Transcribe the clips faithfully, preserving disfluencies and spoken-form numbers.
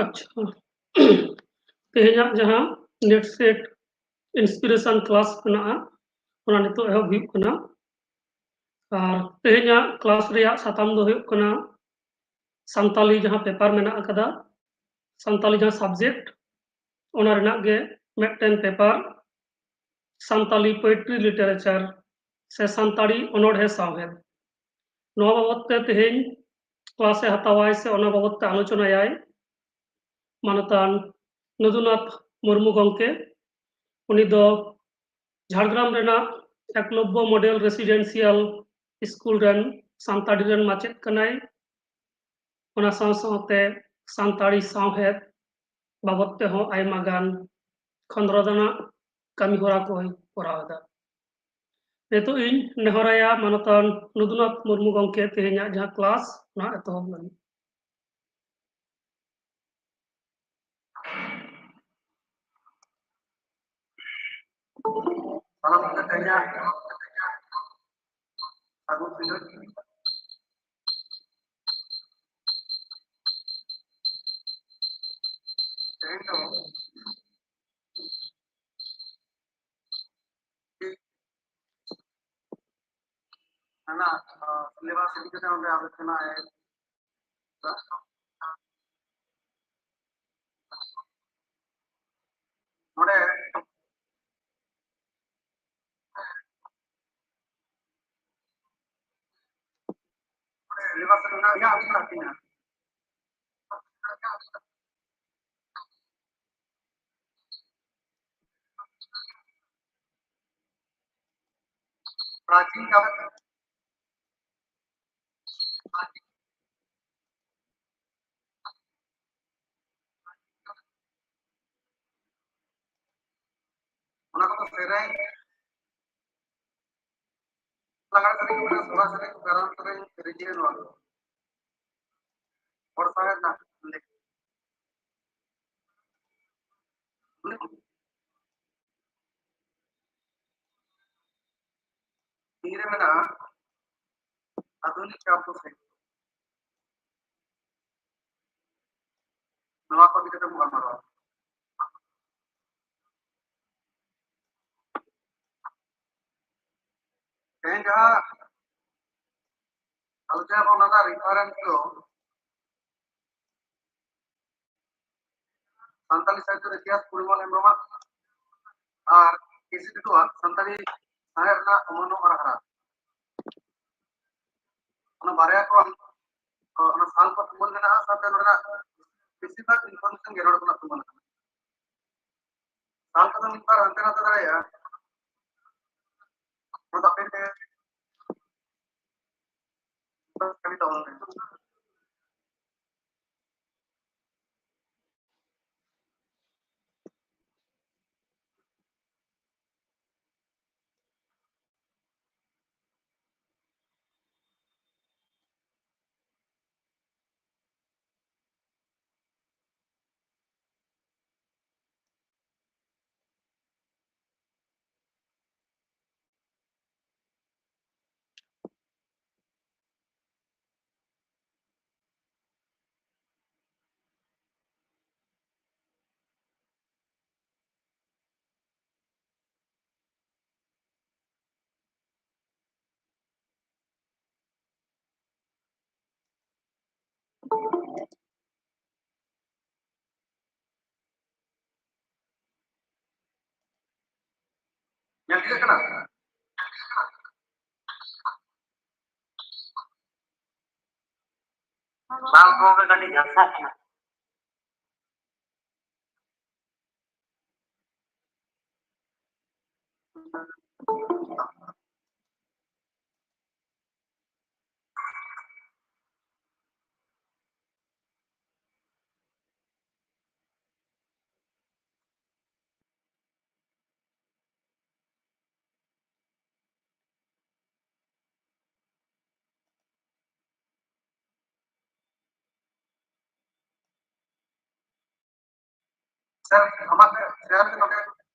ᱟᱪᱪᱷᱟ, ᱛᱮᱦᱮᱧᱟᱜ ᱡᱟᱦᱟᱸ NET SET inspiration class ᱢᱮᱱᱟᱜᱼᱟ, ᱚᱱᱟ ᱱᱤᱛᱚᱜ ᱮᱦᱚᱵ ᱦᱩᱭᱩᱜ ᱠᱟᱱᱟ᱾ ᱟᱨ ᱛᱮᱦᱮᱧᱟᱜ class ᱨᱮᱭᱟᱜ ᱥᱟᱛᱟᱢ ᱫᱚ ᱦᱩᱭᱩᱜ ᱠᱟᱱᱟ ᱥᱟᱱᱛᱟᱞᱤ ᱡᱟᱦᱟᱸ paper ᱢᱮᱱᱟᱜ ᱟᱠᱟᱫᱟ, ᱥᱟᱱᱛᱟᱞᱤ ᱡᱟᱦᱟᱸ subject, ᱚᱱᱟ ᱨᱮᱱᱟᱜ ᱜᱮ ᱢᱤᱫᱴᱮᱱ paper, ᱥᱟᱱᱛᱟᱞᱤ poetry literature ᱥᱮ ᱥᱟᱱᱛᱟᱲᱤ ᱚᱱᱚᱬᱦᱮ ᱥᱟᱶᱦᱮᱫ᱾ ᱱᱚᱣᱟ ᱵᱟᱵᱚᱫ ᱛᱮ ᱛᱮᱦᱮᱧ class ᱮ ᱦᱟᱛᱟᱣᱟᱭ ᱥᱮ ᱚᱱᱟ ᱵᱟᱵᱚᱫ ᱛᱮ ᱟᱞᱳᱪᱚᱱᱟᱭᱟᱭ ᱢᱟᱱᱚᱛᱟᱱ ᱱᱚᱫᱩᱱᱟᱛᱷ ᱢᱩᱨᱢᱩ ᱜᱚᱢᱠᱮ᱾ ᱩᱱᱤ ᱫᱚ ᱡᱷᱟᱲᱜᱨᱟᱢ ᱨᱮᱱᱟᱜ ᱮᱠᱞᱚᱵᱽᱵᱚ model residential school ᱨᱮᱱ ᱥᱟᱱᱛᱟᱲᱤ ᱨᱮᱱ ᱢᱟᱪᱮᱫ ᱠᱟᱱᱟᱭ᱾ ᱚᱱᱟ ᱥᱟᱶ ᱥᱟᱶᱛᱮ ᱥᱟᱱᱛᱟᱲᱤ ᱥᱟᱶᱦᱮᱫ ᱵᱟᱵᱚᱫ ᱛᱮᱦᱚᱸ ᱟᱭᱢᱟ ᱜᱟᱱ ᱠᱷᱚᱸᱫᱽᱨᱚᱸᱫ ᱟᱱᱟᱜ ᱠᱟᱹᱢᱤ ᱦᱚᱨᱟ ᱠᱚᱭ ᱠᱚᱨᱟᱣ ᱮᱫᱟ᱾ ᱱᱤᱛᱚᱜ ᱤᱧ ᱱᱮᱦᱚᱨᱟᱭᱟ ᱢᱟᱱᱚᱛᱟᱱ ᱱᱚᱫᱩᱱᱟᱛᱷ ᱢᱩᱨᱢᱩ ᱜᱚᱢᱠᱮ ᱛᱮᱦᱮᱧᱟᱜ ᱡᱟᱦᱟᱸ class, ᱚᱱᱟ ᱮᱛᱚᱦᱚᱵ ᱞᱟᱹᱜᱤᱫ᱾ ᱥᱟᱱᱟᱢ ᱠᱚᱜᱮ ᱛᱮᱦᱮᱧᱟᱜ ᱥᱟᱹᱜᱩᱱ ᱥᱤᱸᱜᱟᱹᱲ᱾ ᱛᱮᱦᱮᱧ ᱫᱚ ᱦᱟᱱᱟ, ᱟ, syllabus ᱤᱫᱤ ᱠᱟᱛᱮ ᱚᱸᱰᱮ ᱟᱞᱳᱪᱚᱱᱟ ᱮ ᱱᱚᱰᱮ syllabus ᱨᱮ ᱢᱮᱱᱟᱜ ᱜᱮᱭᱟ, ᱟᱹᱰᱤ ᱞᱟᱹᱠᱛᱤ ᱢᱮᱱᱟᱜᱼᱟ᱾ ᱯᱨᱟᱪᱤᱱ ᱠᱟᱞ ᱚᱱᱟ ᱠᱚᱫᱚ ᱥᱮᱨᱮᱧ, ᱞᱟᱜᱽᱬᱮ ᱥᱮᱨᱮᱧ ᱢᱮᱱᱟᱜᱼᱟ, ᱥᱚᱨᱦᱟᱭ ᱥᱮᱨᱮᱧ, ᱠᱟᱨᱟᱢ ᱥᱮᱨᱮᱧ, ᱨᱤᱡᱷᱟᱹ, ᱱᱚᱣᱟ ᱠᱚ᱾ ᱦᱚᱲ ᱥᱟᱶᱦᱮᱫ ᱨᱮᱱᱟᱜ ᱞᱮᱠ-, ᱛᱤᱱᱨᱮ ᱢᱮᱱᱟᱜᱼᱟ ᱟᱫᱷᱩᱱᱤᱠ ᱠᱟᱵᱽᱵᱚ ᱥᱟᱦᱤᱛᱛᱚ? ᱱᱚᱣᱟ ᱠᱚ ᱤᱫᱤ ᱠᱟᱛᱮ ᱵᱚᱱ ᱜᱟᱞᱢᱟᱨᱟᱣᱟ᱾ ᱛᱮᱦᱮᱧ ᱡᱟᱦᱟᱸ ᱟᱞᱳᱪᱚᱱᱟ ᱵᱚᱱ ᱞᱟᱜᱟᱣ ᱨᱤᱯᱷᱟᱨᱮᱱᱥ ᱫᱚ ᱥᱟᱱᱛᱟᱲᱤ ᱥᱟᱦᱤᱛᱛᱚ ᱤᱛᱤᱦᱟᱥ ᱯᱚᱨᱤᱢᱚᱞ ᱦᱮᱢᱵᱨᱚᱢᱟᱜ ᱟᱨ ᱠᱮᱥᱤ ᱴᱩᱰᱩᱣᱟᱜ ᱥᱟᱱᱛᱟᱲᱤ ᱥᱟᱶᱦᱮᱫ ᱨᱮᱱᱟᱜ ᱚᱢᱚᱱᱚᱜ ᱟᱨ ᱦᱟᱨᱟ᱾ ᱚᱱᱟ ᱵᱟᱨᱭᱟ ᱠᱚ, ᱚᱱᱟ ᱥᱟᱞ ᱠᱚ ᱛᱩᱢᱟᱹᱞ ᱢᱮᱱᱟᱜᱼᱟ, ᱥᱟᱶᱛᱮ ᱱᱚᱰᱮᱱᱟᱜ ᱵᱮᱥᱤᱨ ᱵᱷᱟᱜᱽ ᱤᱱᱯᱷᱚᱨᱢᱮᱥᱚᱱ ᱜᱮ ᱱᱚᱰᱮ ᱠᱷᱚᱱᱟᱜ ᱛᱩᱢᱟᱹᱞ ᱟᱠᱟᱱᱟ᱾ ᱥᱟᱞ ᱠᱚᱫᱚ ᱢᱤᱫ ᱵᱟᱨ ᱦᱟᱱᱛᱮ ᱱᱟᱛᱮ ᱫᱟᱲᱮᱭᱟᱜᱼᱟ᱾ ᱚᱱᱟ ᱫᱚ ᱟᱯᱮ ᱯᱮ ᱠᱟᱹᱢᱤ ᱛᱟᱵᱚᱱ ᱯᱮ᱾ ᱧᱮᱞ ᱴᱷᱤᱠᱟᱹᱜ ᱠᱟᱱᱟ? ᱵᱟᱝ, ᱜᱚᱝᱠᱮ, ᱠᱟᱹᱴᱤᱡ ᱡᱷᱟᱞᱥᱟᱜ ᱠᱟᱱᱟ᱾ ᱥᱮᱨ, ᱟᱢᱟᱜ ᱥᱮᱭᱟᱨ ᱛᱮ ᱱᱚᱰᱮ,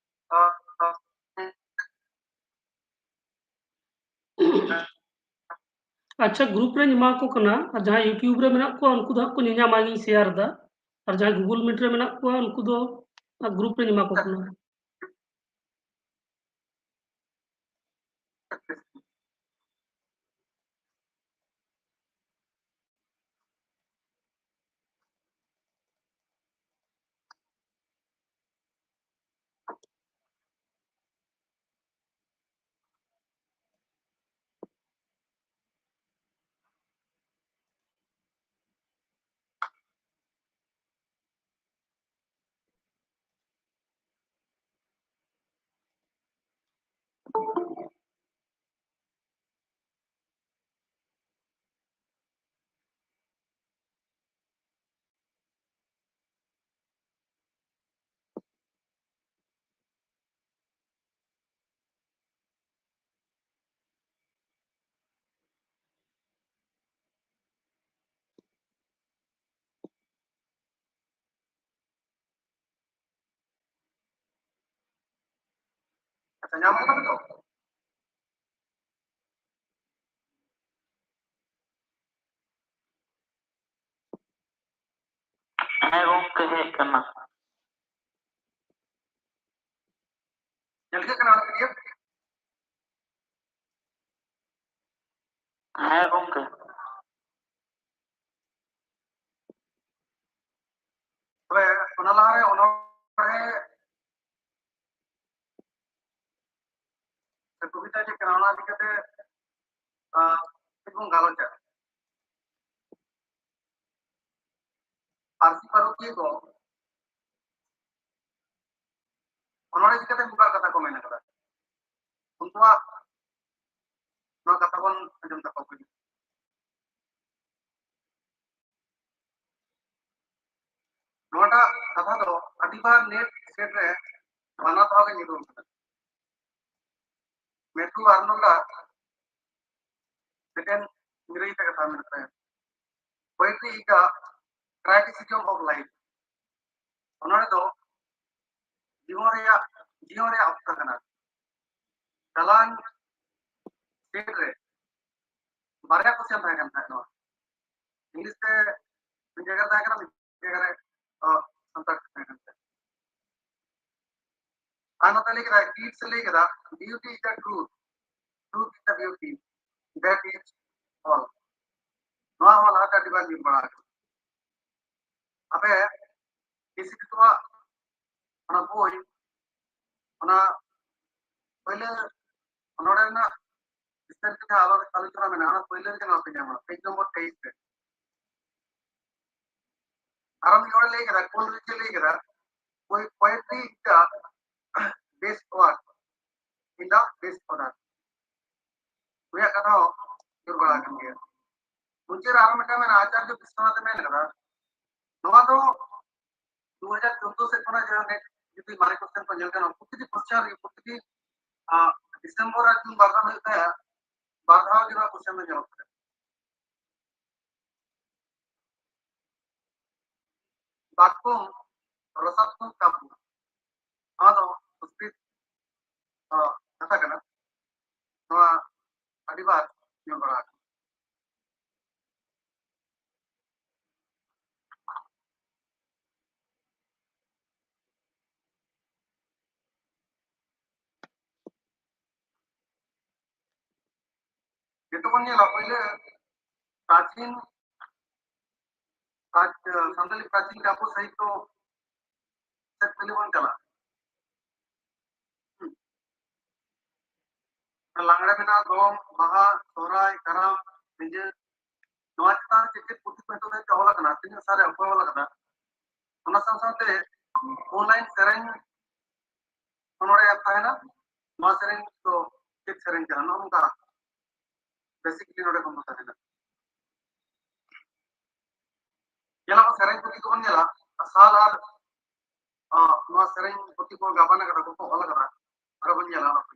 ᱟ, ᱟ, ᱟᱪᱪᱷᱟ, ᱜᱨᱩᱯ ᱨᱮᱧ ᱮᱢᱟ ᱠᱚ ᱠᱟᱱᱟ, ᱟᱨ ᱡᱟᱦᱟᱸᱭ YouTube ᱨᱮ ᱢᱮᱱᱟᱜ ᱠᱚᱣᱟ, ᱩᱱᱠᱩ ᱫᱚ ᱦᱟᱸᱜ ᱠᱚ ᱧᱮᱧᱟᱢᱟ, ᱤᱧ ᱥᱮᱭᱟᱨ ᱮᱫᱟ᱾ ᱟᱨ ᱡᱟᱦᱟᱸᱭ Google Meet ᱨᱮ ᱢᱮᱱᱟᱜ ᱠᱚᱣᱟ, ᱩᱱᱠᱩ ᱫᱚ ᱜᱨᱩᱯ ᱨᱮᱧ ᱮᱢᱟ ᱠᱚ ᱠᱟᱱᱟ᱾ ᱟᱪᱪᱷᱟ, ᱧᱟᱢ ᱠᱟᱱᱟ ᱯᱮ ᱛᱚ? ᱦᱮᱸ ᱜᱚᱝᱠᱮ, ᱦᱮᱡ ᱠᱟᱱᱟ᱾ ᱧᱮᱞ ᱴᱷᱤᱠᱟᱹᱜ ᱠᱟᱱᱟ ᱚᱱᱟ PDF? ᱦᱮᱸ ᱜᱚᱝᱠᱮ᱾ ᱛᱚᱵᱮ ᱚᱱᱟ ᱞᱟᱦᱟᱨᱮ ᱚᱱᱚᱬᱦᱮ ᱥᱮ ᱠᱚᱵᱤᱛᱟ ᱪᱮᱫ ᱠᱟᱱᱟ, ᱚᱱᱟ ᱤᱫᱤ ᱠᱟᱛᱮ, ᱟᱸ, ᱠᱟᱹᱴᱤᱡ ᱵᱚᱱ ᱜᱟᱞᱚᱪᱟ᱾ ᱯᱟᱹᱨᱥᱤ ᱯᱟᱹᱨᱩᱠᱷᱤᱭᱟᱹ ᱠᱚ ᱚᱱᱚᱬᱦᱮ ᱤᱫᱤ ᱠᱟᱛᱮ ᱢᱤᱫ ᱵᱟᱨ ᱠᱟᱛᱷᱟ ᱠᱚ ᱢᱮᱱ ᱟᱠᱟᱫᱟ᱾ ᱩᱱᱠᱩᱣᱟᱜ ᱱᱚᱣᱟ ᱠᱟᱛᱷᱟ ᱵᱚᱱ ᱟᱸᱡᱚᱢ ᱛᱟᱠᱚᱣᱟ ᱯᱩᱭᱞᱩ᱾ ᱱᱚᱣᱟᱴᱟᱜ ᱠᱟᱛᱷᱟ ᱫᱚ ᱟᱹᱰᱤᱵᱟᱨ ᱱᱮᱴ ᱥᱮᱴ ᱨᱮ ᱵᱟᱱᱟᱨ ᱫᱷᱟᱣ ᱜᱮ ᱧᱩᱨᱩ ᱟᱠᱟᱱᱟ᱾ ᱢᱮᱛᱷᱩ ᱟᱨᱱᱚᱞᱰ ᱟᱜ ᱢᱤᱫᱴᱮᱱ ᱤᱝᱨᱮᱡᱤ ᱛᱮ ᱠᱟᱛᱷᱟ ᱢᱮᱱᱟᱜ ᱛᱟᱭᱟ, Poetry is the criticism of life. ᱚᱱᱚᱬᱦᱮ ᱫᱚ ᱡᱤᱭᱚᱱ ᱨᱮᱭᱟᱜ, ᱡᱤᱭᱚᱱ ᱨᱮᱭᱟᱜ ᱚᱠᱛᱟ ᱠᱟᱱᱟ᱾ ᱪᱟᱞᱟᱣᱮᱱ ᱥᱮᱴ ᱨᱮ ᱵᱟᱨᱭᱟ ᱠᱚᱥᱪᱮᱱ ᱛᱟᱦᱮᱸ ᱠᱟᱱ ᱛᱟᱦᱮᱸᱫ ᱱᱚᱣᱟ᱾ ᱤᱝᱞᱤᱥ ᱛᱮ ᱢᱤᱫ ᱡᱟᱭᱜᱟ ᱨᱮ ᱛᱟᱦᱮᱸ ᱠᱟᱱᱟ, ᱢᱤᱫ ᱡᱟᱭᱜᱟ ᱨᱮ ᱥᱟᱱᱛᱟᱲ ᱠᱟᱛᱷᱟ ᱠᱟᱱ ᱛᱟᱭᱟ᱾ ᱟᱨ ᱱᱚᱛᱮ ᱞᱟᱹᱭ ᱠᱮᱫᱟ, ᱠᱤᱴᱥ ᱞᱟᱹᱭ ᱠᱮᱫᱟ, beauty is the truth, truth is the beauty, that is all. ᱱᱚᱣᱟ ᱦᱚᱸ ᱞᱟᱦᱟᱛᱮ ᱟᱹᱰᱤ ᱵᱟᱨ ᱧᱮᱞ ᱵᱟᱲᱟ ᱟᱠᱟᱱᱟ᱾ ᱟᱯᱮ ᱠᱤᱥᱤ ᱠᱤᱛᱩᱣᱟᱜ ᱚᱱᱟ ᱵᱳᱭ, ᱚᱱᱟ ᱯᱳᱭᱞᱳ ᱚᱱᱚᱬᱦᱮ ᱨᱮᱱᱟᱜ ᱵᱤᱥᱛᱟᱨᱤᱛ ᱡᱟᱦᱟᱸ ᱟᱞᱳ-, ᱟᱞᱳᱪᱚᱱᱟ ᱢᱮᱱᱟᱜᱼᱟ, ᱚᱱᱟ ᱯᱳᱭᱞᱳ ᱨᱮᱜᱮ ᱱᱚᱣᱟ ᱯᱮ ᱧᱟᱢᱟ, ᱯᱮᱡᱽ ᱱᱚᱢᱵᱚᱨ ᱛᱮᱭᱤᱥ ᱨᱮ᱾ ᱟᱨᱚ ᱢᱤᱫ ᱦᱚᱲ ᱞᱟᱹᱭ ᱠᱮᱫᱟ, ᱠᱳᱞ ᱨᱤᱪ ᱞᱟᱹᱭ ᱠᱮᱫᱟ, ᱳᱭ poetry is the best work in the best order. ᱩᱱᱤᱭᱟᱜ ᱠᱟᱛᱷᱟ ᱦᱚᱸ ᱡᱳᱨ ᱵᱟᱲᱟ ᱟᱠᱟᱱ ᱜᱮᱭᱟ᱾ ᱢᱩᱪᱟᱹᱫ ᱨᱮ ᱟᱨᱚ ᱢᱤᱫᱴᱟᱝ ᱢᱮᱱᱟᱜᱼᱟ, ᱟᱪᱟᱨᱡᱚ ᱵᱤᱥᱥᱚᱱᱟᱛᱷ ᱮ ᱢᱮᱱ ᱠᱟᱫᱟ, ᱱᱚᱣᱟ ᱫᱚ ᱫᱩ ᱦᱟᱡᱟᱨ ᱪᱳᱫᱽᱫᱳ ᱥᱮᱫ ᱠᱷᱚᱱᱟᱜ ᱡᱟᱦᱟᱸ ᱱᱮᱴ ᱡᱩᱫᱤ ᱢᱟᱨᱮ question ᱠᱚ ᱧᱮᱞ ᱜᱟᱱᱚᱜᱼᱟ, ᱯᱨᱚᱛᱤᱴᱤ question ᱨᱮᱜᱮ, ᱯᱨᱚᱛᱤᱴᱤ, ᱟᱸ, ᱰᱤᱥᱮᱢᱵᱚᱨ ᱟᱨ ᱡᱩᱱ ᱵᱟᱨ ᱫᱷᱟᱣ ᱦᱩᱭᱩᱜ ᱛᱟᱦᱮᱸᱜᱼᱟ, ᱵᱟᱨ ᱫᱷᱟᱣ ᱜᱮ ᱱᱚᱣᱟ question ᱫᱚ ᱧᱮᱞᱚᱜ ᱠᱟᱱᱟ᱾ ᱵᱟᱠᱠᱚᱢ ᱨᱚᱥᱟᱛᱢᱚᱠ ᱠᱟᱵᱵᱚ, ᱱᱚᱣᱟ ᱫᱚ ᱥᱚᱝᱥᱠᱨᱤᱛ, ᱟᱸ, ᱠᱟᱛᱷᱟ ᱠᱟᱱᱟ᱾ ᱱᱚᱣᱟ ᱟᱹᱰᱤ ᱵᱟᱨ ᱧᱮᱞ ᱵᱟᱲᱟ ᱟᱠᱟᱱᱟ᱾ ᱡᱚᱛᱚ ᱵᱚᱱ ᱧᱮᱞᱟ, ᱯᱳᱭᱞᱳ ᱯᱨᱟᱪᱤᱱ, ᱯᱨᱟᱪ-, ᱥᱟᱱᱛᱟᱞᱤ ᱯᱨᱟᱪᱤᱱ ᱠᱟᱵᱭᱚ ᱥᱟᱦᱤᱛᱛᱚ ᱥᱮᱫ ᱯᱳᱭᱞᱳ ᱵᱚᱱ ᱪᱟᱞᱟᱜᱼᱟ᱾ ᱦᱩᱸ᱾ ᱞᱟᱜᱽᱲᱮ ᱢᱮᱱᱟᱜᱼᱟ, ᱫᱚᱝ, ᱵᱟᱦᱟ, ᱥᱚᱦᱨᱟᱭ, ᱠᱟᱨᱟᱢ, ᱨᱤᱸᱡᱟᱹ, ᱱᱚᱣᱟ ᱪᱮᱛᱟᱱ ᱨᱮ ᱪᱮᱫ ᱪᱮᱫ ᱯᱩᱛᱷᱤ ᱠᱚ ᱱᱤᱛᱚᱜ ᱫᱷᱟᱹᱵᱤᱡ ᱛᱮ ᱚᱞ ᱟᱠᱟᱱᱟ, ᱛᱤᱱᱟᱹᱜ ᱥᱟᱞ ᱨᱮ ᱚᱠᱚᱭ ᱚᱞ ᱟᱠᱟᱫᱟ, ᱚᱱᱟ ᱥᱟᱶ ᱥᱟᱶᱛᱮ ᱯᱷᱳᱱ ᱞᱟᱭᱤᱱ ᱥᱮᱨᱮᱧ ᱚᱱᱚᱬᱦᱮ ᱮᱯ ᱛᱟᱦᱮᱱᱟ, ᱱᱚᱣᱟ ᱥᱮᱨᱮᱧ ᱫᱚ ᱪᱮᱫ ᱥᱮᱨᱮᱧ ᱠᱟᱱᱟ, ᱱᱚᱜᱼᱚ ᱱᱚᱝᱠᱟ basically ᱱᱚᱰᱮ ᱠᱷᱚᱱ ᱫᱚ ᱛᱟᱦᱮᱱᱟ᱾ ᱧᱮᱞᱟᱵᱚᱱ, ᱥᱮᱨᱮᱧ ᱯᱩᱛᱷᱤ ᱠᱚᱵᱚᱱ ᱧᱮᱞᱟ, ᱥᱟᱞ ᱟᱨ, ᱟᱸ, ᱱᱚᱣᱟ ᱥᱮᱨᱮᱧ ᱯᱩᱛᱷᱤ ᱠᱚ ᱜᱟᱵᱟᱱ ᱟᱠᱟᱫᱟ, ᱠᱚ ᱚᱞ ᱟᱠᱟᱫᱟ, ᱟᱨᱚ ᱵᱚᱱ ᱧᱮᱞᱟ ᱚᱱᱟ ᱠᱚ᱾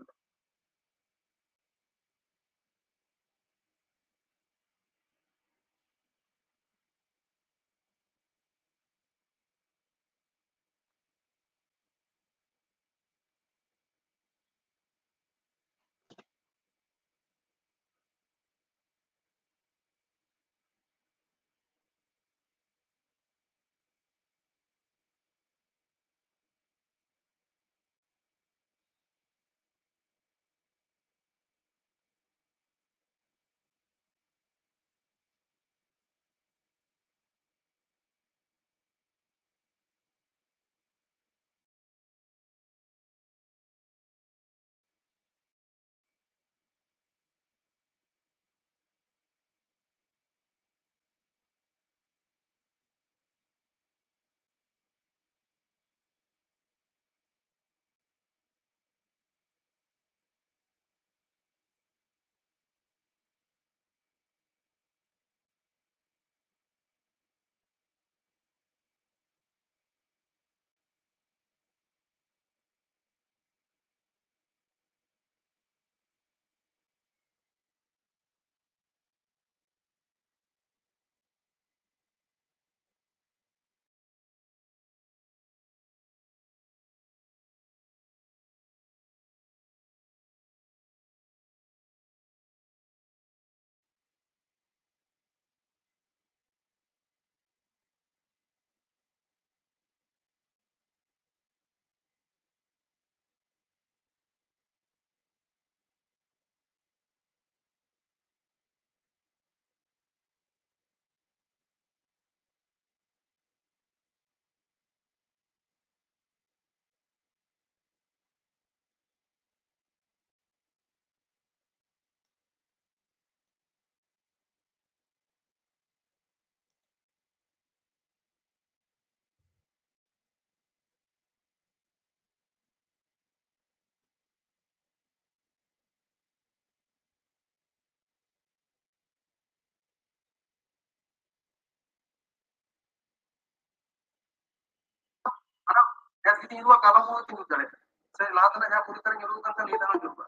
ᱛᱤᱧ ᱨᱩᱣᱟᱹ ᱠᱟᱞᱚᱢ ᱦᱚᱸ ᱛᱤᱧ ᱨᱩᱣᱟᱹ ᱫᱟᱲᱮᱭᱟᱜᱼᱟ᱾ ᱥᱮ ᱞᱟᱦᱟ ᱛᱮᱱᱟᱜ ᱡᱟᱦᱟᱸ ᱯᱩᱨᱤ ᱛᱟᱨᱤᱧ ᱧᱩᱨᱩ ᱠᱟᱱ ᱛᱟᱦᱮᱸᱫ, ᱱᱤᱭᱟᱹ ᱫᱷᱟᱣ ᱧᱩᱨᱩᱜᱼᱟ᱾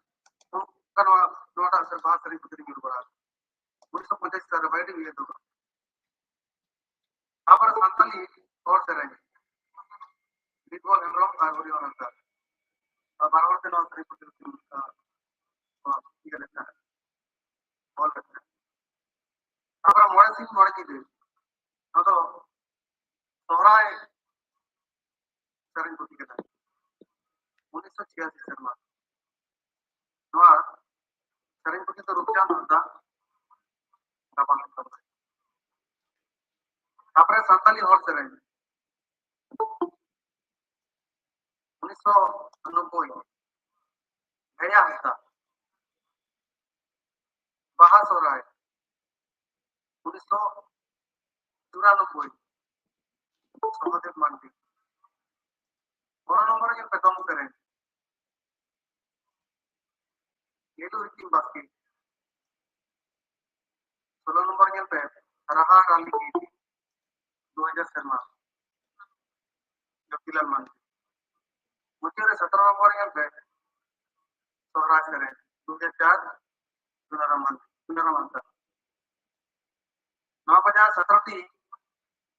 ᱚᱱᱠᱟ ᱱᱚᱣᱟ, ᱱᱚᱣᱟᱴᱟᱜ ᱥᱮᱨᱢᱟ ᱥᱮᱨᱮᱧ ᱯᱩᱛᱷᱤ ᱨᱤᱧ ᱧᱩᱨᱩ ᱵᱟᱲᱟ ᱟᱠᱟᱱᱟ᱾ ᱩᱱᱤᱥᱥᱚ ᱯᱚᱸᱪᱟᱥᱤ ᱥᱟᱞ ᱨᱮ ᱵᱟᱭ ᱰᱤᱜᱽᱨᱤ ᱫᱚ᱾ ᱛᱟᱯᱚᱨᱮ ᱥᱟᱱᱛᱟᱞᱤ ᱦᱚᱲ ᱥᱮᱨᱮᱧ, ᱵᱤᱨᱵᱚᱞ ᱦᱮᱢᱵᱨᱚᱢ ᱟᱨ ᱦᱚᱨᱤᱦᱚᱨ ᱦᱟᱸᱥᱫᱟ᱾ ᱟᱨ ᱵᱟᱨ ᱦᱚᱲ ᱛᱮ ᱱᱚᱣᱟ ᱥᱮᱨᱮᱧ ᱯᱩᱛᱷᱤ ᱫᱚᱠᱤᱱ, ᱟᱸ, ᱱᱚᱣᱟ ᱤᱭᱟᱹ ᱞᱮᱫ ᱛᱟᱦᱮᱸᱫ, ᱚᱞ ᱞᱮᱫ ᱛᱟᱦᱮᱸᱫ᱾ ᱛᱟᱯᱚᱨᱮ ᱢᱚᱬᱮ ᱥᱤᱧ ᱢᱚᱬᱮ ᱧᱤᱫᱟᱹ, ᱱᱚᱣᱟ ᱫᱚ ᱥᱚᱦᱨᱟᱭ ᱥᱮᱨᱮᱧ ᱯᱩᱛᱷᱤ ᱠᱟᱱᱟ, ᱩᱱᱤᱥᱥᱚ ᱪᱷᱤᱭᱟᱥᱤ ᱥᱮᱨᱢᱟ᱾ ᱱᱚᱣᱟ ᱥᱮᱨᱮᱧ ᱯᱩᱛᱷᱤ ᱫᱚ ᱨᱩᱯᱪᱟᱸᱫᱽ ᱦᱟᱸᱥᱫᱟ ᱜᱟᱵᱟᱱ ᱞᱮᱫ ᱛᱟᱵᱚᱱᱟᱭ᱾ ᱛᱟᱯᱚᱨᱮ ᱥᱟᱱᱛᱟᱞᱤ ᱦᱚᱲ ᱥᱮᱨᱮᱧ, ᱩᱱᱤᱥᱥᱚ ᱱᱚᱵᱵᱳᱭ, ᱵᱷᱮᱲᱟ ᱦᱟᱸᱥᱫᱟ᱾ ᱵᱟᱦᱟ ᱥᱚᱦᱨᱟᱭ, ᱩᱱᱤᱥᱥᱚ ᱪᱩᱨᱟᱱᱚᱵᱵᱳᱭ, ᱥᱚᱦᱚᱫᱮᱵ ᱢᱟᱱᱰᱤ᱾ ᱯᱚᱱᱨᱚ ᱱᱚᱢᱵᱚᱨ ᱨᱮ ᱧᱮᱞ ᱯᱮ, ᱫᱚᱝ ᱥᱮᱨᱮᱧ, ᱞᱤᱞᱩ ᱦᱤᱠᱤᱢ ᱵᱟᱥᱠᱮ᱾ ᱥᱳᱞᱳ ᱱᱚᱢᱵᱚᱨ ᱧᱮᱞ ᱯᱮ, ᱨᱟᱦᱟ ᱨᱟᱱᱤ ᱜᱤᱨᱤ, ᱫᱩ ᱦᱟᱡᱟᱨ ᱥᱮᱨᱢᱟ, ᱡᱳᱛᱤᱞᱟᱞ ᱢᱟᱱᱰᱤ᱾ ᱢᱩᱪᱟᱹᱫ ᱨᱮ ᱥᱚᱛᱨᱚ ᱱᱚᱢᱵᱚᱨ ᱧᱮᱞ ᱯᱮ, ᱥᱚᱦᱨᱟᱭ ᱥᱮᱨᱮᱧ, ᱫᱩ ᱦᱟᱡᱟᱨ ᱪᱟᱨ, ᱥᱩᱱᱟᱨᱟᱢ ᱢᱟᱱᱰᱤ, ᱥᱩᱱᱟᱨᱟᱢ ᱦᱟᱸᱥᱫᱟ᱾ ᱱᱚᱣᱟ ᱠᱚ ᱡᱟᱦᱟᱸ ᱥᱚᱛᱨᱚ ᱴᱤ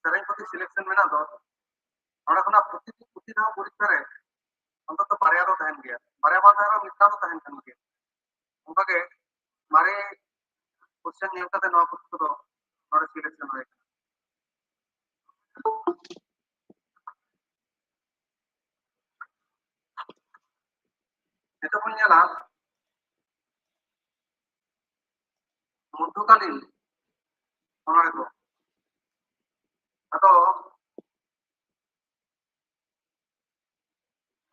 ᱥᱮᱨᱮᱧ ᱯᱩᱛᱷᱤ selection ᱢᱮᱱᱟᱜ ᱫᱚ, ᱚᱸᱰᱮ ᱠᱷᱚᱱᱟᱜ ᱯᱨᱚᱛᱤᱴᱤ ᱯᱩᱛᱷᱤ ᱨᱮᱦᱚᱸ ᱯᱚᱨᱤᱠᱠᱷᱟ ᱨᱮ ᱚᱱᱛᱚᱛᱚ ᱵᱟᱨᱭᱟ ᱫᱚ ᱛᱟᱦᱮᱱ ᱜᱮᱭᱟ, ᱵᱟᱨᱭᱟ ᱵᱟᱝ ᱛᱟᱦᱮᱱ ᱨᱮᱦᱚᱸ ᱢᱤᱫᱴᱟᱝ ᱫᱚ ᱛᱟᱦᱮᱱ ᱠᱟᱱ ᱜᱮᱭᱟ᱾ ᱚᱱᱠᱟᱜᱮ ᱢᱟᱨᱮ question ᱧᱮᱞ ᱠᱟᱛᱮ ᱱᱚᱣᱟ ᱯᱩᱛᱷᱤ ᱠᱚᱫᱚ ᱱᱚᱰᱮ selection ᱦᱩᱭ ᱟᱠᱟᱱᱟ᱾ ᱱᱤᱛᱚᱜ ᱵᱚᱱ ᱧᱮᱞᱟ ᱢᱚᱫᱽᱫᱷᱚᱠᱟᱞᱤᱱ ᱚᱱᱚᱬᱦᱮ ᱠᱚ᱾ ᱟᱫᱚ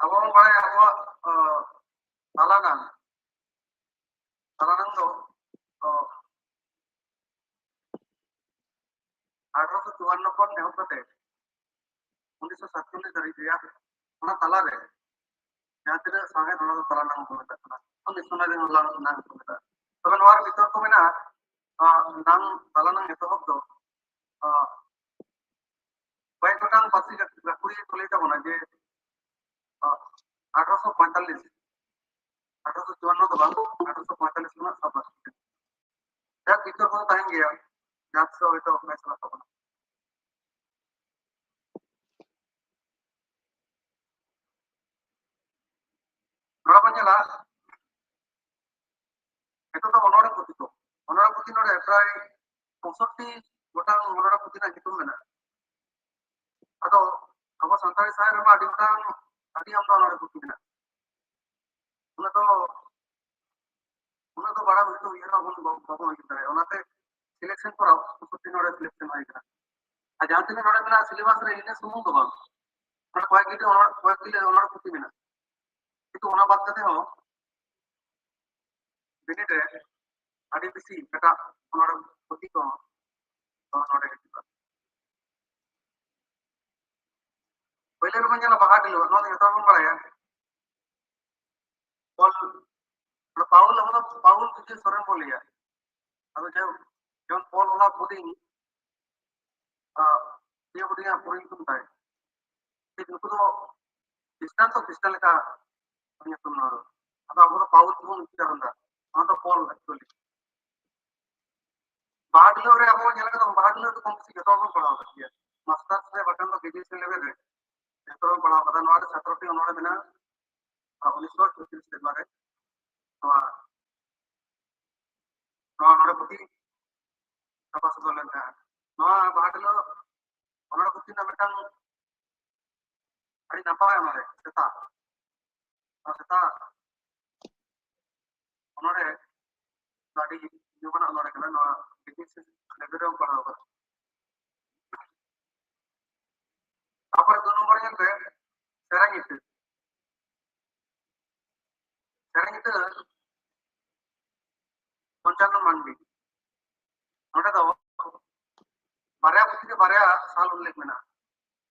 ᱟᱵᱚ ᱵᱚᱱ ᱵᱟᱲᱟᱭᱟ ᱟᱵᱚᱣᱟᱜ, ᱚ, ᱛᱟᱞᱟ ᱱᱟᱝ, ᱛᱟᱞᱟ ᱱᱟᱝ ᱫᱚ, ᱚ, ᱟᱴᱷᱨᱚᱥᱚ ᱪᱩᱣᱟᱱᱱᱚ ᱠᱷᱚᱱ ᱮᱦᱚᱵ ᱠᱟᱛᱮ ᱩᱱᱤᱥᱥᱚ ᱥᱟᱛᱪᱚᱞᱞᱤᱥ ᱫᱷᱟᱹᱨᱤᱡ ᱨᱮᱭᱟᱜ ᱚᱱᱟ ᱛᱟᱞᱟᱨᱮ ᱡᱟᱦᱟᱸ ᱛᱤᱱᱟᱹᱜ ᱥᱟᱶᱦᱮᱫ, ᱚᱱᱟ ᱫᱚ ᱛᱟᱞᱟ ᱱᱟᱝ ᱠᱚ ᱢᱮᱛᱟᱜ ᱠᱟᱱᱟ, ᱢᱤᱥᱚᱱᱟᱨᱤ ᱱᱟᱝ ᱠᱚ ᱢᱮᱛᱟᱜᱼᱟ᱾ ᱛᱚᱵᱮ ᱱᱚᱣᱟ ᱨᱮ ᱵᱤᱛᱚᱨᱠᱚ ᱢᱮᱱᱟᱜᱼᱟ, ᱟᱸ, ᱱᱟᱝ, ᱛᱟᱞᱟ ᱱᱟᱝ ᱮᱛᱚᱦᱚᱵ ᱫᱚ, ᱟᱸ, ᱠᱚᱭᱮᱠ ᱜᱚᱴᱟᱝ ᱯᱟᱹᱨᱥᱤ ᱜᱟᱹᱠᱷᱩᱲᱤᱭᱟᱹ ᱠᱚ ᱞᱟᱹᱭ ᱛᱟᱵᱚᱱᱟ ᱡᱮ ᱟᱴᱷᱨᱚᱥᱚ ᱯᱚᱸᱭᱛᱟᱞᱞᱤᱥ, ᱟᱴᱷᱨᱚᱥᱚ ᱪᱩᱣᱟᱱᱱᱚ ᱫᱚ ᱵᱟᱝ, ᱟᱴᱷᱨᱚᱥᱚ ᱯᱚᱸᱭᱛᱟᱞᱞᱤᱥ ᱠᱷᱚᱱᱟᱜ ᱥᱟᱵ ᱞᱟᱹᱠᱛᱤ ᱠᱟᱱᱟ᱾ ᱡᱟᱠ, ᱵᱷᱤᱛᱟᱹᱨ ᱠᱚᱫᱚ ᱛᱟᱦᱮᱱ ᱜᱮᱭᱟ, ᱡᱟᱦᱟᱸ ᱛᱤᱥᱚᱜ ᱦᱚᱭᱛᱳ ᱢᱮᱥ ᱨᱟᱠᱟᱵ ᱠᱟᱱᱟ᱾ ᱱᱚᱰᱮ ᱵᱚᱱ ᱧᱮᱞᱟ, ᱱᱤᱛᱚᱜ ᱫᱚ ᱚᱱᱚᱬᱦᱮ ᱯᱩᱛᱷᱤ ᱠᱚ, ᱚᱱᱚᱬᱦᱮ ᱯᱩᱛᱷᱤ ᱱᱚᱰᱮ ᱯᱨᱟᱭ ᱯᱚᱸᱭᱥᱚᱴᱴᱤ ᱜᱚᱴᱟᱝ ᱚᱱᱚᱬᱦᱮ ᱯᱩᱛᱷᱤ ᱨᱮᱱᱟᱜ ᱧᱩᱛᱩᱢ ᱢᱮᱱᱟᱜᱼᱟ᱾ ᱟᱫᱚ ᱟᱵᱚ ᱥᱟᱱᱛᱟᱲᱤ ᱥᱟᱶᱦᱮᱫ ᱨᱮᱢᱟ ᱟᱹᱰᱤ ᱜᱚᱴᱟᱝ, ᱟᱹᱰᱤ ᱟᱢᱫᱟ ᱚᱱᱚᱬᱦᱮ ᱯᱩᱛᱷᱤ ᱢᱮᱱᱟᱜᱼᱟ᱾ ᱚᱱᱟ ᱫᱚ ᱩᱱᱟᱹᱜ ᱫᱚ ᱵᱟᱲᱟᱭ ᱦᱚᱭᱛᱳ ᱩᱭᱦᱟᱹᱨ ᱦᱚᱸ ᱵᱟᱵᱚᱱ, ᱵᱟᱵᱚᱱ ᱩᱭᱦᱟᱹᱨ ᱫᱟᱲᱮᱭᱟᱜᱼᱟ᱾ ᱚᱱᱟᱛᱮ ᱥᱤᱞᱮᱠᱥᱚᱱ ᱠᱚᱨᱟᱣ, ᱯᱚᱸᱭᱥᱚᱴᱴᱤ ᱱᱚᱰᱮ ᱥᱤᱞᱮᱠᱥᱚᱱ ᱦᱩᱭ ᱠᱟᱱᱟ᱾ ᱟᱨ ᱡᱟᱦᱟᱸ ᱛᱤᱱᱟᱹᱜ ᱱᱚᱰᱮ ᱢᱮᱱᱟᱜᱼᱟ ᱥᱤᱞᱮᱵᱟᱥ ᱨᱮ, ᱤᱱᱟᱹ ᱥᱩᱢᱩᱝ ᱫᱚ ᱵᱟᱝ, ᱢᱟᱱᱮ ᱠᱚᱭᱮᱠ ᱜᱤᱫᱽᱨᱟᱹ ᱚᱱᱚᱬ-, ᱠᱚᱭᱮᱠ ᱜᱤᱞᱟᱹ ᱚᱱᱚᱬᱦᱮ ᱯᱩᱛᱷᱤ ᱢᱮᱱᱟᱜᱼᱟ, ᱠᱤᱱᱛᱩ ᱚᱱᱟ ᱵᱟᱫ ᱠᱟᱛᱮ ᱦᱚᱸ ᱵᱤᱱᱤᱰ ᱨᱮ ᱟᱹᱰᱤ ᱵᱮᱥᱤ ᱮᱴᱟᱜ ᱚᱱᱚᱬᱦᱮ ᱯᱩᱛᱷᱤ ᱠᱚᱦᱚᱸ ᱱᱚᱰᱮ ᱦᱤᱡᱩᱜᱼᱟ᱾ ᱯᱳᱭᱞᱳ ᱨᱮᱵᱚᱱ ᱧᱮᱞᱟ ᱵᱟᱦᱟ ᱰᱷᱤᱞᱣᱟᱹᱜ, ᱱᱚᱣᱟ ᱫᱚ ᱡᱚᱛᱚ ᱦᱚᱲ ᱵᱚᱱ ᱵᱟᱲᱟᱭᱟ᱾ ᱯᱚᱞ, ᱯᱟᱣᱩᱞ, ᱟᱵᱚ ᱫᱚ ᱯᱟᱣᱩᱞ ᱵᱤᱡᱚᱭ ᱥᱚᱨᱮᱱ ᱵᱚᱱ ᱞᱟᱹᱭᱟ᱾ ᱟᱫᱚ ᱡᱟᱭᱦᱳᱠ, ᱡᱮᱢᱚᱱ ᱯᱚᱞ ᱚᱞᱟ ᱵᱳᱰᱤᱝ, ᱟᱨ ᱤᱭᱟᱹ ᱵᱳᱰᱤᱝ ᱟᱜ ᱯᱩᱨᱟᱹ ᱧᱩᱛᱩᱢ ᱛᱟᱭ᱾ ᱴᱷᱤᱠ, ᱱᱩᱠᱩ ᱫᱚ ᱠᱷᱨᱤᱥᱴᱟᱱ ᱛᱚ ᱠᱷᱨᱤᱥᱴᱟᱱ ᱞᱮᱠᱟ ᱧᱩᱛᱩᱢ ᱱᱚᱣᱟ ᱫᱚ᱾ ᱟᱫᱚ ᱟᱵᱚ ᱫᱚ ᱯᱟᱣᱩᱞ ᱜᱮᱵᱚᱱ ᱩᱪᱪᱟᱨᱚᱱ ᱮᱫᱟ᱾ ᱚᱱᱟ ᱫᱚ ᱯᱚᱞ actually᱾ ᱵᱟᱦᱟ ᱰᱷᱤᱞᱟᱹᱣ ᱨᱮ ᱟᱵᱚ ᱧᱮᱞ ᱠᱟᱫᱟ, ᱵᱟᱦᱟ ᱰᱷᱤᱞᱟᱹᱣ ᱫᱚ ᱠᱚᱢ ᱵᱮᱥᱤ ᱡᱚᱛᱚ ᱦᱚᱲ ᱵᱚᱱ ᱯᱟᱲᱦᱟᱣ ᱟᱠᱟᱫ ᱜᱮᱭᱟ, ᱢᱟᱥᱴᱟᱨᱥ ᱨᱮ ᱵᱟᱠᱷᱟᱱ ᱫᱚ ᱜᱨᱮᱡᱩᱭᱮᱥᱚᱱ ᱞᱮᱵᱮᱞ ᱨᱮ ᱡᱚᱛᱚ ᱦᱚᱲ ᱵᱚᱱ ᱯᱟᱲᱦᱟᱣ ᱟᱠᱟᱫᱟ᱾ ᱱᱚᱣᱟ ᱨᱮ ᱥᱟᱛᱨᱚᱴᱤ ᱚᱱᱚᱬᱦᱮ ᱢᱮᱱᱟᱜᱼᱟ᱾ ᱟᱨ ᱩᱱᱤᱥᱥᱚ ᱪᱷᱚᱛᱨᱤᱥ ᱥᱮᱨᱢᱟ ᱨᱮ ᱱᱚᱣᱟ, ᱱᱚᱣᱟ ᱱᱚᱰᱮ ᱯᱩᱛᱷᱤ ᱪᱷᱟᱯᱟ ᱥᱚᱫᱚᱨ ᱞᱮᱱ ᱛᱟᱦᱮᱸᱫ᱾ ᱱᱚᱣᱟ ᱵᱟᱦᱟ ᱰᱷᱤᱞᱟᱹᱣ ᱚᱱᱚᱬᱦᱮ ᱯᱩᱛᱷᱤ ᱨᱮᱱᱟᱜ ᱢᱤᱫᱴᱟᱝ ᱟᱹᱰᱤ ᱱᱟᱯᱟᱭ ᱚᱱᱚᱬᱦᱮ, ᱥᱮᱛᱟ᱾ ᱱᱚᱣᱟ ᱥᱮᱛᱟ ᱚᱱᱚᱬᱦᱮ ᱫᱚ ᱟᱹᱰᱤ ᱧᱩᱢᱟᱱᱟᱜ ᱚᱱᱚᱬᱦᱮ ᱠᱟᱱᱟ᱾ ᱱᱚᱣᱟ ᱵᱤᱵᱤᱥᱤ ᱞᱮᱵᱮᱞ ᱨᱮᱦᱚᱸ ᱯᱟᱲᱦᱟᱣ ᱠᱟᱱᱟ᱾ ᱛᱟᱨᱯᱚᱨᱮ ᱫᱩ ᱱᱚᱢᱵᱚᱨ ᱧᱮᱞ ᱯᱮ, ᱥᱮᱨᱮᱧ ᱤᱛᱟᱹ᱾ ᱥᱮᱨᱮᱧ ᱤᱛᱟᱹ ᱯᱚᱧᱪᱟᱱᱱᱚ ᱢᱟᱱᱰᱤ᱾ ᱱᱚᱰᱮ ᱫᱚ ᱵᱟᱨᱭᱟ ᱯᱩᱛᱷᱤ ᱨᱮ ᱵᱟᱨᱭᱟ ᱥᱟᱞ ᱩᱞᱞᱮᱠᱷ ᱢᱮᱱᱟᱜᱼᱟ᱾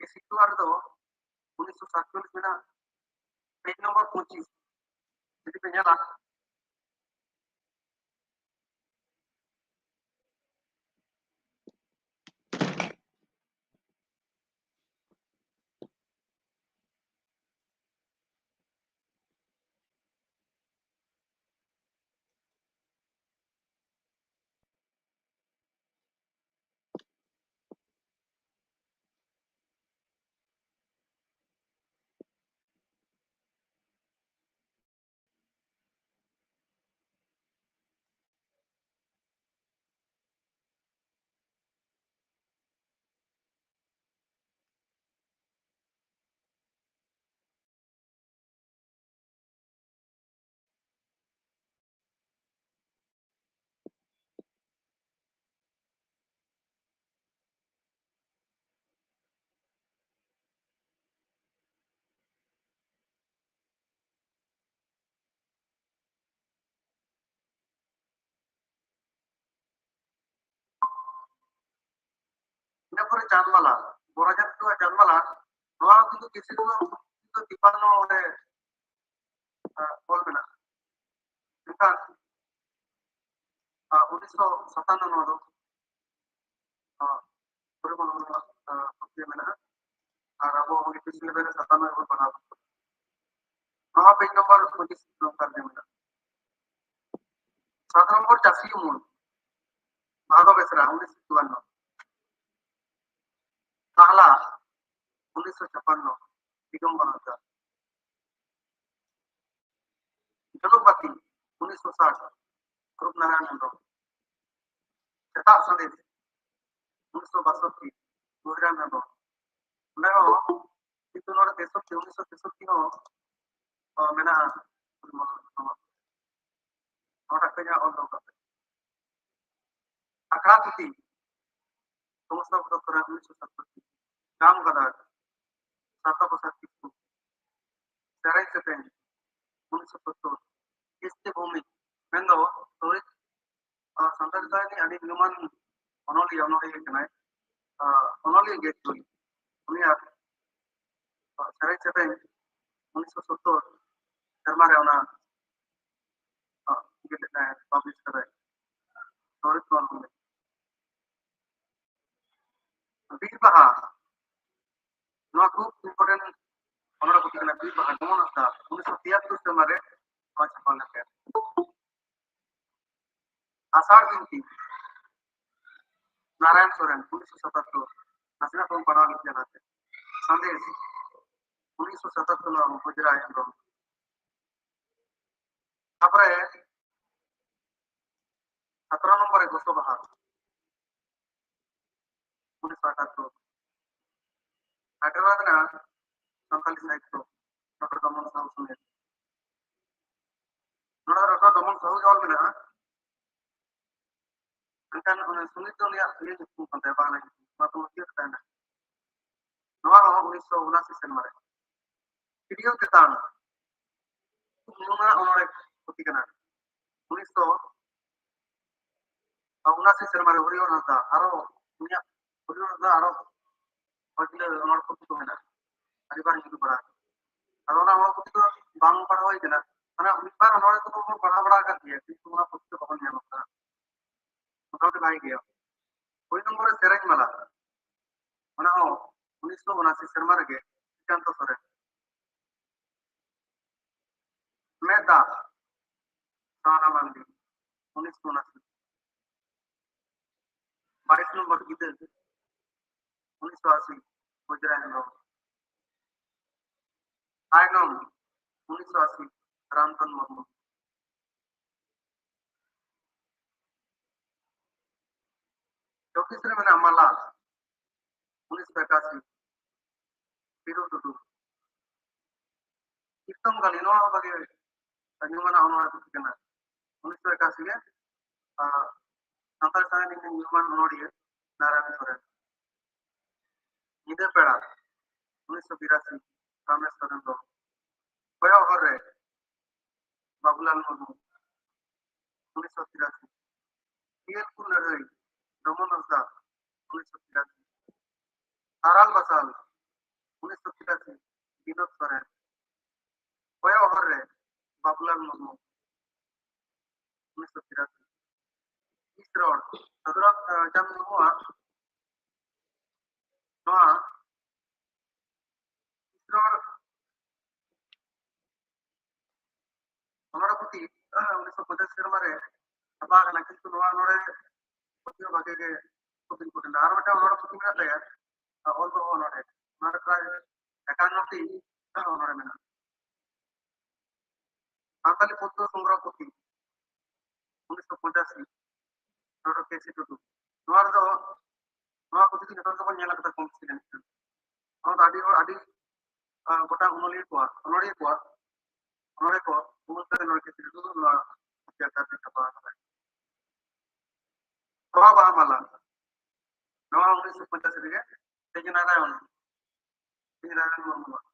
ᱮ ᱥᱤᱠᱩᱣᱟᱨ ᱨᱮᱫᱚ ᱩᱱᱤᱥᱥᱚ ᱥᱟᱛᱪᱚᱞᱞᱤᱥ ᱢᱮᱱᱟᱜᱼᱟ, ᱯᱮᱡᱽ ᱱᱚᱢᱵᱚᱨ ᱯᱚᱸᱪᱤᱥ᱾ ᱡᱩᱫᱤ ᱯᱮ ᱧᱮᱞᱟ, ᱯᱚᱨᱮ ᱪᱟᱸᱫᱽᱢᱟᱞᱟ, ᱵᱚᱨᱟᱡᱟᱛ ᱫᱚ ᱪᱟᱸᱫᱽᱢᱟᱞᱟ, ᱱᱚᱣᱟ ᱠᱤᱱᱛᱩ ᱠᱤᱥᱤ ᱫᱚ ᱛᱤᱯᱟᱱᱱᱚ ᱚᱸᱰᱮ ᱚᱞ ᱢᱮᱱᱟᱜᱼᱟ᱾ ᱢᱮᱱᱠᱷᱟᱱ ᱩᱱᱤᱥᱥᱚ ᱥᱟᱛᱟᱱᱱᱚ ᱱᱚᱣᱟ ᱫᱚ ᱯᱚᱨᱤᱢᱟᱱ ᱢᱮᱱᱟᱜᱼᱟ᱾ ᱟᱨ ᱟᱵᱚ ᱤᱯᱤᱥ ᱞᱮᱵᱮᱞ ᱨᱮ ᱥᱟᱛᱟᱱᱱᱚ ᱵᱚᱱ ᱯᱟᱲᱦᱟᱣ᱾ ᱱᱚᱣᱟ ᱯᱮᱡᱽ ᱱᱚᱢᱵᱚᱨ ᱯᱚᱸᱪᱤᱥ ᱱᱚᱝᱠᱟ ᱜᱮ ᱢᱮᱱᱟᱜᱼᱟ᱾ ᱥᱟᱛ ᱱᱚᱢᱵᱚᱨ ᱪᱟᱹᱥᱤ ᱩᱢᱩᱞ, ᱵᱷᱟᱫᱚ ᱵᱮᱥᱨᱟ, ᱩᱱᱤᱥᱥᱚ ᱪᱩᱣᱟᱱᱱᱚ᱾ ᱛᱟᱦᱞᱟ, ᱩᱱᱤᱥᱥᱚ ᱪᱷᱟᱯᱟᱱᱱᱚ, ᱫᱤᱜᱚᱢᱵᱚᱨ ᱦᱟᱸᱥᱫᱟ᱾ ᱡᱚᱫᱩᱯᱟᱹᱛᱤ, ᱩᱱᱤᱥᱥᱚ ᱥᱟᱴ, ᱨᱩᱯᱱᱟᱨᱟᱭᱚᱱ ᱦᱮᱢᱵᱨᱚᱢ᱾ ᱥᱮᱛᱟᱜ ᱥᱟᱸᱫᱮᱥ, ᱩᱱᱤᱥᱥᱚ ᱵᱟᱥᱚᱴᱴᱤ, ᱜᱩᱦᱤᱨᱟᱢ ᱦᱮᱢᱵᱨᱚᱢ᱾ ᱚᱸᱰᱮ ᱦᱚᱸ ᱠᱤᱱᱛᱩ ᱱᱚᱰᱮ ᱛᱮᱥᱚᱴᱴᱤ, ᱩᱱᱤᱥᱥᱚ ᱛᱮᱥᱚᱴᱴᱤ ᱦᱚᱸ ᱢᱮᱱᱟᱜᱼᱟ᱾ ᱱᱚᱣᱟᱴᱟᱜ ᱠᱟᱹᱡ ᱦᱟᱸᱜ ᱚᱞ ᱫᱚᱦᱚ ᱠᱟᱜ ᱯᱮ᱾ ᱟᱠᱷᱲᱟ ᱯᱩᱛᱷᱤ, ᱥᱚᱝᱥᱛᱷᱟ ᱯᱚᱫᱚᱵ ᱠᱚᱨᱮ ᱩᱱᱤᱥᱥᱚ ᱥᱟᱛᱥᱚᱴᱴᱤ, ᱜᱟᱢ ᱜᱟᱫᱟᱲ, ᱥᱟᱨᱛᱟ ᱯᱨᱚᱥᱟᱫᱽ ᱠᱤᱥᱠᱩ, ᱥᱮᱨᱮᱧ ᱥᱮᱯᱮᱧ, ᱩᱱᱤᱥᱥᱚ ᱥᱚᱛᱛᱚᱨ, ᱠᱤᱥᱛᱤ ᱵᱷᱩᱢᱤ, ᱢᱮᱱᱫᱚ ᱛᱚᱲᱤᱛ, ᱟᱨ ᱥᱟᱱᱛᱟᱲᱤ ᱥᱟᱶᱦᱮᱫ ᱨᱤᱱᱤᱡ ᱟᱹᱰᱤ ᱧᱩᱢᱟᱱ ᱚᱱᱚᱞᱤᱭᱟᱹ, ᱚᱱᱚᱞᱤᱭᱟᱹ ᱠᱟᱱᱟᱭ᱾ ᱟᱨ ᱚᱱᱚᱞᱤᱭᱟᱹ ᱜᱮ ᱮᱠᱪᱩᱭᱮᱞᱤ ᱩᱱᱤᱭᱟᱜ ᱥᱮᱨᱮᱧ ᱥᱮᱯᱮᱧ ᱩᱱᱤᱥᱥᱚ ᱥᱚᱛᱛᱚᱨ ᱥᱮᱨᱢᱟ ᱨᱮ ᱚᱱᱟ ᱤᱭᱟᱹ ᱞᱮᱫᱟᱭ, ᱯᱟᱵᱽᱞᱤᱥ ᱠᱟᱫᱟᱭ᱾ ᱛᱚᱲᱤᱛ ᱠᱚ ᱚᱞ ᱞᱮᱫᱟ᱾ ᱵᱤᱨ ᱵᱟᱦᱟ, ᱱᱚᱣᱟ ᱠᱷᱩᱵ ᱤᱢᱯᱚᱨᱴᱮᱱᱴ ᱚᱱᱚᱬᱦᱮ ᱯᱩᱛᱷᱤ ᱠᱟᱱᱟ ᱵᱤᱨ ᱵᱟᱦᱟ, ᱰᱚᱢᱚᱱ ᱦᱟᱸᱥᱫᱟ, ᱩᱱᱤᱥᱥᱚ ᱛᱤᱭᱟᱛᱛᱳᱨ ᱥᱮᱨᱢᱟ ᱨᱮ ᱱᱚᱣᱟ ᱪᱷᱟᱯᱟ ᱞᱮᱱ ᱛᱟᱭᱟ᱾ ᱟᱥᱟᱲ ᱵᱤᱱᱛᱤ, ᱱᱟᱨᱟᱭᱚᱱ ᱥᱚᱨᱮᱱ, ᱩᱱᱤᱥᱥᱚ ᱥᱟᱛᱟᱛᱛᱳᱨ, ᱱᱟᱥᱮᱱᱟᱜ ᱵᱚᱱ ᱯᱟᱲᱦᱟᱣ ᱞᱮᱫ ᱜᱮᱭᱟ ᱞᱟᱦᱟᱛᱮ᱾ ᱥᱟᱸᱫᱮᱥ, ᱩᱱᱤᱥᱥᱚ ᱥᱟᱛᱟᱛᱛᱳᱨ, ᱱᱚᱣᱟ ᱵᱩᱡᱽᱨᱟᱭ ᱦᱮᱢᱵᱨᱚᱢ᱾ ᱛᱟᱯᱚᱨᱮ ᱥᱟᱛᱨᱚ ᱱᱚᱢᱵᱚᱨ ᱨᱮ ᱜᱚᱥᱚ ᱵᱟᱦᱟ, ᱩᱱᱤᱥᱥᱚ ᱟᱴᱷᱟᱛᱛᱳᱨ᱾ ᱟᱴᱷᱨᱚ ᱨᱮᱱᱟᱜ ᱥᱟᱱᱛᱟᱞᱤ ᱥᱟᱦᱤᱛᱛᱚ, ᱰᱚᱠᱴᱚᱨ ᱫᱚᱢᱚᱱ ᱥᱟᱦᱩ ᱥᱩᱢᱤᱛ᱾ ᱱᱚᱰᱮ ᱰᱚᱠᱴᱚᱨ ᱫᱚᱢᱚᱱ ᱥᱟᱦᱩ ᱚᱞ ᱢᱮᱱᱟᱜᱼᱟ᱾ ᱢᱮᱱᱠᱷᱟᱱ ᱚᱱᱟ ᱥᱩᱢᱤᱛ ᱫᱚ ᱩᱱᱤᱭᱟᱜ ᱤᱭᱟᱹ ᱧᱩᱛᱩᱢ ᱠᱟᱱ ᱛᱟᱭᱟ, ᱵᱟᱝᱞᱟ ᱧᱩᱛᱩᱢ, ᱚᱱᱟ ᱫᱚ ᱢᱩᱪᱟᱹᱫ ᱛᱟᱭᱱᱟ᱾ ᱱᱚᱣᱟ ᱦᱚᱸ ᱩᱱᱤᱥᱥᱚ ᱩᱱᱟᱥᱤ ᱥᱮᱨᱢᱟ ᱨᱮ᱾ ᱛᱤᱨᱭᱳ ᱪᱮᱛᱟᱱ, ᱠᱷᱩᱵ ᱧᱩᱢᱟᱱᱟᱜ ᱚᱱᱚᱬᱦᱮ ᱯᱩᱛᱷᱤ ᱠᱟᱱᱟ᱾ ᱩᱱᱤᱥᱥᱚ ᱩᱱᱟᱥᱤ ᱥᱮᱨᱢᱟ ᱨᱮ ᱦᱚᱨᱤᱦᱚᱨ ᱦᱟᱸᱥᱫᱟ, ᱟᱨᱚ ᱩᱱᱤᱭᱟᱜ ᱯᱩᱛᱷᱤ ᱫᱚ ᱟᱨᱚ ᱯᱟᱹᱦᱤᱞ ᱚᱱᱚᱬᱦᱮ ᱯᱩᱛᱷᱤ ᱠᱚ ᱢᱮᱱᱟᱜᱼᱟ, ᱟᱹᱰᱤ ᱵᱟᱨ ᱧᱩᱨᱩ ᱵᱟᱲᱟ ᱟᱠᱟᱱᱟ᱾ ᱟᱫᱚ ᱚᱱᱟ ᱚᱱᱚᱬᱦᱮ ᱯᱩᱛᱷᱤ ᱫᱚ ᱵᱟᱝ ᱯᱟᱲᱦᱟᱣ ᱦᱩᱭ ᱠᱟᱱᱟ, ᱢᱟᱱᱮ ᱢᱤᱫ ᱵᱟᱨ ᱚᱱᱚᱬᱦᱮ ᱠᱚᱫᱚ ᱵᱚᱱ ᱯᱟᱲᱦᱟᱣ ᱵᱟᱲᱟ ᱟᱠᱟᱫ ᱜᱮᱭᱟ, ᱠᱤᱱᱛᱩ ᱚᱱᱟ ᱯᱩᱛᱷᱤ ᱫᱚ ᱵᱟᱵᱚᱱ ᱧᱟᱢ ᱟᱠᱟᱫᱟ᱾ ᱢᱚᱴᱟᱢᱩᱴᱤ ᱵᱷᱟᱜᱮ ᱜᱮᱭᱟ᱾ ᱠᱩᱲᱤ ᱱᱚᱢᱵᱚᱨ ᱨᱮ ᱥᱮᱨᱮᱧ ᱢᱟᱞᱟ, ᱚᱱᱟ ᱦᱚᱸ ᱩᱱᱤᱥᱥᱚ ᱩᱱᱟᱥᱤ ᱥᱮᱨᱢᱟ ᱨᱮᱜᱮ ᱥᱨᱤᱠᱟᱱᱛᱚ ᱥᱚᱨᱮᱱ᱾ ᱢᱮᱫ ᱫᱟᱜ, ᱥᱟᱣᱱᱟ ᱢᱟᱱᱰᱤ, ᱩᱱᱤᱥᱥᱚ ᱩᱱᱟᱥᱤ᱾ ᱵᱟᱭᱤᱥ ᱱᱚᱢᱵᱚᱨ ᱜᱤᱫᱟᱹ, ᱩᱱᱤᱥᱥᱚ ᱟᱥᱤ, ᱵᱚᱡᱽᱨᱟ ᱦᱮᱢᱵᱨᱚᱢ᱾ ᱛᱟᱭᱱᱚᱢ, ᱩᱱᱤᱥᱥᱚ ᱟᱥᱤ, ᱨᱟᱢᱫᱷᱚᱱ ᱢᱩᱨᱢᱩ᱾ ᱪᱚᱵᱵᱤᱥ ᱨᱮ ᱢᱮᱱᱟᱜᱼᱟ ᱢᱟᱞᱟ, ᱩᱱᱤᱥᱥᱚ ᱮᱠᱟᱥᱤ, ᱵᱤᱨᱩ ᱴᱩᱰᱩ᱾ ᱠᱤᱨᱛᱚᱱ ᱠᱟᱹᱦᱱᱤ, ᱱᱚᱣᱟ ᱦᱚᱸ ᱵᱷᱟᱜᱮ ᱧᱩᱢᱟᱱᱟᱜ ᱚᱱᱚᱬᱦᱮ ᱯᱩᱛᱷᱤ ᱠᱟᱱᱟ᱾ ᱩᱱᱤᱥᱥᱚ ᱮᱠᱟᱥᱤ ᱜᱮ, ᱟᱨ ᱥᱟᱱᱛᱟᱲ ᱥᱟᱶᱦᱮᱫ ᱨᱮᱱ ᱧᱩᱢᱟᱱ ᱚᱱᱚᱬᱦᱤᱭᱟᱹ ᱱᱟᱨᱟᱭᱚᱱ ᱥᱚᱨᱮᱱ᱾ ᱧᱤᱫᱟᱹ ᱯᱮᱲᱟ, ᱩᱱᱤᱥᱥᱚ ᱵᱤᱨᱟᱥᱤ, ᱨᱟᱢᱮᱥ ᱥᱚᱨᱮᱱ ᱫᱚ᱾ ᱠᱚᱭᱚᱜ ᱦᱚᱨ ᱨᱮ, ᱵᱟᱵᱩᱞᱟᱞ ᱢᱩᱨᱢᱩ, ᱩᱱᱤᱥᱥᱚ ᱛᱤᱨᱟᱥᱤ᱾ ᱡᱤᱭᱟᱹᱞ ᱠᱚ ᱞᱟᱹᱲᱦᱟᱹᱭ, ᱰᱚᱢᱚᱱ ᱦᱟᱸᱥᱫᱟ, ᱩᱱᱤᱥᱥᱚ ᱛᱤᱨᱟᱥᱤ᱾ ᱟᱨᱟᱞ ᱵᱟᱥᱟᱞ, ᱩᱱᱤᱥᱥᱚ ᱛᱤᱨᱟᱥᱤ, ᱵᱤᱱᱳᱫ ᱥᱚᱨᱮᱱ᱾ ᱠᱚᱭᱚᱜ ᱦᱚᱨ ᱨᱮ, ᱵᱟᱵᱩᱞᱟᱞ ᱢᱩᱨᱢᱩ, ᱩᱱᱤᱥᱥᱚ ᱛᱤᱨᱟᱥᱤ᱾ ᱤᱥᱨᱚᱲ, ᱥᱟᱹᱫᱷᱩᱨᱟᱢ, ᱟᱸ, ᱪᱟᱸᱫᱽ ᱢᱩᱨᱢᱩᱣᱟᱜ ᱱᱚᱣᱟ ᱤᱥᱨᱚᱲ ᱚᱱᱚᱬᱦᱮ ᱯᱩᱛᱷᱤ ᱩᱱᱤᱥᱥᱚ ᱯᱚᱧᱪᱟᱥ ᱥᱮᱨᱢᱟ ᱨᱮ ᱪᱷᱟᱯᱟ ᱟᱠᱟᱱᱟ, ᱠᱤᱱᱛᱩ ᱱᱚᱣᱟ ᱚᱱᱚᱬᱦᱮ ᱯᱩᱛᱷᱤ ᱦᱚᱸ ᱵᱷᱟᱜᱮ ᱜᱮ ᱠᱚᱴᱷᱤᱱ ᱠᱚᱴᱷᱤᱱ᱾ ᱟᱨ ᱢᱤᱫᱴᱟᱝ ᱚᱱᱚᱬᱦᱮ ᱯᱩᱛᱷᱤ ᱢᱮᱱᱟᱜ ᱛᱟᱭᱟ, ᱚᱞ ᱫᱚᱦᱚ ᱚᱱᱚᱬᱦᱮ, ᱚᱱᱟ ᱨᱮ ᱯᱨᱟᱭ ᱮᱠᱟᱱᱱᱚ ᱴᱤ ᱚᱱᱚᱬᱦᱮ ᱢᱮᱱᱟᱜᱼᱟ᱾ ᱥᱟᱱᱛᱟᱞᱤ ᱯᱚᱫᱽᱫᱚ ᱥᱚᱝᱜᱨᱚᱦᱚ ᱯᱩᱛᱷᱤ, ᱩᱱᱤᱥᱥᱚ ᱯᱚᱸᱪᱟᱥᱤ, ᱰᱚᱠᱴᱚᱨ ᱠᱮ ᱥᱤ ᱴᱩᱰᱩ᱾ ᱱᱚᱣᱟ ᱨᱮᱫᱚ, ᱱᱚᱣᱟ ᱯᱩᱛᱷᱤ ᱫᱚ ᱡᱚᱛᱚ ᱜᱮᱵᱚᱱ ᱧᱮᱞ ᱟᱠᱟᱫᱟ ᱠᱚᱢ ᱵᱮᱥᱤ ᱡᱟᱹᱱᱤᱡ ᱠᱷᱟᱱ᱾ ᱱᱚᱣᱟ ᱫᱚ ᱟᱹᱰᱤ ᱦᱚᱲ, ᱟᱹᱰᱤ, ᱟᱸ, ᱜᱚᱴᱟᱝ ᱚᱱᱚᱞᱤᱭᱟᱹ ᱠᱚᱣᱟᱜ, ᱚᱱᱚᱲᱦᱤᱭᱟᱹ ᱠᱚᱣᱟᱜ, ᱚᱱᱚᱲᱦᱮ ᱠᱚ ᱩᱢᱩᱞ ᱠᱟᱛᱮ ᱱᱚᱣᱟ ᱠᱤᱥᱤ ᱴᱩᱰᱩ ᱱᱚᱣᱟ ᱡᱟᱭᱜᱟ ᱨᱮ ᱪᱷᱟᱯᱟ ᱟᱠᱟᱫᱟᱭ᱾ ᱛᱚᱣᱟ ᱵᱟᱦᱟ ᱢᱟᱞᱟ, ᱱᱚᱣᱟ ᱩᱱᱤᱥᱥᱚ ᱯᱚᱸᱪᱟᱥᱤ ᱨᱮᱜᱮ ᱛᱮᱡᱽ ᱱᱟᱨᱟᱭᱚᱱ, ᱛᱮᱡᱽ ᱱᱟᱨᱟᱭᱚᱱ ᱢᱩᱨᱢᱩᱣᱟᱜ᱾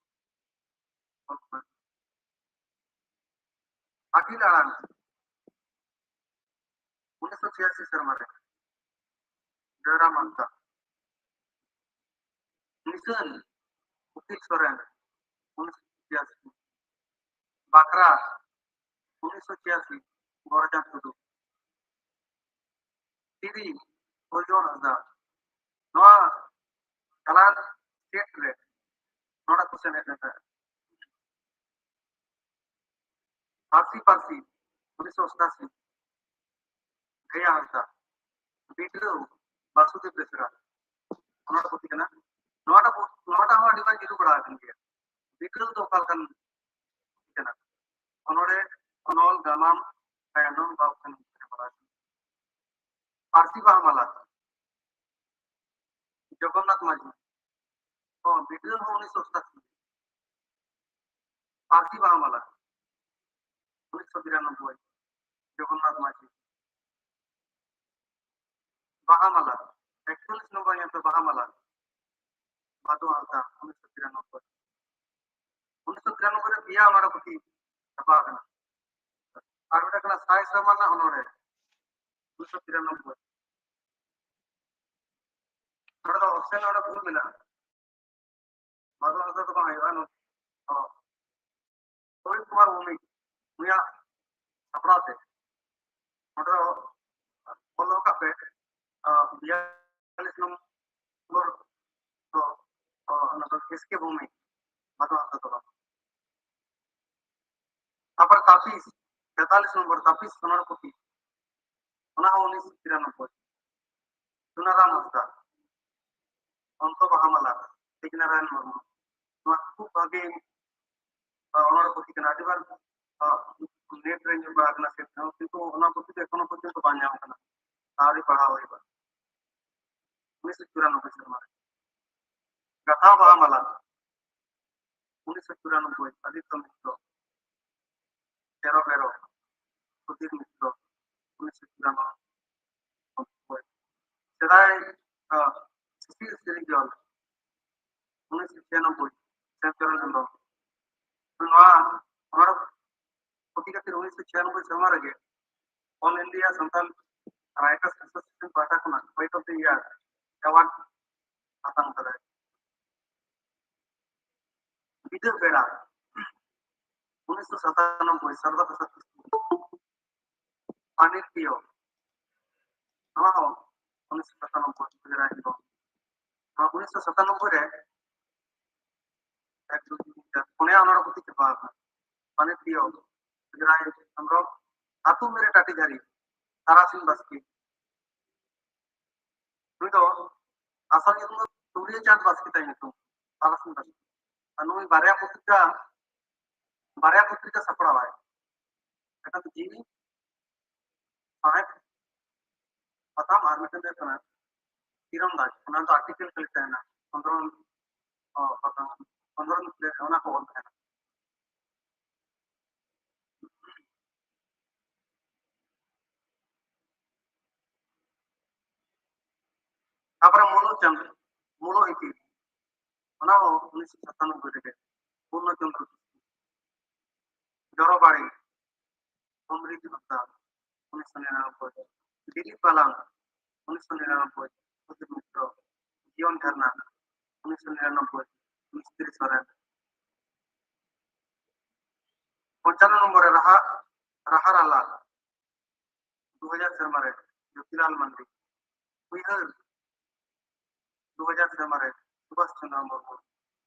ᱟᱹᱜᱤᱞ ᱟᱲᱟᱝ, ᱩᱱᱤᱥᱥᱚ ᱪᱷᱤᱭᱟᱥᱤ ᱥᱮᱨᱢᱟ ᱨᱮ, ᱡᱚᱭᱨᱟᱢ ᱦᱟᱸᱥᱫᱟ᱾ ᱵᱤᱫᱟᱹᱞ ᱩᱠᱤᱞ ᱥᱚᱨᱮᱱ, ᱩᱱᱤᱥᱥᱚ ᱪᱷᱤᱭᱟᱥᱤ᱾ ᱵᱟᱠᱨᱟ, ᱩᱱᱤᱥᱥᱚ ᱪᱷᱤᱭᱟᱥᱤ, ᱜᱚᱨᱚᱪᱟᱸᱫᱽ ᱴᱩᱰᱩ᱾ ᱛᱤᱨᱤ, ᱚᱨᱡᱚᱱ ᱦᱟᱸᱥᱫᱟ᱾ ᱱᱚᱣᱟ ᱪᱟᱞᱟᱣ ᱥᱴᱮᱴ ᱨᱮ ᱱᱚᱰᱮ ᱠᱚ ᱥᱮᱱ ᱦᱮᱡ ᱞᱮᱱ ᱛᱟᱦᱮᱸᱫ᱾ ᱯᱟᱹᱨᱥᱤ ᱯᱟᱹᱨᱥᱤ, ᱩᱱᱤᱥᱥᱚ ᱚᱥᱴᱟᱥᱤ, ᱜᱟᱭᱟ ᱦᱟᱸᱥᱫᱟ᱾ ᱵᱤᱰᱟᱹᱣ, ᱵᱟᱥᱩᱫᱮᱵ ᱵᱮᱥᱨᱟ᱾ ᱚᱱᱚᱬᱦᱮ ᱯᱩᱛᱷᱤ ᱠᱟᱱᱟ᱾ ᱱᱚᱣᱟᱴᱟᱜ ᱯᱩ-, ᱱᱚᱣᱟᱴᱟᱜ ᱦᱚᱸ ᱟᱹᱰᱤ ᱵᱟᱨ ᱧᱩᱨᱩ ᱵᱟᱲᱟ ᱟᱠᱟᱱ ᱜᱮᱭᱟ᱾ ᱵᱤᱰᱟᱹᱣ ᱫᱚ ᱚᱠᱟ ᱞᱮᱠᱟᱱ ᱯᱩᱛᱷᱤ ᱠᱟᱱᱟ? ᱚᱱᱚᱬᱦᱮ, ᱚᱱᱚᱞ, ᱜᱟᱢᱟᱢ, ᱜᱟᱭᱟᱱ, ᱵᱟᱵ ᱠᱟᱹᱦᱱᱤ ᱯᱩᱛᱷᱤ ᱠᱟᱱᱟ᱾ ᱯᱟᱹᱨᱥᱤ ᱵᱟᱦᱟ ᱢᱟᱞᱟ, ᱡᱚᱜᱚᱱᱱᱟᱛᱷ ᱢᱟᱹᱡᱷᱤ᱾ ᱦᱚᱸ, ᱵᱤᱰᱟᱹᱣ ᱦᱚᱸ ᱩᱱᱤᱥᱥᱚ ᱚᱥᱴᱟᱥᱤ᱾ ᱯᱟᱹᱨᱥᱤ ᱵᱟᱦᱟ ᱢᱟᱞᱟ, ᱩᱱᱤᱥᱥᱚ ᱵᱤᱨᱟᱱᱚᱵᱵᱳᱭ, ᱡᱚᱜᱚᱱᱱᱟᱛᱷ ᱢᱟᱹᱡᱷᱤ᱾ ᱵᱟᱦᱟ ᱢᱟᱞᱟ, ᱮᱠᱪᱚᱞᱞᱤᱥ ᱱᱚᱢᱵᱚᱨ ᱧᱮᱞ ᱯᱮ, ᱵᱟᱦᱟ ᱢᱟᱞᱟ, ᱢᱟᱫᱷᱩ ᱦᱟᱸᱥᱫᱟ, ᱩᱱᱤᱥᱥᱚ ᱵᱤᱨᱟᱱᱚᱵᱵᱳᱭ᱾ ᱩᱱᱤᱥᱥᱚ ᱵᱤᱨᱟᱱᱚᱵᱵᱳᱭ ᱨᱮ ᱯᱮᱭᱟ ᱚᱱᱚᱬᱦᱮ ᱯᱩᱛᱷᱤ ᱪᱷᱟᱯᱟ ᱟᱠᱟᱱᱟ᱾ ᱟᱨ ᱢᱤᱫᱴᱟᱝ ᱠᱟᱱᱟ ᱥᱟᱭ ᱥᱮᱨᱢᱟ ᱨᱮᱱᱟᱜ ᱚᱱᱚᱬᱦᱮ, ᱩᱱᱤᱥᱥᱚ ᱵᱤᱨᱟᱱᱚᱵᱵᱳᱭ᱾ ᱱᱚᱰᱮ ᱫᱚ ᱚᱯᱥᱮᱱ ᱱᱚᱰᱮ ᱵᱷᱩᱞ ᱢᱮᱱᱟᱜᱼᱟ᱾ ᱢᱟᱫᱷᱩ ᱦᱟᱸᱥᱫᱟ ᱫᱚ ᱵᱟᱝ ᱦᱩᱭᱩᱜᱼᱟ, ᱱᱚ-, ᱚ᱾ ᱯᱨᱚᱵᱤᱱ ᱠᱩᱢᱟᱨ ᱵᱷᱳᱣᱢᱤᱠ, ᱩᱱᱤᱭᱟᱜ ᱥᱟᱯᱲᱟᱣ ᱛᱮ᱾ ᱱᱚᱰᱮ ᱫᱚ ᱚᱞ ᱫᱚᱦᱚ ᱠᱟᱜ ᱯᱮ, ᱟ, ᱵᱤᱭᱟᱞᱤᱥ ᱱᱚᱢᱵᱚᱨ ᱫᱚ, ᱚ, ᱚᱱᱟ ᱫᱚ ᱮᱥ ᱠᱮ ᱵᱷᱳᱣᱢᱤᱠ, ᱢᱟᱫᱷᱩ ᱦᱟᱸᱥᱫᱟ ᱫᱚ ᱵᱟᱝ᱾ ᱛᱟᱨᱯᱚᱨ ᱛᱟᱹᱯᱤᱥ, ᱛᱮᱛᱟᱞᱤᱥ ᱱᱚᱢᱵᱚᱨ ᱛᱟᱹᱯᱤᱥ ᱚᱱᱚᱬᱦᱮ ᱯᱩᱛᱷᱤ, ᱚᱱᱟ ᱦᱚᱸ ᱩᱱᱤᱥᱥᱚ ᱛᱤᱨᱟᱱᱚᱵᱵᱳᱭ᱾ ᱥᱩᱱᱟᱨᱟᱢ ᱦᱟᱸᱥᱫᱟ, ᱚᱱᱛᱚ ᱵᱟᱦᱟ ᱢᱟᱞᱟ, ᱫᱤᱠᱱᱟᱨᱟᱭᱚᱱ ᱢᱩᱨᱢᱩ᱾ ᱱᱚᱣᱟ ᱠᱷᱩᱵ ᱵᱷᱟᱜᱮ, ᱟ, ᱚᱱᱚᱬᱦᱮ ᱯᱩᱛᱷᱤ ᱠᱟᱱᱟ᱾ ᱟᱹᱰᱤ ᱵᱟᱨ, ᱟ, ᱱᱮᱴ ᱨᱮ ᱧᱩᱨ ᱵᱟᱲᱟ ᱟᱠᱟᱱᱟ ᱥᱮ ᱪᱮᱫ, ᱠᱤᱱᱛᱩ ᱚᱱᱟ ᱯᱩᱛᱷᱤ ᱫᱚ ᱮᱠᱷᱚᱱᱳ ᱯᱚᱨᱡᱚᱱᱛᱚ ᱵᱟᱝ ᱧᱟᱢ ᱟᱠᱟᱱᱟ᱾ ᱟᱹᱣᱨᱤ ᱯᱟᱲᱦᱟᱣ ᱦᱩᱭᱩᱜᱼᱟ᱾ ᱩᱱᱤᱥᱥᱚ ᱪᱩᱨᱟᱱᱚᱵᱵᱳᱭ ᱥᱮᱨᱢᱟ ᱨᱮ᱾ ᱜᱟᱛᱷᱟ ᱵᱟᱦᱟ ᱢᱟᱞᱟ, ᱩᱱᱤᱥᱥᱚ ᱪᱩᱨᱟᱱᱚᱵᱵᱳᱭ, ᱟᱫᱤᱛᱛᱚ ᱢᱤᱛᱨᱚ, ᱮᱨᱚᱜ ᱮᱨᱚᱜ, ᱥᱩᱫᱷᱤᱨ ᱢᱤᱛᱨᱚ, ᱩᱱᱤᱥᱥᱚ ᱪᱩᱨᱟᱱᱚᱵᱵᱳᱭ᱾ ᱥᱮᱫᱟᱭ, ᱟ, ᱥᱤᱥᱤᱨ ᱥᱤᱨᱡᱚᱱ, ᱩᱱᱤᱥᱥᱚ ᱪᱷᱤᱭᱟᱱᱚᱵᱵᱳᱭ, ᱥᱮᱱ ᱪᱚᱨᱚᱱ ᱦᱮᱢᱵᱨᱚᱢ᱾ ᱱᱚᱣᱟ ᱚᱱᱚᱬᱦᱮ ᱯᱩᱛᱷᱤ ᱠᱷᱟᱹᱛᱤᱨ ᱩᱱᱤᱥᱥᱚ ᱪᱷᱤᱭᱟᱱᱚᱵᱵᱳᱭ ᱥᱮᱨᱢᱟ ᱨᱮᱜᱮ All India Santal Writers Association ᱯᱟᱦᱴᱟ ᱠᱷᱚᱱᱟᱜ Poet of the Year award ᱦᱟᱛᱟᱣ ᱠᱟᱫᱟᱭ᱾ ᱵᱤᱫᱟᱹ ᱵᱮᱲᱟ, ᱩᱱᱤᱥᱥᱚ ᱥᱟᱛᱟᱱᱚᱵᱵᱳᱭ, ᱥᱟᱨᱚᱫᱟ ᱯᱨᱚᱥᱟᱫᱽ ᱠᱤᱥᱠᱩ, ᱯᱟᱱᱤᱨ ᱯᱤᱭᱳ, ᱱᱚᱣᱟ ᱦᱚᱸ ᱩᱱᱤᱥᱥᱚ ᱥᱟᱛᱟᱱᱚᱵᱵᱳᱭ ᱜᱩᱡᱽᱨᱟᱴ ᱫᱚ, ᱱᱚᱣᱟ ᱩᱱᱤᱥᱥᱚ ᱥᱟᱛᱟᱱᱚᱵᱵᱳᱭ ᱨᱮ ᱮᱠ ᱫᱩᱭ ᱛᱤᱱ ᱪᱟᱨ ᱯᱩᱱᱭᱟ ᱚᱱᱚᱬᱦᱮ ᱯᱩᱛᱷᱤ ᱪᱷᱟᱯᱟ ᱟᱠᱟᱱᱟ᱾ ᱯᱟᱱᱤᱨ ᱯᱤᱭᱳ, ᱜᱩᱡᱽᱨᱟᱴ ᱦᱮᱢᱵᱨᱚᱢ, ᱟᱹᱛᱩ ᱢᱮᱨᱮ ᱴᱟᱴᱤ ᱡᱷᱟᱹᱨᱤ, ᱛᱟᱨᱟᱥᱤᱧ ᱵᱟᱥᱠᱮ᱾ ᱱᱩᱭ ᱫᱚ ᱟᱥᱚᱞ ᱧᱩᱛᱩᱢ ᱫᱚ ᱥᱩᱨᱭᱚ ᱪᱟᱸᱫᱽ ᱵᱟᱥᱠᱮ ᱛᱟᱭ ᱧᱩᱛᱩᱢ, ᱛᱟᱨᱟᱥᱤᱧ ᱵᱟᱥᱠᱮ᱾ ᱟᱨ ᱱᱩᱭ ᱵᱟᱨᱭᱟ ᱯᱚᱛᱨᱤᱠᱟ, ᱵᱟᱨᱭᱟ ᱯᱚᱛᱨᱤᱠᱟ ᱥᱟᱯᱲᱟᱣᱟᱭ᱾ ᱢᱤᱫᱴᱟᱝ ᱫᱚ ᱡᱤᱣᱤ ᱥᱟᱶᱦᱮᱫ ᱯᱟᱛᱷᱟᱢ ᱟᱨ ᱢᱤᱫᱴᱟᱝ ᱫᱚ ᱦᱩᱭᱩᱜ ᱠᱟᱱᱟ ᱛᱤᱨᱚᱱᱫᱟᱡᱽ, ᱚᱱᱟ ᱫᱚ ᱟᱨᱴᱤᱠᱮᱞ ᱠᱷᱟᱹᱞᱤ ᱛᱟᱦᱮᱱᱟ, ᱠᱷᱚᱸᱫᱽᱨᱚᱱ, ᱚ, ᱯᱟᱛᱷᱟᱢ, ᱠᱷᱚᱸᱫᱽᱨᱚᱱ ᱞᱮ-, ᱚᱱᱟ ᱠᱚ ᱚᱞ ᱛᱟᱦᱮᱱᱟ᱾ ᱛᱟᱯᱚᱨᱮ ᱢᱩᱞᱩ ᱪᱟᱸᱫ, ᱢᱩᱞᱩ ᱤᱯᱤᱞ, ᱚᱱᱟ ᱦᱚᱸ ᱩᱱᱤᱥᱥᱚ ᱥᱟᱛᱟᱱᱚᱵᱵᱳᱭ ᱨᱮᱜᱮ, ᱯᱩᱨᱱᱚ ᱪᱚᱱᱫᱨᱚ ᱠᱤᱥᱠᱩ᱾ ᱡᱚᱨᱚ ᱵᱟᱲᱮ, ᱚᱢᱨᱤᱛ ᱦᱟᱸᱥᱫᱟ, ᱩᱱᱤᱥᱥᱚ ᱱᱤᱨᱟᱱᱚᱵᱵᱳᱭ᱾ ᱫᱤᱞᱤᱯ ᱵᱟᱞᱟᱝ, ᱩᱱᱤᱥᱥᱚ ᱱᱤᱨᱟᱱᱚᱵᱵᱳᱭ᱾ ᱥᱩᱫᱷᱤᱨ ᱢᱤᱛᱨᱚ, ᱡᱤᱭᱚᱱ ᱡᱷᱟᱨᱱᱟ, ᱩᱱᱤᱥᱥᱚ ᱱᱤᱨᱟᱱᱚᱵᱵᱳᱭ᱾ ᱢᱤᱥᱛᱨᱤ ᱥᱚᱨᱮᱱ᱾ ᱯᱚᱧᱪᱟᱱᱱᱚ ᱱᱚᱢᱵᱚᱨ ᱨᱮ ᱨᱟᱦᱟ, ᱨᱟᱦᱟ ᱨᱟᱞᱟ, ᱫᱩ ᱦᱟᱡᱟᱨ ᱥᱮᱨᱢᱟ ᱨᱮ ᱡᱳᱛᱤᱞᱟᱞ ᱢᱟᱱᱰᱤ᱾ ᱩᱭᱦᱟᱹᱨ, ᱫᱩ ᱦᱟᱡᱟᱨ ᱥᱮᱨᱢᱟ ᱨᱮ ᱥᱩᱵᱷᱟᱥ ᱪᱚᱸᱫᱽᱨᱚ ᱢᱩᱨᱢᱩ᱾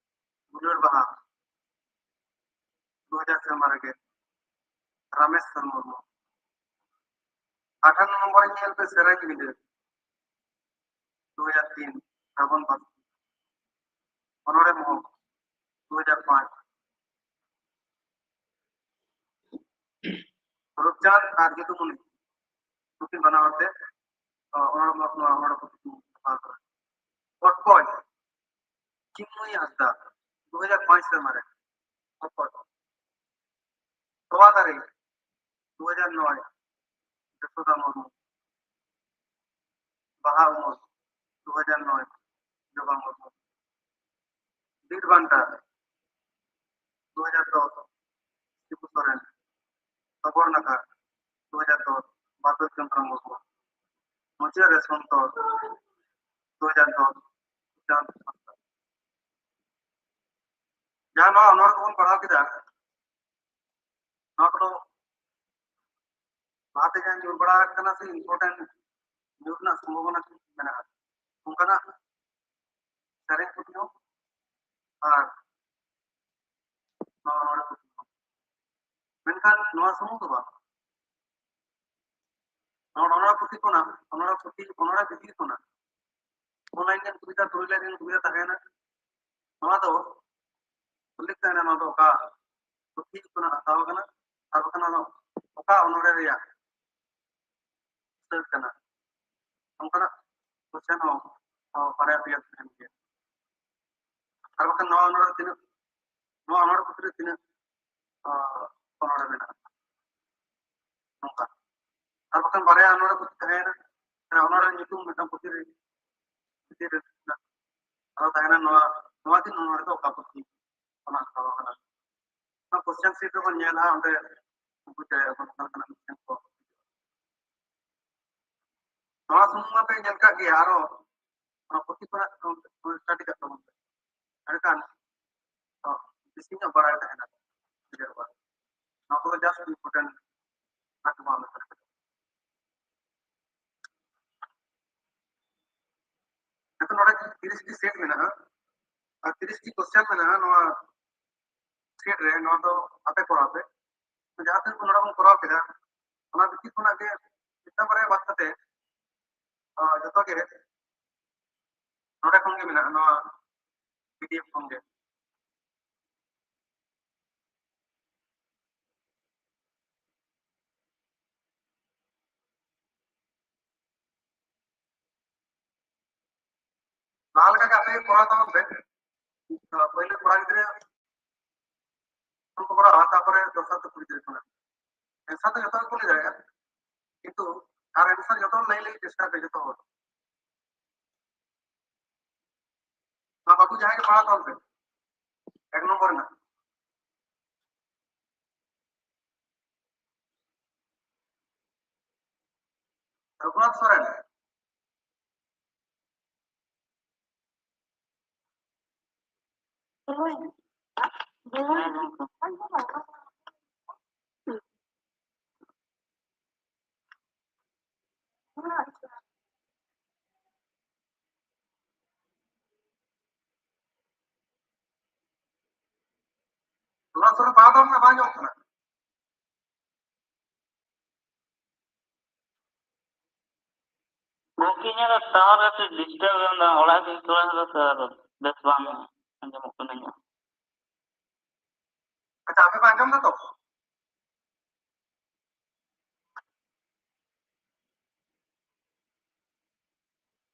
ᱫᱩᱞᱟᱹᱲ ᱵᱟᱦᱟ, ᱫᱩ ᱦᱟᱡᱟᱨ ᱥᱮᱨᱢᱟ ᱨᱮᱜᱮ ᱨᱟᱢᱮᱥᱣᱚᱨ ᱢᱩᱨᱢᱩ᱾ ᱟᱴᱷᱟᱱᱱᱚ ᱱᱚᱢᱵᱚᱨ ᱨᱮ ᱧᱮᱞ ᱯᱮ, ᱥᱮᱨᱮᱧ ᱵᱤᱸᱰᱟᱹ, ᱫᱩ ᱦᱟᱡᱟᱨ ᱛᱤᱱ, ᱥᱨᱟᱵᱚᱱ ᱵᱟᱥᱠᱮ᱾ ᱚᱱᱚᱬᱦᱮ ᱢᱚᱦᱚᱠ, ᱫᱩ ᱦᱟᱡᱟᱨ ᱯᱟᱸᱪ᱾ ᱨᱩᱯᱪᱟᱸᱫᱽ ᱟᱨ ᱡᱚᱫᱩᱢᱚᱱᱤ ᱱᱩᱠᱤᱱ ᱵᱟᱱᱟ ᱦᱚᱲ ᱛᱮ, ᱚ, ᱚᱱᱚᱬᱦᱮ ᱢᱚᱦᱚᱠ, ᱱᱚᱣᱟ ᱚᱱᱚᱬᱦᱮ ᱯᱩᱛᱷᱤ ᱠᱤᱱ ᱪᱷᱟᱯᱟ ᱟᱠᱟᱫᱟ᱾ ᱯᱚᱴᱠᱚᱡ, ᱪᱤᱱᱢᱚᱭᱤ ᱦᱟᱸᱥᱫᱟ, ᱫᱩ ᱦᱟᱡᱟᱨ ᱯᱟᱸᱪ ᱥᱮᱨᱢᱟ ᱨᱮ᱾ ᱯᱚᱴᱠᱚᱡ᱾ ᱛᱚᱣᱟ ᱫᱟᱨᱮ, ᱫᱩ ᱦᱟᱡᱟᱨ ᱱᱚᱭ, ᱡᱚᱥᱳᱫᱟ ᱢᱩᱨᱢᱩ᱾ ᱵᱟᱦᱟ ᱩᱢᱩᱞ, ᱫᱩ ᱦᱟᱡᱟᱨ ᱱᱚᱭ, ᱡᱚᱵᱟ ᱢᱩᱨᱢᱩ᱾ ᱵᱤᱨ ᱵᱟᱱᱴᱟ, ᱫᱩ ᱦᱟᱡᱟᱨ ᱫᱚᱥ, ᱥᱤᱵᱩ ᱥᱚᱨᱮᱱ᱾ ᱥᱚᱵᱚᱨ ᱱᱟᱠᱷᱟ, ᱫᱩ ᱦᱟᱡᱟᱨ ᱫᱚᱥ, ᱵᱟᱫᱚᱞ ᱪᱚᱸᱫᱽᱨᱚ ᱢᱩᱨᱢᱩ᱾ ᱢᱩᱪᱟᱹᱫ ᱨᱮ ᱥᱚᱱᱛᱚᱨ, ᱫᱩ ᱦᱟᱡᱟᱨ ᱫᱚᱥ, ᱥᱩᱥᱟᱱᱛ ᱦᱟᱸᱥᱫᱟ᱾ ᱟᱨ ᱱᱚᱣᱟ ᱚᱱᱚᱬᱦᱮ ᱠᱚᱵᱚᱱ ᱯᱟᱲᱦᱟᱣ ᱠᱮᱫᱟ, ᱱᱚᱣᱟ ᱠᱚᱫᱚ ᱞᱟᱦᱟᱛᱮ ᱡᱟᱦᱟᱸ ᱧᱩᱨ ᱵᱟᱲᱟ ᱟᱠᱟᱱᱟ ᱥᱮ important ᱧᱩᱨ ᱨᱮᱱᱟᱜ ᱥᱚᱢᱵᱷᱚᱵᱚᱱᱟ ᱢᱮᱱᱟᱜᱼᱟ, ᱚᱱᱠᱟᱱᱟᱜ ᱥᱮᱨᱮᱧ ᱯᱩᱛᱷᱤ ᱦᱚᱸ ᱟᱨ ᱱᱚᱣᱟ ᱚᱱᱚᱬᱦᱮ ᱯᱩᱛᱷᱤ ᱦᱚᱸ᱾ ᱢᱮᱱᱠᱷᱟᱱ ᱱᱚᱣᱟ ᱥᱩᱢᱩᱝ ᱫᱚ ᱵᱟᱝ, ᱱᱚᱣᱟ ᱚᱱᱚᱬᱦᱮ ᱯᱩᱛᱷᱤ ᱠᱷᱚᱱᱟᱜ, ᱚᱱᱚᱬᱦᱮ ᱯᱩᱛᱷᱤ, ᱚᱱᱚᱬᱦᱮ ᱵᱷᱤᱛᱤᱨ ᱠᱷᱚᱱᱟᱜ ᱯᱩᱱ ᱞᱟᱭᱤᱱ ᱜᱟᱱ ᱠᱚᱵᱤᱛᱟ, ᱛᱩᱨᱩᱭ ᱞᱟᱭᱤᱱ ᱜᱟᱱ ᱠᱚᱵᱤᱛᱟ ᱛᱟᱦᱮᱸᱭᱮᱱᱟ᱾ ᱱᱚᱣᱟ ᱫᱚ ᱩᱞᱞᱮᱠᱷ ᱛᱟᱦᱮᱱᱟ, ᱱᱚᱣᱟ ᱫᱚ ᱚᱠᱟ ᱯᱩᱛᱷᱤ ᱠᱷᱚᱱᱟᱜ ᱦᱟᱛᱟᱣ ᱟᱠᱟᱱᱟ ᱟᱨ ᱵᱟᱠᱷᱟᱱ ᱱᱚᱣᱟ ᱫᱚ ᱚᱠᱟ ᱚᱱᱚᱬᱦᱮ ᱨᱮᱭᱟᱜ ᱩᱛᱟᱹᱨ ᱠᱟᱱᱟ, ᱚᱱᱠᱟᱱᱟᱜ question ᱦᱚᱸ, ᱦᱚᱸ ᱵᱟᱨᱭᱟ ᱯᱮᱭᱟ ᱛᱟᱦᱮᱱ ᱜᱮᱭᱟ᱾ ᱟᱨ ᱵᱟᱠᱷᱟᱱ ᱱᱚᱣᱟ ᱚᱱᱚᱬᱦᱮ ᱛᱤᱱᱟᱹᱜ, ᱱᱚᱣᱟ ᱚᱱᱚᱬᱦᱮ ᱯᱩᱛᱷᱤ ᱨᱮ ᱛᱤᱱᱟᱹᱜ, ᱟᱸ, ᱚᱱᱚᱬᱦᱮ ᱢᱮᱱᱟᱜᱼᱟ? ᱱᱚᱝᱠᱟ᱾ ᱟᱨ ᱵᱟᱠᱷᱟᱱ ᱵᱟᱨᱭᱟ ᱚᱱᱚᱬᱦᱮ ᱯᱩᱛᱷᱤ ᱛᱟᱦᱮᱸᱭᱮᱱᱟ, ᱚᱱᱟ ᱚᱱᱚᱬᱦᱮ ᱧᱩᱛᱩᱢ ᱢᱤᱫᱴᱟᱝ ᱯᱩᱛᱷᱤ ᱨᱮ, ᱯᱩᱛᱷᱤ ᱨᱮ ᱢᱮᱱᱟᱜᱼᱟ᱾ ᱟᱫᱚ ᱛᱟᱦᱮᱱᱟ ᱱᱚᱣᱟ, ᱱᱚᱣᱟ ᱠᱤᱱ ᱚᱱᱚᱬᱦᱮ ᱫᱚ ᱚᱠᱟ ᱯᱩᱛᱷᱤ ᱠᱷᱚᱱᱟᱜ ᱦᱟᱛᱟᱣ ᱟᱠᱟᱱᱟ? ᱚᱱᱟ question sheet ᱨᱮᱵᱚᱱ ᱧᱮᱞᱟ, ᱚᱸᱰᱮ ᱵᱩᱡᱽ ᱫᱟᱲᱮᱭᱟᱜᱼᱟ ᱵᱚᱱ ᱚᱠᱟ ᱞᱮᱠᱟᱱᱟᱜ question ᱠᱚ᱾ ᱱᱚᱣᱟ ᱥᱩᱢᱩᱝ ᱢᱟᱯᱮ ᱧᱮᱞ ᱠᱟᱜ ᱜᱮᱭᱟ, ᱟᱨᱚ ᱚᱱᱟ ᱯᱩᱛᱷᱤ ᱠᱷᱚᱱᱟᱜ study ᱠᱟᱜ ᱛᱟᱵᱚᱱ ᱯᱮ᱾ ᱮᱸᱰᱮᱠᱷᱟᱱ ᱛᱚ ᱵᱮᱥᱤ ᱧᱚᱜ ᱵᱟᱲᱟᱭ ᱛᱟᱦᱮᱱᱟ᱾ ᱱᱚᱣᱟ ᱠᱚᱫᱚ just important ᱟᱨ ᱱᱚᱣᱟ ᱞᱮᱠᱟ᱾ ᱱᱤᱛᱚᱜ ᱱᱚᱰᱮ ᱛᱤᱨᱤᱥ ᱴᱤ set ᱢᱮᱱᱟᱜᱼᱟ ᱟᱨ ᱛᱤᱨᱤᱥ ᱴᱤ question ᱢᱮᱱᱟᱜᱼᱟ ᱱᱚᱣᱟ set ᱨᱮ᱾ ᱱᱚᱣᱟ ᱫᱚ ᱟᱯᱮ ᱠᱚᱨᱟᱣ ᱯᱮ, ᱡᱟᱦᱟᱸ ᱛᱤᱱᱟᱹᱜ ᱱᱚᱰᱮ ᱵᱚᱱ ᱠᱚᱨᱟᱣ ᱠᱮᱫᱟ, ᱚᱱᱟ ᱵᱷᱤᱛᱤᱨ ᱠᱷᱚᱱᱟᱜ ᱜᱮ ᱢᱤᱫᱴᱟᱝ ᱵᱟᱨᱭᱟ ᱵᱟᱫ ᱠᱟᱛᱮ, ᱟᱨ ᱡᱚᱛᱚ ᱜᱮ ᱱᱚᱰᱮ ᱠᱷᱚᱱ ᱜᱮ ᱢᱮᱱᱟᱜᱼᱟ, ᱱᱚᱣᱟ PDF ᱠᱷᱚᱱ ᱜᱮ᱾ ᱞᱟᱦᱟ ᱞᱮᱠᱟ ᱜᱮ ᱟᱯᱮ ᱠᱚᱨᱟᱣ ᱛᱟᱵᱚᱱ ᱯᱮ᱾ ᱯᱳᱭᱞᱳ ᱠᱚᱲᱟ ᱜᱤᱫᱽᱨᱟᱹ ᱠᱷᱚᱱ ᱠᱚ ᱠᱚᱨᱟᱣᱟ, ᱛᱟᱨᱯᱚᱨᱮ ᱫᱚᱥᱟᱨ ᱫᱚ ᱠᱩᱲᱤ ᱜᱤᱫᱽᱨᱟᱹ ᱠᱷᱚᱱᱟᱜ᱾ answer ᱫᱚ ᱡᱚᱛᱚ ᱜᱮᱠᱚ ᱞᱟᱹᱭ ᱫᱟᱲᱮᱭᱟᱜᱼᱟ, ᱠᱤᱱᱛᱩ ᱟᱨ answer ᱡᱚᱛᱚ ᱞᱟᱹᱭ ᱞᱟᱹᱜᱤᱫ ᱪᱮᱥᱴᱟᱭ ᱯᱮ ᱡᱚᱛᱚ ᱦᱚᱲ᱾ ᱢᱟ ᱵᱟᱹᱵᱩ, ᱡᱟᱦᱟᱸᱭ ᱜᱮ ᱯᱟᱲᱦᱟᱣ ᱛᱟᱵᱚᱱ ᱯᱮ, ᱮᱠ ᱱᱚᱢᱵᱚᱨ ᱨᱮᱱᱟᱜ᱾ ᱨᱚᱜᱷᱩᱱᱟᱛᱷ ᱥᱚᱨᱮᱱ᱾ ᱦᱮᱸ, ᱜᱚᱝᱠᱮ᱾ ᱚᱲᱟᱜ ᱥᱩᱨ ᱨᱮ ᱯᱟᱲᱦᱟᱣ ᱫᱚ ᱵᱟᱝ ᱟᱸᱡᱚᱢᱚᱜ ᱠᱟᱱᱟ᱾ ᱜᱚᱝᱠᱮ, ᱤᱧᱟᱹᱜ ᱫᱚ ᱴᱟᱣᱟᱨ ᱠᱟᱹᱴᱤᱡ ᱰᱤᱥᱴᱟᱵ ᱮᱢ ᱮᱫᱟ, ᱚᱲᱟᱜ ᱨᱮ ᱛᱷᱚᱲᱟ ᱫᱚ ᱥᱟᱨ ᱵᱮᱥ ᱵᱟᱝ ᱟᱸᱡᱚᱢᱚᱜ ᱠᱟᱱᱟ ᱤᱧᱟᱹᱜ᱾ ᱟᱪᱪᱷᱟ, ᱟᱯᱮ ᱯᱮ ᱟᱸᱡᱚᱢ ᱫᱟ ᱛᱚ?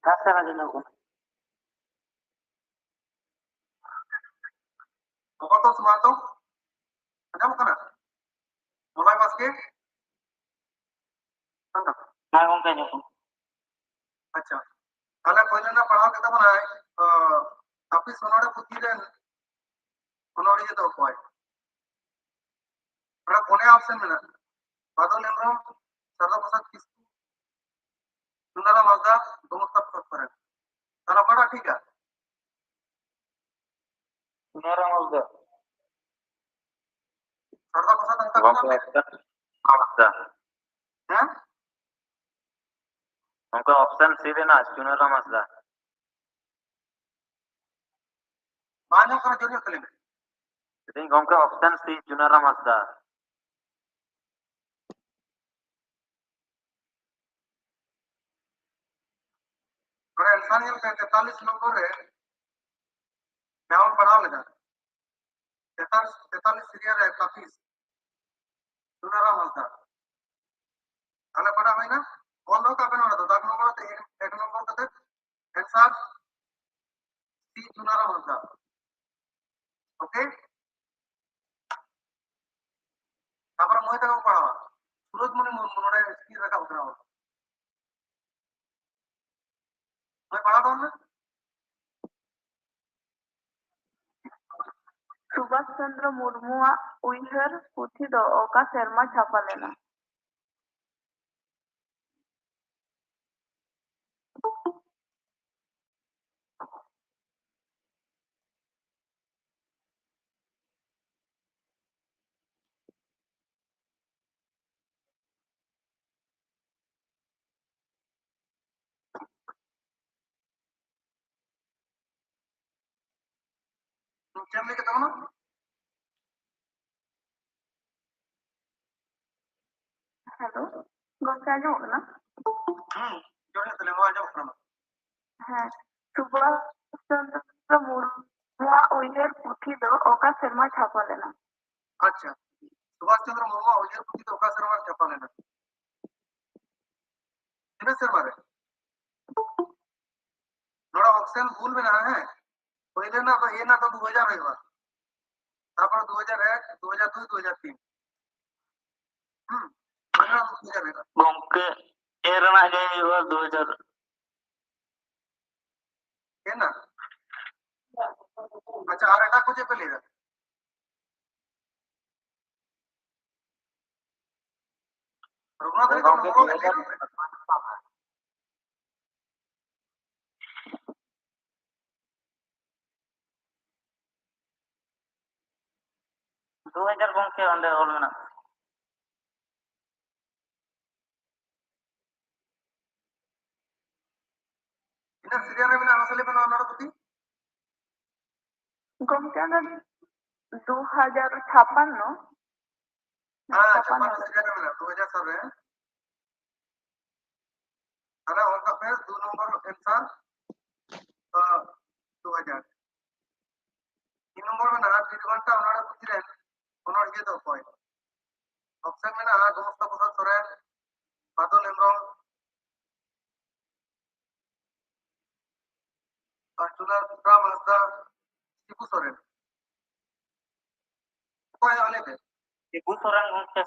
ᱦᱮᱸ ᱥᱟᱨ, ᱟᱸᱡᱚᱢ ᱧᱟᱢᱚᱜ ᱠᱟᱱᱟ᱾ ᱚᱠᱚᱭ ᱠᱚ ᱥᱚᱢᱟᱭ ᱛᱚ? ᱟᱸᱡᱚᱢᱚᱜ ᱠᱟᱱᱟ? ᱢᱚᱞᱚᱭ ᱵᱟᱥᱠᱮ? ᱦᱮᱸ ᱜᱚᱝᱠᱮ, ᱟᱸᱡᱚᱢᱚᱜ ᱠᱟᱱᱟ᱾ ᱟᱪᱪᱷᱟ, ᱛᱟᱦᱞᱮ ᱯᱳᱭᱞᱳ ᱨᱮ ᱯᱟᱲᱦᱟᱣ ᱠᱮᱫ ᱛᱟᱵᱚᱱᱟᱭ, ᱚ, ᱛᱟᱹᱯᱤᱥ ᱚᱱᱚᱬᱦᱮ ᱯᱩᱛᱷᱤ ᱨᱮᱱ ᱚᱱᱚᱬᱦᱤᱭᱟᱹ ᱫᱚ ᱚᱠᱚᱭ? ᱚᱸᱰᱮ ᱯᱩᱱᱭᱟ ᱚᱯᱥᱮᱱ ᱢᱮᱱᱟᱜᱼᱟ, ᱵᱟᱫᱚᱞ ᱦᱮᱢᱵᱨᱚᱢ, ᱥᱟᱨᱚᱫᱟ ᱯᱨᱚᱥᱟᱫᱽ ᱠᱤᱥᱠᱩ, ᱥᱩᱱᱟᱨᱟᱢ ᱦᱟᱸᱥᱫᱟ, ᱜᱳᱢᱚᱥᱛᱟ ᱯᱨᱚᱥᱟᱫᱽ ᱥᱚᱨᱮᱱ᱾ ᱛᱟᱦᱞᱮ ᱚᱠᱟᱴᱟᱜ ᱴᱷᱤᱠᱟ? ᱥᱩᱱᱟᱨᱟᱢ ᱦᱟᱸᱥᱫᱟ᱾ ᱥᱟᱨᱚᱫᱟ ᱯᱨᱚᱥᱟᱫᱽ ᱦᱟᱸᱥᱫᱟ ᱜᱚᱢᱠᱮ, ᱠᱟᱱᱟ? ᱦᱟᱸᱥᱫᱟ᱾ ᱦᱮᱸ? ᱜᱚᱢᱠᱮ, ᱚᱯᱥᱮᱱ ᱥᱤ ᱨᱮᱱᱟᱜ ᱥᱩᱱᱟᱨᱟᱢ ᱦᱟᱸᱥᱫᱟ᱾ ᱵᱟᱝ ᱟᱸᱡᱚᱢᱚᱜ ᱠᱟᱱᱟ, ᱡᱳᱨ ᱧᱚᱜ ᱛᱮ ᱞᱟᱹᱭ ᱢᱮ᱾ ᱞᱟᱹᱭᱫᱟᱹᱧ ᱜᱚᱢᱠᱮ, ᱚᱯᱥᱮᱱ ᱥᱤ ᱪᱩᱱᱟᱨᱟᱢ ᱦᱟᱸᱥᱫᱟ᱾ ᱱᱚᱰᱮ ᱮᱱᱥᱟᱨ ᱧᱮᱞ ᱯᱮ, ᱛᱮᱛᱟᱞᱤᱥ ᱱᱚᱢᱵᱚᱨ ᱨᱮ ᱡᱟᱦᱟᱸ ᱵᱚᱱ ᱯᱟᱲᱦᱟᱣ ᱞᱮᱫᱟ, ᱛᱮᱛᱟᱞᱤᱥ, ᱛᱮᱛᱟᱞᱤᱥ ᱥᱤᱨᱤᱭᱟᱞ ᱨᱮ ᱛᱟᱹᱯᱤᱥ, ᱪᱩᱱᱟᱨᱟᱢ ᱦᱟᱸᱥᱫᱟ᱾ ᱛᱟᱦᱞᱮ ᱚᱠᱟᱴᱟᱜ ᱦᱩᱭᱱᱟ? ᱚᱞ ᱫᱚᱦᱚ ᱠᱟᱜ ᱵᱮᱱ ᱱᱚᱰᱮ ᱫᱚ, ᱫᱟᱜᱽ ᱱᱚᱢᱵᱚᱨ ᱟᱛᱮ, ᱮᱠ ᱱᱚᱢᱵᱚᱨ ᱠᱟᱛᱮ ᱮᱱᱥᱟᱨ ᱥᱤ ᱪᱩᱱᱟᱨᱟᱢ ᱦᱟᱸᱥᱫᱟ᱾ ᱳᱠᱮ? ᱛᱟᱨᱯᱚᱨᱮ ᱢᱟᱹᱭ ᱛᱟᱠᱚ ᱠᱚ ᱯᱟᱲᱦᱟᱣᱟ᱾ ᱥᱩᱨᱚᱡᱽ ᱢᱩᱨᱢᱩ ᱱᱚᱰᱮ ᱥᱠᱨᱤᱱ ᱨᱟᱠᱟᱵ ᱠᱟᱱᱟ᱾ ᱢᱟᱹᱭ ᱯᱟᱲᱦᱟᱣ ᱛᱟᱵᱚᱱ ᱢᱮ᱾ ᱥᱩᱵᱷᱟᱥ ᱪᱚᱱᱫᱨᱚ ᱢᱩᱨᱢᱩᱣᱟᱜ ᱩᱭᱦᱟᱹᱨ ᱯᱩᱛᱷᱤ ᱫᱚ ᱚᱠᱟ ᱥᱮᱨᱢᱟ ᱪᱷᱟᱯᱟ ᱞᱮᱱᱟ? ᱪᱮᱫ ᱮᱢ ᱞᱟᱹᱭ ᱠᱮᱫ ᱛᱟᱵᱚᱱᱟ? ᱦᱮᱞᱳ, ᱜᱚᱢᱠᱮ ᱟᱸᱡᱚᱢᱚᱜ ᱠᱟᱱᱟ? ᱦᱩᱸ, ᱡᱚᱦᱟᱨ ᱛᱟᱦᱞᱮ, ᱱᱚᱣᱟ ᱟᱸᱡᱚᱢᱚᱜ ᱠᱟᱱᱟ᱾ ᱦᱮᱸ, ᱥᱩᱵᱷᱟᱥ ᱪᱚᱱᱫᱨᱚ ᱢᱩᱨᱢᱩᱣᱟᱜ ᱩᱭᱦᱟᱹᱨ ᱯᱩᱛᱷᱤ ᱫᱚ ᱚᱠᱟ ᱥᱮᱨᱢᱟ ᱪᱷᱟᱯᱟ ᱞᱮᱱᱟ? ᱟᱪᱪᱷᱟ, ᱥᱩᱵᱷᱟᱥ ᱪᱚᱱᱫᱨᱚ ᱢᱩᱨᱢᱩᱣᱟᱜ ᱩᱭᱦᱟᱹᱨ ᱯᱩᱛᱷᱤ ᱫᱚ ᱚᱠᱟ ᱥᱮᱨᱢᱟ ᱨᱮ ᱪᱷᱟᱯᱟ ᱞᱮᱱᱟ? ᱛᱤᱱᱟᱹᱜ ᱥᱮᱨᱢᱟ ᱨᱮ? ᱱᱚᱰᱮ ᱚᱯᱥᱮᱱ ᱵᱷᱩᱞ ᱢᱮᱱᱟᱜᱼᱟ, ᱦᱮᱸ? ᱯᱳᱭᱞᱳ ᱨᱮᱱᱟᱜ ᱫᱚ, ᱮ ᱨᱮᱱᱟᱜ ᱫᱚ ᱫᱩ ᱦᱟᱡᱟᱨ ᱦᱩᱭᱩᱜᱼᱟ, ᱛᱟᱨᱯᱚᱨ ᱫᱩ ᱦᱟᱡᱟᱨ ᱮᱠ, ᱫᱩ ᱦᱟᱡᱟᱨ ᱫᱩᱭ, ᱫᱩ ᱦᱟᱡᱟᱨ ᱛᱤᱱ᱾ ᱦᱩᱸ, ᱯᱳᱭᱞᱳ ᱨᱮᱱᱟᱜ ᱫᱚ ᱫᱩ ᱦᱟᱡᱟᱨ ᱦᱩᱭᱩᱜᱼᱟ᱾ ᱜᱚᱝᱠᱮ, ᱮ ᱨᱮᱱᱟᱜ ᱜᱮ ᱦᱩᱭᱩᱜᱼᱟ ᱫᱩ ᱦᱟᱡᱟᱨ᱾ ᱮ ᱨᱮᱱᱟᱜ? ᱟᱪᱪᱷᱟ, ᱟᱨ ᱮᱴᱟᱜ ᱠᱚ ᱪᱮᱫ ᱯᱮ ᱞᱟᱹᱭᱫᱟ? ᱨᱚᱜᱷᱩᱱᱟᱛᱷ ᱨᱮ ᱜᱚᱝᱠᱮ, ᱫᱩ ᱦᱟᱡᱟᱨ᱾ ᱫᱩ ᱦᱟᱡᱟᱨ ᱜᱚᱝᱠᱮ, ᱚᱸᱰᱮ ᱚᱞ ᱢᱮᱱᱟᱜᱼᱟ᱾ ᱛᱤᱱᱟᱹᱜ ᱥᱤᱨᱤᱭᱟᱞ ᱨᱮ ᱢᱮᱱᱟᱜᱼᱟ, ᱢᱟᱥᱮ ᱞᱟᱹᱭ ᱢᱮ ᱱᱚᱣᱟ ᱱᱚᱰᱮ ᱯᱩᱛᱷᱤ? ᱜᱚᱝᱠᱮ, ᱚᱱᱟ ᱫᱩ ᱦᱟᱡᱟᱨ ᱪᱷᱟᱯᱟᱱᱱᱚ᱾ ᱦᱮᱸ, ᱪᱷᱟᱯᱟᱱᱱᱚ᱾ ᱪᱷᱟᱯᱟᱱᱱᱚ ᱥᱤᱨᱤᱭᱟᱞ ᱨᱮ ᱢᱮᱱᱟᱜᱼᱟ, ᱫᱩ ᱦᱟᱡᱟᱨ ᱥᱟᱞ ᱨᱮ᱾ ᱛᱟᱦᱞᱮ ᱚᱞ ᱠᱟᱜ ᱯᱮ, ᱫᱩ ᱱᱚᱢᱵᱚᱨ ᱮᱱᱥᱟᱨ, ᱫᱩ ᱦᱟᱡᱟᱨ᱾ ᱛᱤᱱ ᱱᱚᱢᱵᱚᱨ ᱢᱮᱱᱟᱜᱼᱟ, ᱵᱤᱨ ᱜᱷᱚᱱᱴᱟ ᱚᱱᱚᱬᱦᱮ ᱯᱩᱛᱷᱤ ᱨᱮᱱ ᱚᱱᱚᱬᱦᱤᱭᱟᱹ ᱫᱚ ᱚᱠᱚᱭ? ᱚᱯᱥᱮᱱ ᱢᱮᱱᱟᱜᱼᱟ, ᱜᱳᱢᱚᱥᱛᱟ ᱯᱨᱚᱥᱟᱫᱽ ᱥᱚᱨᱮᱱ, ᱵᱟᱫᱚᱞ ᱦᱮᱢᱵᱨᱚᱢ, ᱟᱨ ᱪᱩᱱᱟᱹᱨᱟᱢ ᱦᱟᱸᱥᱫᱟ, ᱥᱤᱵᱩ ᱥᱚᱨᱮᱱ᱾ ᱚᱠᱚᱭ ᱦᱟᱸᱜ ᱞᱟᱹᱭ ᱯᱮ? ᱥᱤᱵᱩ ᱥᱚᱨᱮᱱ ᱜᱚᱢᱠᱮ᱾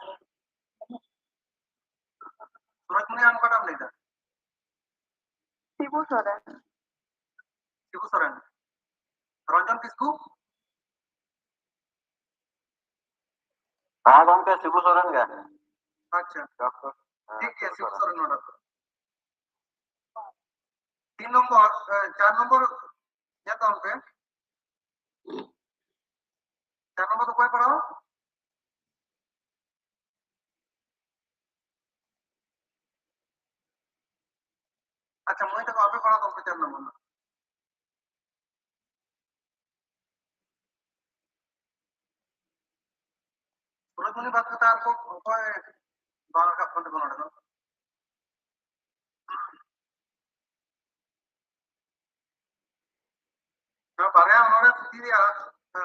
ᱥᱩᱨᱚᱡᱽᱢᱩᱱᱤ, ᱟᱢ ᱚᱠᱟᱴᱟᱜ ᱮᱢ ᱞᱟᱹᱭᱫᱟ? ᱥᱤᱵᱩ ᱥᱚᱨᱮᱱ᱾ ᱥᱤᱵᱩ ᱥᱚᱨᱮᱱ᱾ ᱨᱚᱧᱡᱚᱱ ᱠᱤᱥᱠᱩ? ᱦᱮᱸ ᱜᱚᱢᱠᱮ, ᱥᱤᱵᱩ ᱥᱚᱨᱮᱱ ᱜᱮ᱾ ᱟᱪᱪᱷᱟ᱾ ᱰᱚᱠᱴᱚᱨ, ᱦᱮᱸ, ᱴᱷᱤᱠ ᱜᱮᱭᱟ, ᱥᱤᱵᱩ ᱥᱤᱵᱩ ᱥᱚᱨᱮᱱ᱾ ᱥᱚᱨᱮᱱ ᱱᱚᱰᱮ᱾ ᱛᱤᱱ ᱱᱚᱢᱵᱚᱨ, ᱮ, ᱪᱟᱨ ᱱᱚᱢᱵᱚᱨ ᱧᱮᱞ ᱛᱟᱵᱚᱱ ᱯᱮ᱾ ᱪᱟᱨ ᱱᱚᱢᱵᱚᱨ ᱫᱚ ᱚᱠᱚᱭ ᱯᱟᱲᱦᱟᱣᱟ? ᱟᱪᱪᱷᱟ, ᱢᱟᱹᱭ ᱛᱟᱠᱚ ᱟᱯᱮ ᱯᱟᱲᱦᱟᱣ ᱛᱟᱵᱚᱱ ᱯᱮ ᱪᱟᱨ ᱱᱚᱢᱵᱚᱨ ᱫᱚ᱾ ᱩᱱᱤ ᱵᱟᱫ ᱠᱟᱛᱮ ᱟᱨ ᱠᱚ ᱚᱠᱚᱭ ᱵᱟᱝ ᱨᱟᱠᱟᱵ ᱠᱟᱱ ᱛᱟᱵᱚᱱᱟ ᱱᱚᱰᱮ ᱫᱚ? ᱱᱚᱣᱟ ᱵᱟᱨᱭᱟ ᱚᱱᱚᱬᱦᱮ ᱯᱩᱛᱷᱤ ᱨᱮᱭᱟᱜ, ᱮ,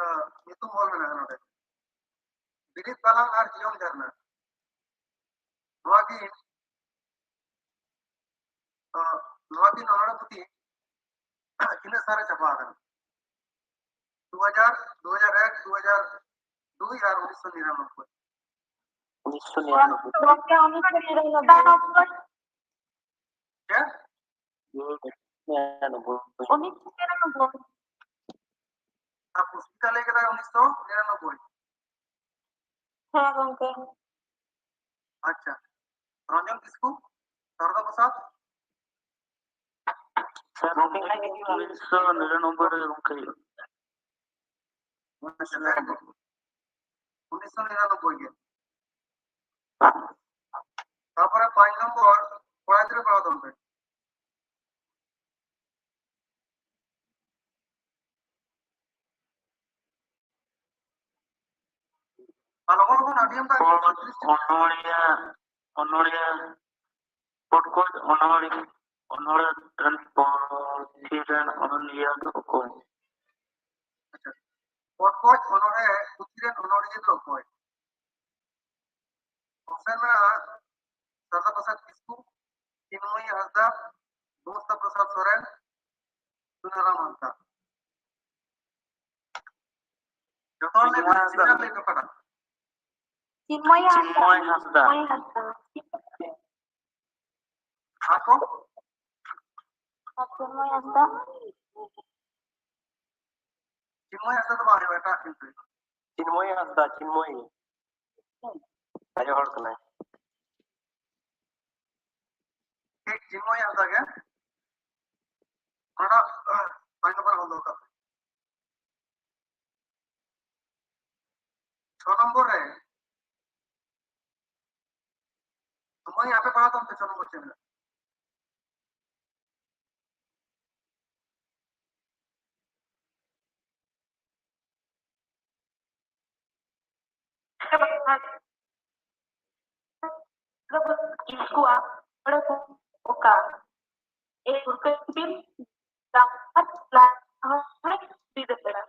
ᱧᱩᱛᱩᱢ ᱚᱞ ᱢᱮᱱᱟᱜᱼᱟ ᱱᱚᱰᱮ, ᱵᱤᱨᱤᱫ ᱵᱟᱞᱟᱝ ᱟᱨ ᱡᱤᱭᱚᱱ ᱡᱷᱟᱨᱱᱟ᱾ ᱱᱚᱣᱟ ᱠᱤᱱ, ᱮ, ᱱᱚᱣᱟ ᱠᱤᱱ ᱚᱱᱚᱬᱦᱮ ᱯᱩᱛᱷᱤ ᱛᱤᱱᱟᱹᱜ ᱥᱟᱞ ᱨᱮ ᱪᱷᱟᱯᱟ ᱟᱠᱟᱱᱟ? ᱫᱩ ᱦᱟᱡᱟᱨ, ᱫᱩ ᱦᱟᱡᱟᱨ ᱮᱠ, ᱫᱩ ᱦᱟᱡᱟᱨ ᱫᱩᱭ ᱟᱨ ᱩᱱᱤᱥᱥᱚ ᱱᱤᱨᱟᱱᱚᱵᱵᱳᱭ᱾ ᱩᱱᱤᱥᱥᱚ ᱱᱤᱨᱟᱱᱚᱵᱵᱳᱭ᱾ ᱜᱚᱢᱠᱮ, ᱩᱱᱤᱥᱥᱚ ᱱᱤᱨᱟᱱᱚᱵᱵᱳᱭ᱾ ᱪᱮᱫ? ᱱᱤᱨᱟᱱᱚᱵᱵᱳᱭ᱾ ᱩᱱᱤᱥᱥᱚ ᱱᱤᱨᱟᱱᱚᱵᱵᱳᱭ᱾ ᱟᱨ ᱯᱩᱥᱯᱤᱛᱟ ᱞᱟᱹᱭ ᱠᱮᱫᱟᱭ ᱩᱱᱤᱥᱥᱚ ᱱᱤᱨᱟᱱᱚᱵᱵᱳᱭ᱾ ᱦᱮᱸ ᱜᱚᱢᱠᱮ᱾ ᱟᱪᱪᱷᱟ, ᱨᱚᱧᱡᱚᱱ ᱠᱤᱥᱠᱩ, ᱥᱟᱨᱚᱫᱟ ᱯᱨᱚᱥᱟᱫᱽ᱾ ᱥᱮᱨ, ᱜᱚᱢᱠᱮ, ᱩᱱᱤᱥᱥᱚ ᱱᱤᱨᱟᱱᱚᱵᱵᱳᱭ ᱨᱮ ᱜᱚᱢᱠᱮ ᱦᱩᱭᱩᱜᱼᱟ᱾ ᱟᱪᱪᱷᱟ, very good. ᱩᱱᱤᱥᱥᱚ ᱱᱤᱨᱟᱱᱚᱵᱵᱳᱭ ᱜᱮ᱾ ᱛᱟᱨᱯᱚᱨᱮ ᱯᱟᱸᱪ ᱱᱚᱢᱵᱚᱨ, ᱠᱚᱲᱟ ᱜᱤᱫᱽᱨᱟᱹ ᱯᱟᱲᱦᱟᱣ ᱛᱟᱵᱚᱱ ᱯᱮ᱾ ᱟᱨ ᱞᱚᱜᱚᱱ ᱞᱚᱜᱚᱱ ᱟᱹᱰᱤ ᱟᱢᱫᱟ ᱯᱚᱫᱽ, ᱚᱱᱚᱬᱦᱤᱭᱟᱹ, ᱚᱱᱚᱬᱦᱤᱭᱟᱹ, ᱯᱚᱫᱽᱠᱚᱡ ᱚᱱᱚᱬᱦᱤ-, ᱚᱱᱚᱬᱦᱮ ᱨᱮᱱ ᱯᱩᱛᱷᱤ ᱨᱮᱱ ᱚᱱᱚᱬᱦᱤᱭᱟᱹ ᱫᱚ ᱚᱠᱚᱭ? ᱟᱪᱪᱷᱟ, ᱯᱚᱫᱽᱠᱚᱡ ᱚᱱᱚᱬᱦᱮ ᱯᱩᱛᱷᱤ ᱨᱮᱱ ᱚᱱᱚᱬᱦᱤᱭᱟᱹ ᱫᱚ ᱚᱠᱚᱭ? Option ᱢᱮᱱᱟᱜᱼᱟ, ᱥᱟᱨᱚᱫᱟ ᱯᱨᱚᱥᱟᱫᱽ ᱠᱤᱥᱠᱩ, ᱪᱤᱱᱢᱚᱭᱤ ᱦᱟᱸᱥᱫᱟ, ᱵᱚᱥᱚᱱᱛ ᱯᱨᱚᱥᱟᱫᱽ ᱥᱚᱨᱮᱱ, ᱥᱩᱱᱟᱨᱟᱢ ᱦᱟᱸᱥᱫᱟ᱾ ᱡᱚᱛᱚ ᱦᱚᱲ ᱞᱟᱹᱭ ᱢᱮ, ᱪᱤᱱᱢᱚᱭ ᱦᱟᱸᱥᱫᱟ᱾ ᱪᱤᱱᱢᱚᱭ ᱦᱟᱸᱥᱫᱟ᱾ ᱪᱤᱱᱢᱚᱭ ᱦᱟᱸᱥᱫᱟ᱾ ᱪᱤᱱᱢᱚᱭ ᱦᱟᱸᱥᱫᱟ᱾ ᱟᱨ ᱠᱚ? ᱟᱨ ᱪᱤᱱᱢᱚᱭ ᱦᱟᱸᱥᱫᱟ᱾ ᱪᱤᱱᱢᱚᱭ ᱦᱟᱸᱥᱫᱟ ᱫᱚ ᱵᱟᱝ ᱦᱩᱭᱩᱜᱼᱟ, ᱮᱴᱟᱜ ᱠᱤᱱᱛᱩ᱾ ᱪᱤᱱᱢᱚᱭ ᱦᱟᱸᱥᱫᱟ, ᱪᱤᱱᱢᱚᱭ᱾ ᱟᱭᱳ ᱦᱚᱲ ᱠᱟᱱᱟᱭ᱾ ᱴᱷᱤᱠ, ᱪᱤᱱᱢᱚᱭ ᱦᱟᱸᱥᱫᱟ ᱜᱮ᱾ ᱚᱱᱟ, ᱯᱟᱸᱪ ᱱᱚᱢᱵᱚᱨ ᱚᱞ ᱫᱚᱦᱚ ᱠᱟᱜ ᱯᱮ᱾ ᱪᱷᱚ ᱱᱚᱢᱵᱚᱨ ᱨᱮ, ᱢᱟᱹᱭ, ᱟᱯᱮ ᱯᱟᱲᱦᱟᱣ ᱛᱟᱵᱚᱱ ᱯᱮ, ᱪᱷᱚ ᱱᱚᱢᱵᱚᱨ ᱪᱮᱫ ᱢᱮᱱᱟᱜᱼᱟ? ᱠᱚᱣᱟ ᱚᱸᱰᱮ ᱠᱚ ᱚᱠᱟ ᱮ ᱵᱷᱩᱨᱠᱟᱹ ᱵᱤᱱ ᱦᱩᱭ ᱫᱟᱲᱮᱭᱟᱜᱼᱟ᱾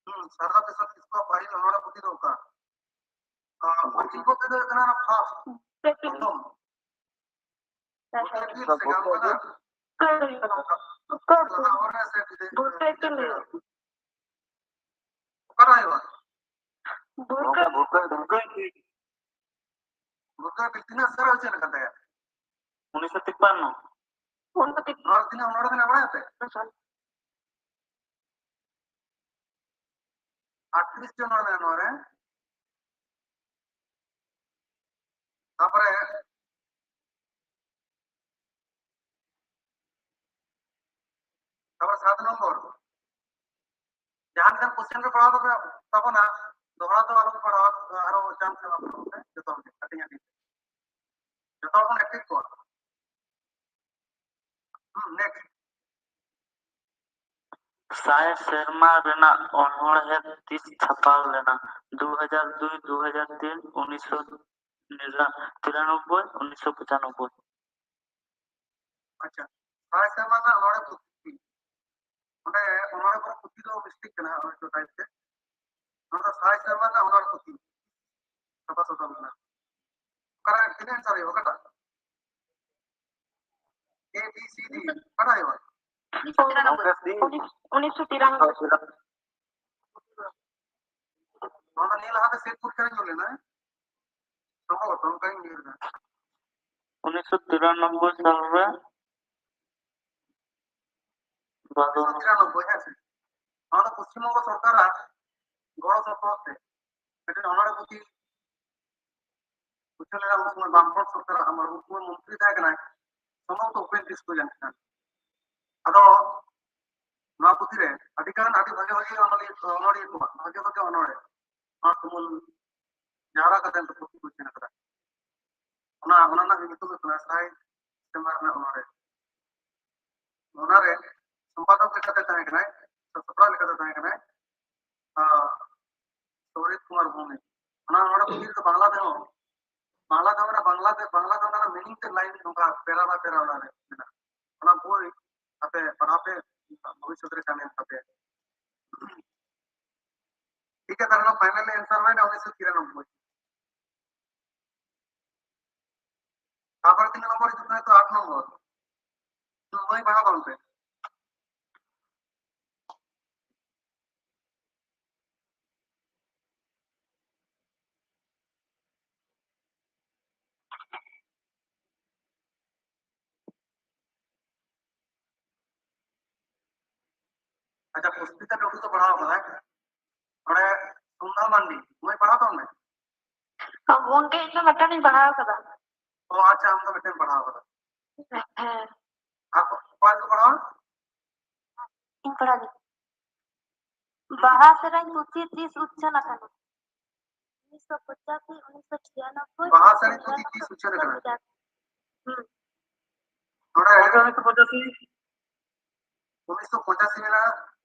ᱦᱩᱸ, ᱥᱟᱨᱫᱟ ᱯᱨᱚᱥᱟᱫᱽ ᱠᱤᱥᱠᱩᱣᱟᱜ ᱯᱟᱹᱦᱤᱞ ᱚᱱᱚᱬᱦᱮ ᱯᱩᱛᱷᱤ ᱫᱚ ᱚᱠᱟ? ᱟᱨ ᱯᱩᱛᱷᱤ ᱠᱚ ᱛᱮᱫᱚ ᱦᱩᱭᱩᱜ ᱠᱟᱱᱟ ᱚᱱᱟ first, ᱯᱨᱚᱛᱷᱚᱢ᱾ ᱵᱷᱩᱨᱠᱟᱹ ᱵᱤᱞ ᱥᱮ ᱜᱟᱞᱢᱟᱨᱟᱣ? ᱞᱟᱦᱟ ᱨᱮ ᱥᱮ ᱵᱤᱫᱟᱹᱭ ᱵᱷᱩᱨᱠᱟᱹ ᱵᱤᱞ᱾ ᱚᱠᱟᱴᱟᱜ ᱦᱩᱭᱩᱜᱼᱟ? ᱵᱷᱩᱨᱠᱟᱹ ᱵᱷᱩᱨᱠᱟᱹ ᱵᱷᱩᱨᱠᱟᱹ ᱵᱤᱞ᱾ ᱵᱷᱩᱨᱠᱟᱹ ᱵᱤᱞ ᱛᱤᱱᱟᱹᱜ ᱥᱟᱞ ᱨᱮ ᱩᱪᱷᱟᱹᱱ ᱟᱠᱟᱱ ᱛᱟᱭᱟ? ᱩᱱᱤᱥᱥᱚ ᱛᱤᱯᱯᱟᱱᱱᱚ᱾ ᱩᱱᱤᱥᱥᱚ ᱛᱤᱯᱯᱟᱱᱱᱚ᱾ ᱱᱚᱣᱟ ᱛᱤᱱᱟᱹᱜ ᱚᱱᱚᱬᱦᱮ ᱢᱮᱱᱟᱜᱼᱟ ᱵᱟᱲᱟᱭ ᱟᱯᱮ? ᱟᱴᱛᱨᱤᱥ ᱡᱚᱱ ᱦᱚᱲ ᱢᱮᱱᱟᱜᱼᱟ ᱱᱚᱣᱟ ᱨᱮ᱾ ᱛᱟᱯᱚᱨᱮ, ᱛᱟᱯᱚᱨᱮ ᱥᱟᱛ ᱱᱚᱢᱵᱚᱨ, ᱡᱟᱦᱟᱸ ᱞᱮᱠᱟᱱ question ᱨᱮ ᱯᱟᱲᱦᱟᱣ ᱠᱟᱛᱮ ᱛᱟᱵᱚᱱᱟ, ᱫᱚᱦᱲᱟ ᱫᱚ ᱟᱞᱚ ᱯᱟᱲᱦᱟᱣ, ᱟᱨᱚ chance ᱮᱢᱟ ᱠᱚ ᱯᱮ ᱡᱚᱛᱚ ᱦᱚᱲ ᱜᱮ, ᱦᱟᱹᱴᱤᱧ ᱦᱟᱹᱴᱤᱧ ᱛᱮ᱾ ᱡᱚᱛᱚ ᱦᱚᱲ ᱵᱚᱱ active ᱠᱚᱜᱼᱟ᱾ ᱦᱩᱸ, next᱾ ᱥᱟᱭ ᱥᱮᱨᱢᱟ ᱨᱮᱱᱟᱜ ᱚᱱᱚᱬᱦᱮ ᱛᱤᱥ ᱪᱷᱟᱯᱟᱣ ᱞᱮᱱᱟ? ᱫᱩ ᱦᱟᱡᱟᱨ ᱫᱩᱭ, ᱫᱩ ᱦᱟᱡᱟᱨ ᱛᱤᱱ, ᱩᱱᱤᱥᱥᱚ ᱛᱤᱨᱟᱱᱚᱵᱵᱳᱭ, ᱩᱱᱤᱥᱥᱚ ᱯᱚᱸᱪᱟᱱᱚᱵᱵᱳᱭ᱾ ᱟᱪᱪᱷᱟ, ᱥᱟᱭ ᱥᱮᱨᱢᱟ ᱨᱮᱱᱟᱜ ᱚᱱᱚᱬᱦᱮ ᱯᱩᱛᱷᱤ᱾ ᱚᱸᱰᱮ ᱚᱱᱚᱬᱦᱮ ᱠᱚᱨᱮ ᱯᱩᱛᱷᱤ ᱫᱚ mistake ᱠᱟᱱᱟ, ᱚᱱᱟ ᱫᱚ type ᱛᱮ᱾ ᱚᱱᱟ ᱫᱚ ᱥᱟᱭ ᱥᱮᱨᱢᱟ ᱨᱮᱱᱟᱜ ᱚᱱᱚᱬᱦᱮ ᱯᱩᱛᱷᱤ᱾ ᱪᱷᱟᱯᱟ ᱥᱚᱫᱚᱨ ᱞᱮᱱᱟ᱾ ᱚᱠᱟᱨᱮ ᱛᱤᱱᱟᱹᱜ answer ᱦᱩᱭᱩᱜᱼᱟ, ᱚᱠᱟᱴᱟᱜ? A, B, C, D, ᱚᱠᱟᱴᱟᱜ ᱦᱩᱭᱩᱜᱼᱟ? ᱩᱱᱤᱥ-, ᱩᱱᱤᱥᱥᱚ ᱛᱤᱨᱟᱱᱚᱵᱵᱳᱭ᱾ ᱱᱚᱣᱟ ᱫᱚ ᱱᱤᱭᱟᱹ ᱞᱟᱦᱟᱛᱮ set ᱯᱚᱨᱤᱠᱠᱷᱟ ᱨᱮ ᱧᱩᱨ ᱞᱮᱱᱟ, ᱦᱮᱸ? ᱥᱚᱢᱵᱷᱚᱵᱚᱛᱚ, ᱚᱱᱠᱟᱧ ᱩᱭᱦᱟᱹᱨ ᱮᱫᱟ᱾ ᱩᱱᱤᱥᱥᱚ ᱛᱤᱨᱟᱱᱚᱵᱵᱳᱭ ᱥᱟᱞ ᱨᱮ ᱵᱟᱫᱚᱞ᱾ ᱩᱱᱤᱥᱥᱚ ᱛᱤᱨᱟᱱᱚᱵᱵᱳᱭ, ᱦᱮᱸ ᱥᱮ? ᱱᱚᱣᱟ ᱫᱚ ᱯᱚᱥᱪᱤᱢ ᱵᱚᱝᱜᱚ ᱥᱚᱨᱠᱟᱨᱟᱜ ᱜᱚᱲᱚ ᱥᱚᱯᱚᱦᱚᱫ ᱛᱮ ᱢᱤᱫᱴᱮᱱ ᱚᱱᱚᱬᱦᱮ ᱯᱩᱛᱷᱤ ᱩᱪᱷᱟᱹᱱ ᱞᱮᱱᱟ, ᱩᱱ ᱥᱚᱢᱚᱭ ᱵᱟᱢᱯᱷᱨᱚᱱᱴ ᱥᱚᱨᱠᱟᱨᱟᱜ ᱟᱢᱚᱞ, ᱩᱱ ᱥᱚᱢᱚᱭ ᱢᱚᱱᱛᱨᱤ ᱛᱟᱦᱮᱸ ᱠᱟᱱᱟᱭ, ᱥᱚᱢᱚᱱᱛᱚ ᱩᱯᱮᱱ ᱠᱤᱥᱠᱩ ᱡᱟᱹᱱᱤᱡ ᱠᱷᱟᱱ᱾ ᱟᱫᱚ ᱱᱚᱣᱟ ᱯᱩᱛᱷᱤ ᱨᱮ ᱟᱹᱰᱤ ᱜᱟᱱ ᱟᱹᱰᱤ ᱵᱷᱟᱜᱮ ᱵᱷᱟᱜᱮ ᱚᱱᱚᱞᱤᱭᱟᱹ, ᱚᱱᱚᱲᱤᱭᱟᱹ ᱠᱚᱣᱟᱜ ᱵᱷᱟᱜᱮ ᱵᱷᱟᱜᱮ ᱚᱱᱚᱬᱦᱮ ᱱᱚᱣᱟ ᱛᱩᱢᱟᱹᱞ ᱡᱟᱣᱨᱟ ᱠᱟᱛᱮ ᱯᱩᱛᱷᱤ ᱠᱚ ᱩᱪᱷᱟᱹᱱ ᱟᱠᱟᱫᱟ᱾ ᱚᱱᱟ, ᱚᱱᱟ ᱨᱮᱱᱟᱜ ᱧᱩᱛᱩᱢ ᱦᱩᱭᱩᱜ ᱠᱟᱱᱟ ᱥᱟᱭ ᱥᱮᱨᱢᱟ ᱨᱮᱱᱟᱜ ᱚᱱᱚᱬᱦᱮ᱾ ᱚᱱᱟᱨᱮ ᱥᱚᱢᱯᱟᱫᱚᱠ ᱞᱮᱠᱟᱛᱮ ᱛᱟᱦᱮᱸ ᱠᱟᱱᱟᱭ, ᱥᱮ ᱥᱟᱯᱲᱟᱣ ᱞᱮᱠᱟᱛᱮ ᱛᱟᱦᱮᱸ ᱠᱟᱱᱟᱭ, ᱟᱸ, ᱯᱚᱨᱤᱛ ᱠᱩᱢᱟᱨ ᱵᱷᱳᱣᱢᱤᱠ᱾ ᱚᱱᱟ, ᱚᱱᱟ ᱫᱚ ᱵᱟᱝᱞᱟ ᱛᱮᱦᱚᱸ, ᱵᱟᱝᱞᱟ ᱫᱚ ᱚᱱᱟ, ᱵᱟᱝᱞᱟ ᱫᱚ, ᱵᱟᱝᱞᱟ ᱫᱚ ᱚᱱᱟ ᱨᱮᱱᱟᱜ meaning ᱛᱮ line ᱱᱚᱝᱠᱟ ᱯᱮᱨᱟ ᱵᱟᱭ ᱯᱮᱨᱟ ᱚᱱᱟ ᱨᱮ ᱢᱮᱱᱟᱜᱼᱟ᱾ ᱚᱱᱟ ᱵᱳᱭ ᱟᱯᱮ ᱯᱟᱲᱦᱟᱣ ᱯᱮ, ᱵᱷᱚᱵᱤᱥᱥᱚᱛ ᱨᱮ ᱠᱟᱹᱢᱤ ᱮᱢ ᱛᱟᱯᱮᱭᱟ᱾ ᱴᱷᱤᱠ ᱜᱮᱭᱟ, ᱛᱟᱦᱞᱮ ᱱᱚᱣᱟ final answer ᱦᱩᱭᱱᱟ ᱩᱱᱤᱥᱥᱚ ᱛᱤᱨᱟᱱᱚᱵᱵᱳᱭ᱾ ᱛᱟᱨᱯᱚᱨᱮ ᱛᱤᱱᱟᱹᱜ ᱱᱚᱢᱵᱚᱨ ᱦᱤᱡᱩᱜ ᱠᱟᱱᱟ? ᱛᱚ, ᱟᱴ ᱱᱚᱢᱵᱚᱨ᱾ ᱦᱩᱸ, ᱢᱟᱹᱭ, ᱯᱟᱲᱦᱟᱣ ᱛᱟᱵᱚᱱ ᱯᱮ᱾ ᱟᱪᱪᱷᱟ, ᱯᱩᱥᱯᱤᱛᱟ ᱴᱩᱰᱩ ᱫᱚ ᱯᱟᱲᱦᱟᱣ ᱠᱟᱫᱟᱭ᱾ ᱱᱚᱰᱮ ᱥᱩᱱᱫᱷᱟ ᱢᱟᱱᱰᱤ, ᱢᱟᱹᱭ, ᱯᱟᱲᱦᱟᱣ ᱛᱟᱵᱚᱱ ᱢᱮ᱾ ᱜᱚᱝᱠᱮ, ᱤᱧ ᱫᱚ ᱢᱤᱫᱴᱟᱝ ᱤᱧ ᱯᱟᱲᱦᱟᱣ ᱠᱟᱫᱟ᱾ ᱚ, ᱟᱪᱪᱷᱟ, ᱟᱢ ᱫᱚ ᱢᱤᱫᱴᱮᱱ ᱯᱟᱲᱦᱟᱣ ᱠᱟᱫᱟ᱾ ᱦᱮᱸ᱾ ᱟᱨ ᱚᱠᱚᱭ ᱠᱚ ᱯᱟᱲᱦᱟᱣᱟ? ᱤᱧ ᱯᱟᱲᱦᱟᱣ ᱫᱟᱹᱧ᱾ ᱵᱟᱦᱟ ᱥᱮᱨᱮᱧ ᱯᱩᱛᱷᱤ ᱛᱤᱥ ᱩᱪᱷᱟᱹᱱ ᱟᱠᱟᱱᱟ? ᱩᱱᱤᱥᱥᱚ ᱯᱚᱸᱪᱟᱥᱤ, ᱩᱱᱤᱥᱥᱚ ᱪᱷᱤᱭᱟᱱᱚᱵᱵᱳᱭ, ᱵᱟᱦᱟ ᱥᱮᱨᱮᱧ ᱯᱩᱛᱷᱤ ᱛᱤᱥ ᱩᱪᱷᱟᱹᱱ ᱟᱠᱟᱱᱟ? ᱦᱩᱸ᱾ ᱱᱚᱰᱮ ᱩᱱᱤᱥᱥᱚ ᱯᱚᱸᱪᱟᱥᱤ, ᱩᱱᱤᱥᱥᱚ ᱯᱚᱸᱪᱟᱥᱤ ᱢᱮᱱᱟᱜᱼᱟ᱾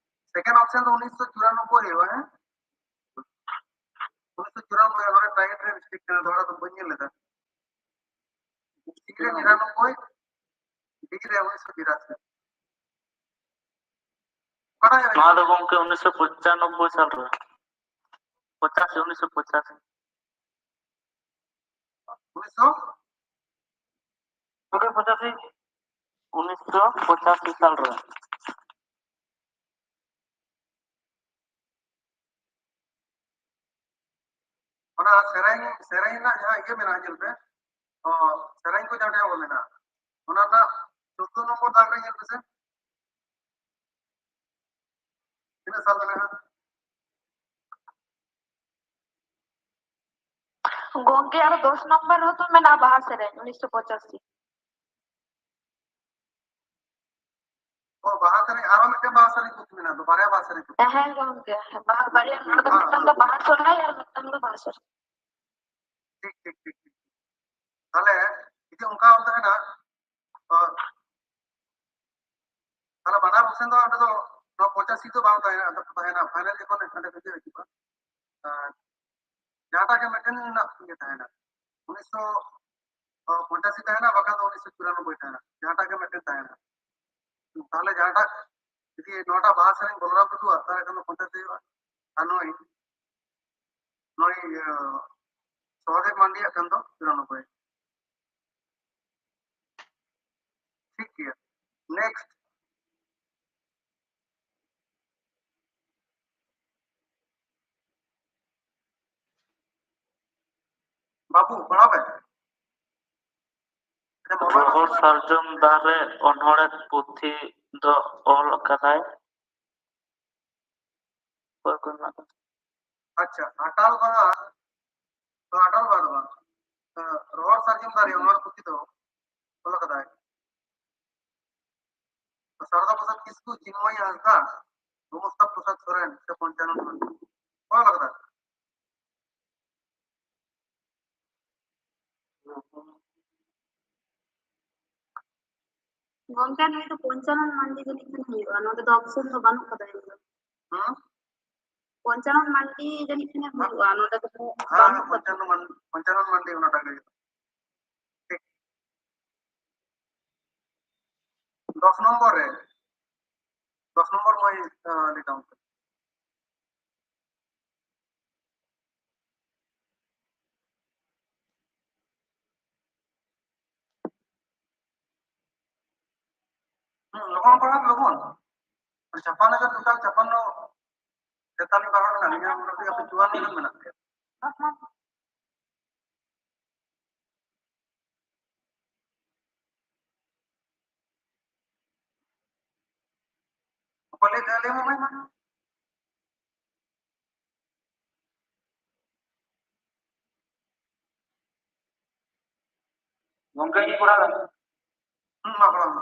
Second option ᱫᱚ ᱩᱱᱤᱥᱥᱚ ᱪᱩᱨᱟᱱᱚᱵᱵᱳᱭ ᱦᱩᱭᱩᱜᱼᱟ, ᱦᱮᱸ? ᱩᱱᱤᱥᱥᱚ ᱪᱩᱨᱟᱱᱚᱵᱵᱳᱭ, ᱱᱚᱰᱮ bracket ᱨᱮ mistake ᱠᱟᱱᱟ, ᱫᱚᱦᱲᱟ ᱫᱚ ᱵᱟᱹᱧ ᱧᱮᱞ ᱞᱮᱫᱟ᱾ ᱥᱤ ᱨᱮ ᱱᱤᱨᱟᱱᱚᱵᱵᱳᱭ, ᱰᱤ ᱨᱮ ᱩᱱᱤᱥᱥᱚ ᱵᱤᱨᱟᱥᱤ᱾ ᱚᱠᱟᱴᱟᱜ ᱦᱩᱭᱩᱜᱼᱟ? ᱱᱚᱣᱟ ᱫᱚ ᱜᱚᱝᱠᱮ ᱩᱱᱤᱥᱥᱚ ᱯᱚᱸᱪᱟᱱᱚᱵᱵᱳᱭ ᱥᱟᱞ ᱨᱮ᱾ ᱯᱚᱸᱪᱟᱥᱤ, ᱩᱱᱤᱥᱥᱚ ᱯᱚᱸᱪᱟᱥᱤ᱾ ᱩᱱᱤᱥᱥᱚ? ᱜᱚᱝᱠᱮ, ᱯᱚᱸᱪᱟᱥᱤ᱾ ᱩᱱᱤᱥᱥᱚ ᱯᱚᱸᱪᱟᱥᱤ ᱥᱟᱞ ᱨᱮ᱾ ᱚᱱᱟ ᱥᱮᱨᱮᱧ, ᱥᱮᱨᱮᱧ ᱨᱮᱱᱟᱜ ᱡᱟᱦᱟᱸ ᱤᱭᱟᱹ ᱢᱮᱱᱟᱜᱼᱟ, ᱧᱮᱞ ᱯᱮ᱾ ᱚ, ᱥᱮᱨᱮᱧ ᱠᱚ ᱡᱟᱦᱟᱸ ᱴᱷᱮᱱ ᱚᱞ ᱢᱮᱱᱟᱜᱼᱟ, ᱚᱱᱟ ᱨᱮᱱᱟᱜ ᱪᱳᱫᱫᱳ ᱱᱚᱢᱵᱚᱨ ᱫᱟᱜ ᱨᱮ ᱧᱮᱞ ᱯᱮᱥᱮ᱾ ᱛᱤᱱᱟᱹᱜ ᱥᱟᱞ ᱢᱮᱱᱟᱜᱼᱟ? ᱜᱚᱝᱠᱮ, ᱟᱨᱚ ᱫᱚᱥ ᱱᱚᱢᱵᱚᱨ ᱨᱮᱦᱚᱸ ᱛᱚ ᱢᱮᱱᱟᱜᱼᱟ ᱵᱟᱦᱟ ᱥᱮᱨᱮᱧ, ᱩᱱᱤᱥᱥᱚ ᱯᱚᱸᱪᱟᱥᱤ᱾ ᱚ, ᱵᱟᱦᱟ ᱥᱮᱨᱮᱧ, ᱟᱨᱚ ᱢᱤᱫᱴᱮᱱ ᱵᱟᱦᱟ ᱥᱮᱨᱮᱧ ᱯᱩᱛᱷᱤ ᱢᱮᱱᱟᱜ ᱫᱚ, ᱵᱟᱨᱭᱟ ᱵᱟᱦᱟ ᱥᱮᱨᱮᱧ ᱯᱩᱛᱷᱤ᱾ ᱦᱮᱸ ᱜᱚᱝᱠᱮ, ᱵᱟᱦᱟ ᱵᱟᱨᱭᱟ, ᱱᱚᱰᱮ ᱫᱚ ᱦᱮᱸ, ᱢᱤᱫᱴᱟᱝ ᱫᱚ ᱦᱮᱸ᱾ ᱵᱟᱦᱟ ᱥᱚᱨᱦᱟᱭ ᱟᱨ ᱢᱤᱫᱴᱟᱝ ᱫᱚ ᱵᱟᱦᱟ ᱥᱚᱨᱦᱟᱭ᱾ ᱴᱷᱤᱠ, ᱴᱷᱤᱠ, ᱴᱷᱤᱠ, ᱴᱷᱤᱠ᱾ ᱛᱟᱦᱞᱮ ᱡᱩᱫᱤ ᱚᱱᱠᱟ ᱚᱞ ᱛᱟᱦᱮᱱᱟ, ᱛᱚ, ᱛᱟᱦᱞᱮ ᱵᱟᱱᱟᱨ option ᱫᱚ ᱚᱸᱰᱮ ᱫᱚ ᱱᱚᱣᱟ ᱯᱚᱸᱪᱟᱥᱤ ᱫᱚ ᱵᱟᱝ ᱛᱟᱦᱮᱱᱟ, ᱟᱫᱚ ᱛᱟᱦᱮᱱᱟ final ᱡᱚᱠᱷᱚᱱ ᱦᱟᱸᱰᱮ ᱵᱩᱡᱷᱟᱹᱣ ᱦᱤᱡᱩᱜᱼᱟ᱾ ᱟᱨ ᱡᱟᱦᱟᱸᱴᱟᱜ ᱜᱮ ᱢᱤᱫᱴᱮᱱ ᱨᱮᱱᱟᱜ ᱤᱭᱟᱹ ᱛᱟᱦᱮᱱᱟ, ᱩᱱᱤᱥᱥᱚ ᱯᱚᱸᱪᱟᱥᱤ ᱛᱟᱦᱮᱱᱟ, ᱵᱟᱠᱷᱟᱱ ᱫᱚ ᱩᱱᱤᱥᱥᱚ ᱪᱩᱨᱟᱱᱚᱵᱵᱳᱭ ᱛᱟᱦᱮᱱᱟ, ᱡᱟᱦᱟᱸᱴᱟᱜ ᱜᱮ ᱢᱤᱫᱴᱮᱱ ᱛᱟᱦᱮᱱᱟ᱾ ᱛᱟᱦᱚᱞᱮ ᱡᱟᱦᱟᱸᱴᱟᱜ ᱡᱩᱫᱤ ᱱᱚᱣᱟᱴᱟᱜ ᱵᱟᱦᱟ ᱥᱮᱨᱮᱧ ᱵᱚᱞᱨᱟᱢ ᱴᱩᱰᱩᱣᱟᱜ, ᱛᱟᱦᱚᱞᱮ ᱠᱷᱟᱱ ᱫᱚ ᱯᱚᱸᱪᱟᱥᱤ ᱦᱩᱭᱩᱜᱼᱟ᱾ ᱟᱨ ᱱᱩᱭ, ᱱᱩᱭ, ᱤᱭᱟᱹ, ᱥᱚᱦᱚᱫᱮᱵ ᱢᱟᱱᱰᱤᱭᱟᱜ ᱠᱷᱟᱱ ᱫᱚ ᱪᱩᱨᱟᱱᱚᱵᱵᱳᱭ᱾ ᱴᱷᱤᱠ ᱜᱮᱭᱟ, ᱱᱮᱠᱥᱴ᱾ ᱵᱟᱹᱵᱩ, ᱯᱟᱲᱦᱟᱣ ᱵᱮᱱ᱾ ᱨᱚᱦᱚᱲ ᱥᱟᱨᱡᱚᱢ ᱫᱟᱨᱮ ᱚᱱᱚᱬᱦᱮ ᱯᱩᱛᱷᱤ ᱫᱚ ᱚᱞ ᱟᱠᱟᱫᱟᱭ ᱚᱠᱚᱭ ᱠᱚ ᱢᱮᱱᱟᱜ ᱠᱚᱣᱟ? ᱟᱪᱪᱷᱟ, ᱟᱴᱟᱞ ᱵᱟᱦᱟ, ᱟᱴᱟᱞ ᱵᱟᱦᱟ ᱫᱚ ᱵᱟᱝ, ᱨᱚᱦᱚᱲ ᱥᱟᱨᱡᱚᱢ ᱫᱟᱨᱮ ᱚᱱᱚᱬᱦᱮ ᱯᱩᱛᱷᱤ ᱫᱚ ᱚᱞ ᱟᱠᱟᱫᱟᱭ ᱥᱟᱨᱚᱫᱟ ᱯᱨᱚᱥᱟᱫᱽ ᱠᱤᱥᱠᱩ, ᱪᱤᱱᱢᱚᱭ ᱦᱟᱸᱥᱫᱟ, ᱜᱳᱢᱚᱥᱛᱟ ᱯᱨᱚᱥᱟᱫᱽ ᱥᱚᱨᱮᱱ ᱥᱮ ᱯᱚᱧᱪᱟᱱᱚᱱ ᱢᱟᱱᱰᱤ? ᱚᱞ ᱟᱠᱟᱫᱟ᱾ ᱜᱚᱝᱠᱮ, ᱱᱩᱭ ᱫᱚ ᱯᱚᱧᱪᱟᱱᱚᱱ ᱢᱟᱱᱰᱤ ᱡᱟᱹᱱᱤᱡ ᱠᱷᱟᱱ ᱦᱩᱭᱩᱜᱼᱟ, ᱱᱚᱰᱮ ᱫᱚ ᱚᱯᱥᱚᱱ ᱫᱚ ᱵᱟᱹᱱᱩᱜ ᱠᱟᱫᱟ᱾ ᱤᱧ ᱫᱚ ᱦᱮᱸ? ᱯᱚᱧᱪᱟᱱᱚᱱ ᱢᱟᱱᱰᱤ ᱡᱟᱹᱱᱤᱡ ᱠᱷᱟᱱ ᱦᱩᱭᱩᱜᱼᱟ, ᱱᱚᱰᱮ ᱫᱚ ᱦᱮᱸ, ᱵᱟᱹᱱᱩᱜ ᱠᱟᱫᱟ᱾ ᱯᱚᱧᱪᱟᱱᱚᱱ ᱢᱟᱱ-, ᱯᱚᱧᱪᱟᱱᱚᱱ ᱢᱟᱱᱰᱤ ᱚᱱᱟᱴᱟᱜ ᱜᱮ ᱦᱩᱭᱩᱜᱼᱟ᱾ ᱴᱷᱤᱠ᱾ ᱫᱚᱥ ᱱᱚᱢᱵᱚᱨ ᱨᱮ, ᱫᱚᱥ ᱱᱚᱢᱵᱚᱨ ᱢᱟᱹᱭ, ᱟᱸ, ᱞᱟᱹᱭ ᱛᱟᱵᱚᱱ ᱯᱮ᱾ ᱦᱩᱸ, ᱞᱚᱜᱚᱱ ᱯᱟᱲᱦᱟᱜ ᱢᱮ, ᱞᱚᱜᱚᱱ᱾ ᱪᱷᱟᱯᱟᱱᱱᱚ ᱜᱮ, ᱴᱳᱴᱟᱞ ᱪᱷᱟᱯᱟᱱᱱᱚ ᱛᱮᱛᱟᱞᱤᱥ ᱵᱟᱨᱚ ᱢᱮᱱᱟᱜ ᱞᱤᱧᱟ, ᱢᱚᱴᱟᱢᱩᱴᱤ ᱟᱯᱮ ᱪᱩᱣᱟᱱᱱᱚ ᱜᱟᱱ ᱢᱮᱱᱟᱜ ᱯᱮᱭᱟ᱾ ᱚᱠᱚᱭ ᱞᱟᱹᱭ ᱫᱟ? ᱞᱟᱹᱭ ᱢᱮ, ᱢᱟᱹᱭ, ᱢᱟ᱾ ᱜᱚᱝᱠᱮ, ᱤᱧ ᱠᱚᱨᱟᱣ ᱫᱟ᱾ ᱦᱩᱸ, ᱢᱟ ᱠᱚᱨᱟᱣ ᱢᱮ᱾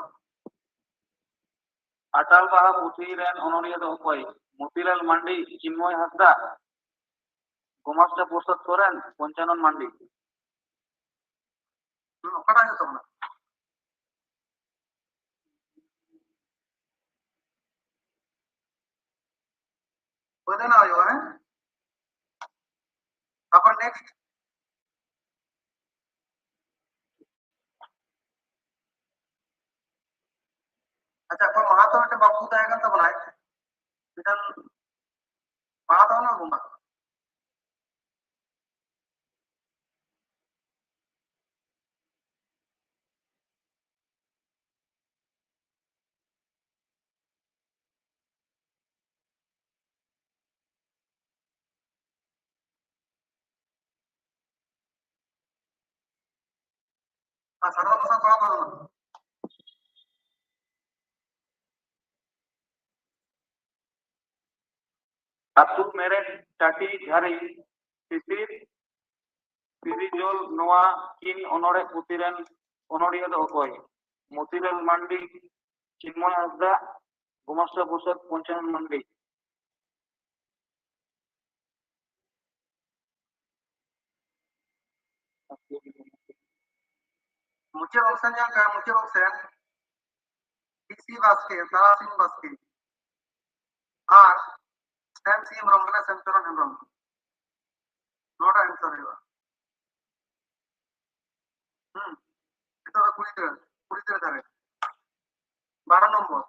ᱟᱴᱟᱞ ᱵᱟᱦᱟ ᱯᱩᱛᱷᱤ ᱨᱮᱱ ᱚᱱᱚᱞᱤᱭᱟᱹ ᱫᱚ ᱚᱠᱚᱭ? ᱢᱚᱛᱤᱞᱟᱞ ᱢᱟᱱᱰᱤ, ᱪᱤᱱᱢᱚᱭ ᱦᱟᱸᱥᱫᱟ, ᱜᱳᱢᱟᱥᱛᱟ ᱯᱨᱚᱥᱟᱫᱽ ᱥᱚᱨᱮᱱ, ᱯᱚᱧᱪᱟᱱᱚᱱ ᱢᱟᱱᱰᱤ᱾ ᱦᱩᱸ, ᱚᱠᱟᱴᱟᱜ ᱦᱩᱭᱩᱜ ᱛᱟᱵᱚᱱᱟ? ᱵᱟᱹᱫᱟᱹᱱᱟ ᱦᱩᱭᱩᱜᱼᱟ, ᱦᱮᱸ? Next. ᱟᱪᱪᱷᱟ, ᱚᱠᱚᱭ ᱢᱟᱦᱟᱛᱚ ᱢᱤᱫᱴᱮᱱ ᱵᱟᱹᱵᱩ ᱛᱟᱦᱮᱸ ᱠᱟᱱ ᱛᱟᱵᱚᱱᱟᱭ, ᱢᱤᱫᱴᱟᱝ ᱯᱟᱲᱦᱟᱣ ᱛᱟᱵᱚᱱ ᱢᱮ ᱵᱚᱸᱜᱟ᱾ ᱟᱨ ᱥᱟᱨᱚᱫᱟ ᱢᱟᱥᱟᱝ ᱯᱟᱲᱦᱟᱣ ᱛᱟᱵᱚᱱ ᱢᱮ᱾ ᱟᱹᱛᱩ ᱢᱮᱨᱮᱫ ᱴᱟᱹᱴᱤ ᱡᱷᱟᱹᱨᱤ ᱥᱤᱥᱤᱨ ᱥᱤᱨᱤᱡᱚᱞ ᱱᱚᱣᱟ ᱠᱤᱱ ᱚᱱᱚᱬᱦᱮ ᱯᱩᱛᱷᱤ ᱨᱮᱱ ᱚᱱᱚᱬᱦᱤᱭᱟᱹ ᱫᱚ ᱚᱠᱚᱭ? ᱢᱚᱛᱤᱞᱟᱞ ᱢᱟᱱᱰᱤ, ᱪᱤᱱᱢᱚᱭ ᱦᱟᱸᱥᱫᱟ, ᱜᱳᱢᱟᱥᱛᱟ ᱯᱨᱚᱥᱟᱫᱽ, ᱯᱚᱧᱪᱟᱱᱚᱱ ᱢᱟᱱᱰᱤ᱾ ᱢᱩᱪᱟᱹᱫ option ᱧᱮᱞ ᱠᱟᱜ, ᱢᱩᱪᱟᱹᱫ option, ᱵᱤ ᱥᱤ ᱵᱟᱥᱠᱮ, ᱛᱟᱨᱟᱥᱤᱧ ᱵᱟᱥᱠᱮ᱾ ᱟᱨ ᱥᱮᱢ ᱥᱤ ᱦᱮᱢᱵᱨᱚᱢ ᱠᱟᱱᱟ, ᱥᱮᱢ ᱪᱚᱨᱚᱱ ᱦᱮᱢᱵᱨᱚᱢ᱾ ᱱᱚᱣᱟᱴᱟᱜ answer ᱦᱩᱭᱩᱜᱼᱟ᱾ ᱦᱩᱸ, ᱱᱤᱛᱚᱜ ᱫᱚ ᱠᱩᱲᱤ ᱜᱤᱫᱽᱨᱟᱹ, ᱠᱩᱲᱤ ᱜᱤᱫᱽᱨᱟᱹ ᱫᱷᱟᱨᱮ᱾ ᱵᱟᱨᱚ ᱱᱚᱢᱵᱚᱨ᱾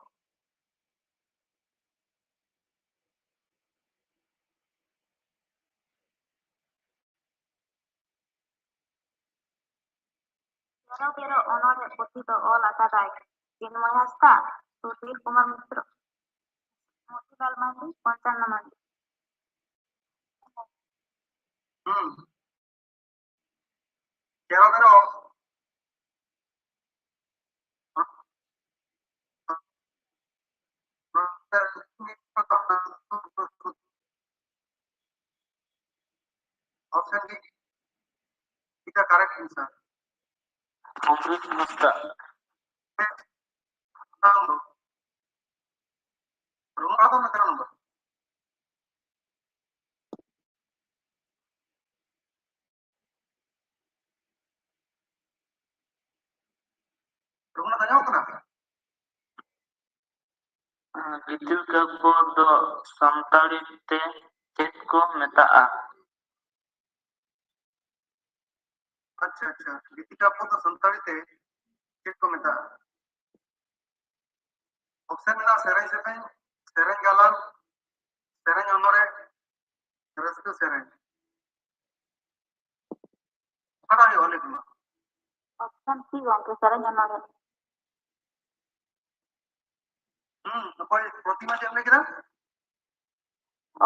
ᱵᱮᱨᱚ ᱵᱮᱨᱚ ᱚᱱᱚᱬᱦᱮ ᱯᱩᱛᱷᱤ ᱫᱚ ᱚᱞ ᱟᱠᱟᱫᱟᱭ ᱪᱤᱱᱢᱚᱭ ᱦᱟᱸᱥᱫᱟ, ᱥᱩᱫᱷᱤᱨ ᱠᱩᱢᱟᱨ ᱢᱤᱛᱨᱚ, ᱢᱚᱛᱤᱞᱟᱞ ᱢᱟᱨᱰᱤ, ᱯᱚᱧᱪᱟᱱᱱᱚ ᱢᱟᱨᱰᱤ᱾ ᱦᱩᱸ᱾ ᱵᱮᱨᱚ ᱵᱮᱨᱚ᱾ Option D is the correct answer. ᱚᱢᱨᱤᱛ ᱦᱟᱸᱥᱫᱟ᱾ ᱨᱩᱢ ᱵᱷᱟᱲᱟ ᱫᱚ ᱛᱤᱱᱟᱹᱜ ᱱᱚᱢᱵᱚᱨ? ᱨᱩᱢ ᱨᱮ ᱟᱸᱡᱚᱢᱚᱜ ᱠᱟᱱᱟ? ᱜᱤᱛᱤᱞ ᱠᱟᱠᱚ ᱫᱚ ᱥᱟᱱᱛᱟᱲᱤ ᱛᱮ ᱪᱮᱫ ᱠᱚ ᱢᱮᱛᱟᱜᱼᱟ? ᱟᱪᱪᱷᱟ, ᱟᱪᱪᱷᱟ, ᱜᱤᱛᱤᱠᱟ ᱯᱚᱫ ᱫᱚ ᱥᱟᱱᱛᱟᱲᱤ ᱛᱮ ᱪᱮᱫ ᱠᱚ ᱢᱮᱛᱟᱜᱼᱟ? ᱚᱯᱥᱮᱱ ᱢᱮᱱᱟᱜᱼᱟ ᱥᱮᱨᱮᱧ ᱥᱮᱨᱮᱧ, ᱥᱮᱨᱮᱧ ᱜᱟᱞᱟᱝ, ᱥᱮᱨᱮᱧ ᱚᱱᱚᱬᱦᱮ, ᱨᱟᱹᱥᱠᱟᱹ ᱥᱮᱨᱮᱧ᱾ ᱚᱠᱟᱴᱟᱜ ᱦᱩᱭᱩᱜᱼᱟ ᱞᱟᱹᱭ ᱢᱮ? ᱚᱯᱥᱮᱱ ᱥᱤ ᱜᱚᱝᱠᱮ, ᱥᱮᱨᱮᱧ ᱚᱱᱚᱬᱦᱮ᱾ ᱦᱩᱸ, ᱚᱠᱚᱭ ᱯᱨᱚᱛᱤᱢᱟ ᱪᱮᱫ ᱮᱢ ᱞᱟᱹᱭ ᱠᱮᱫᱟ?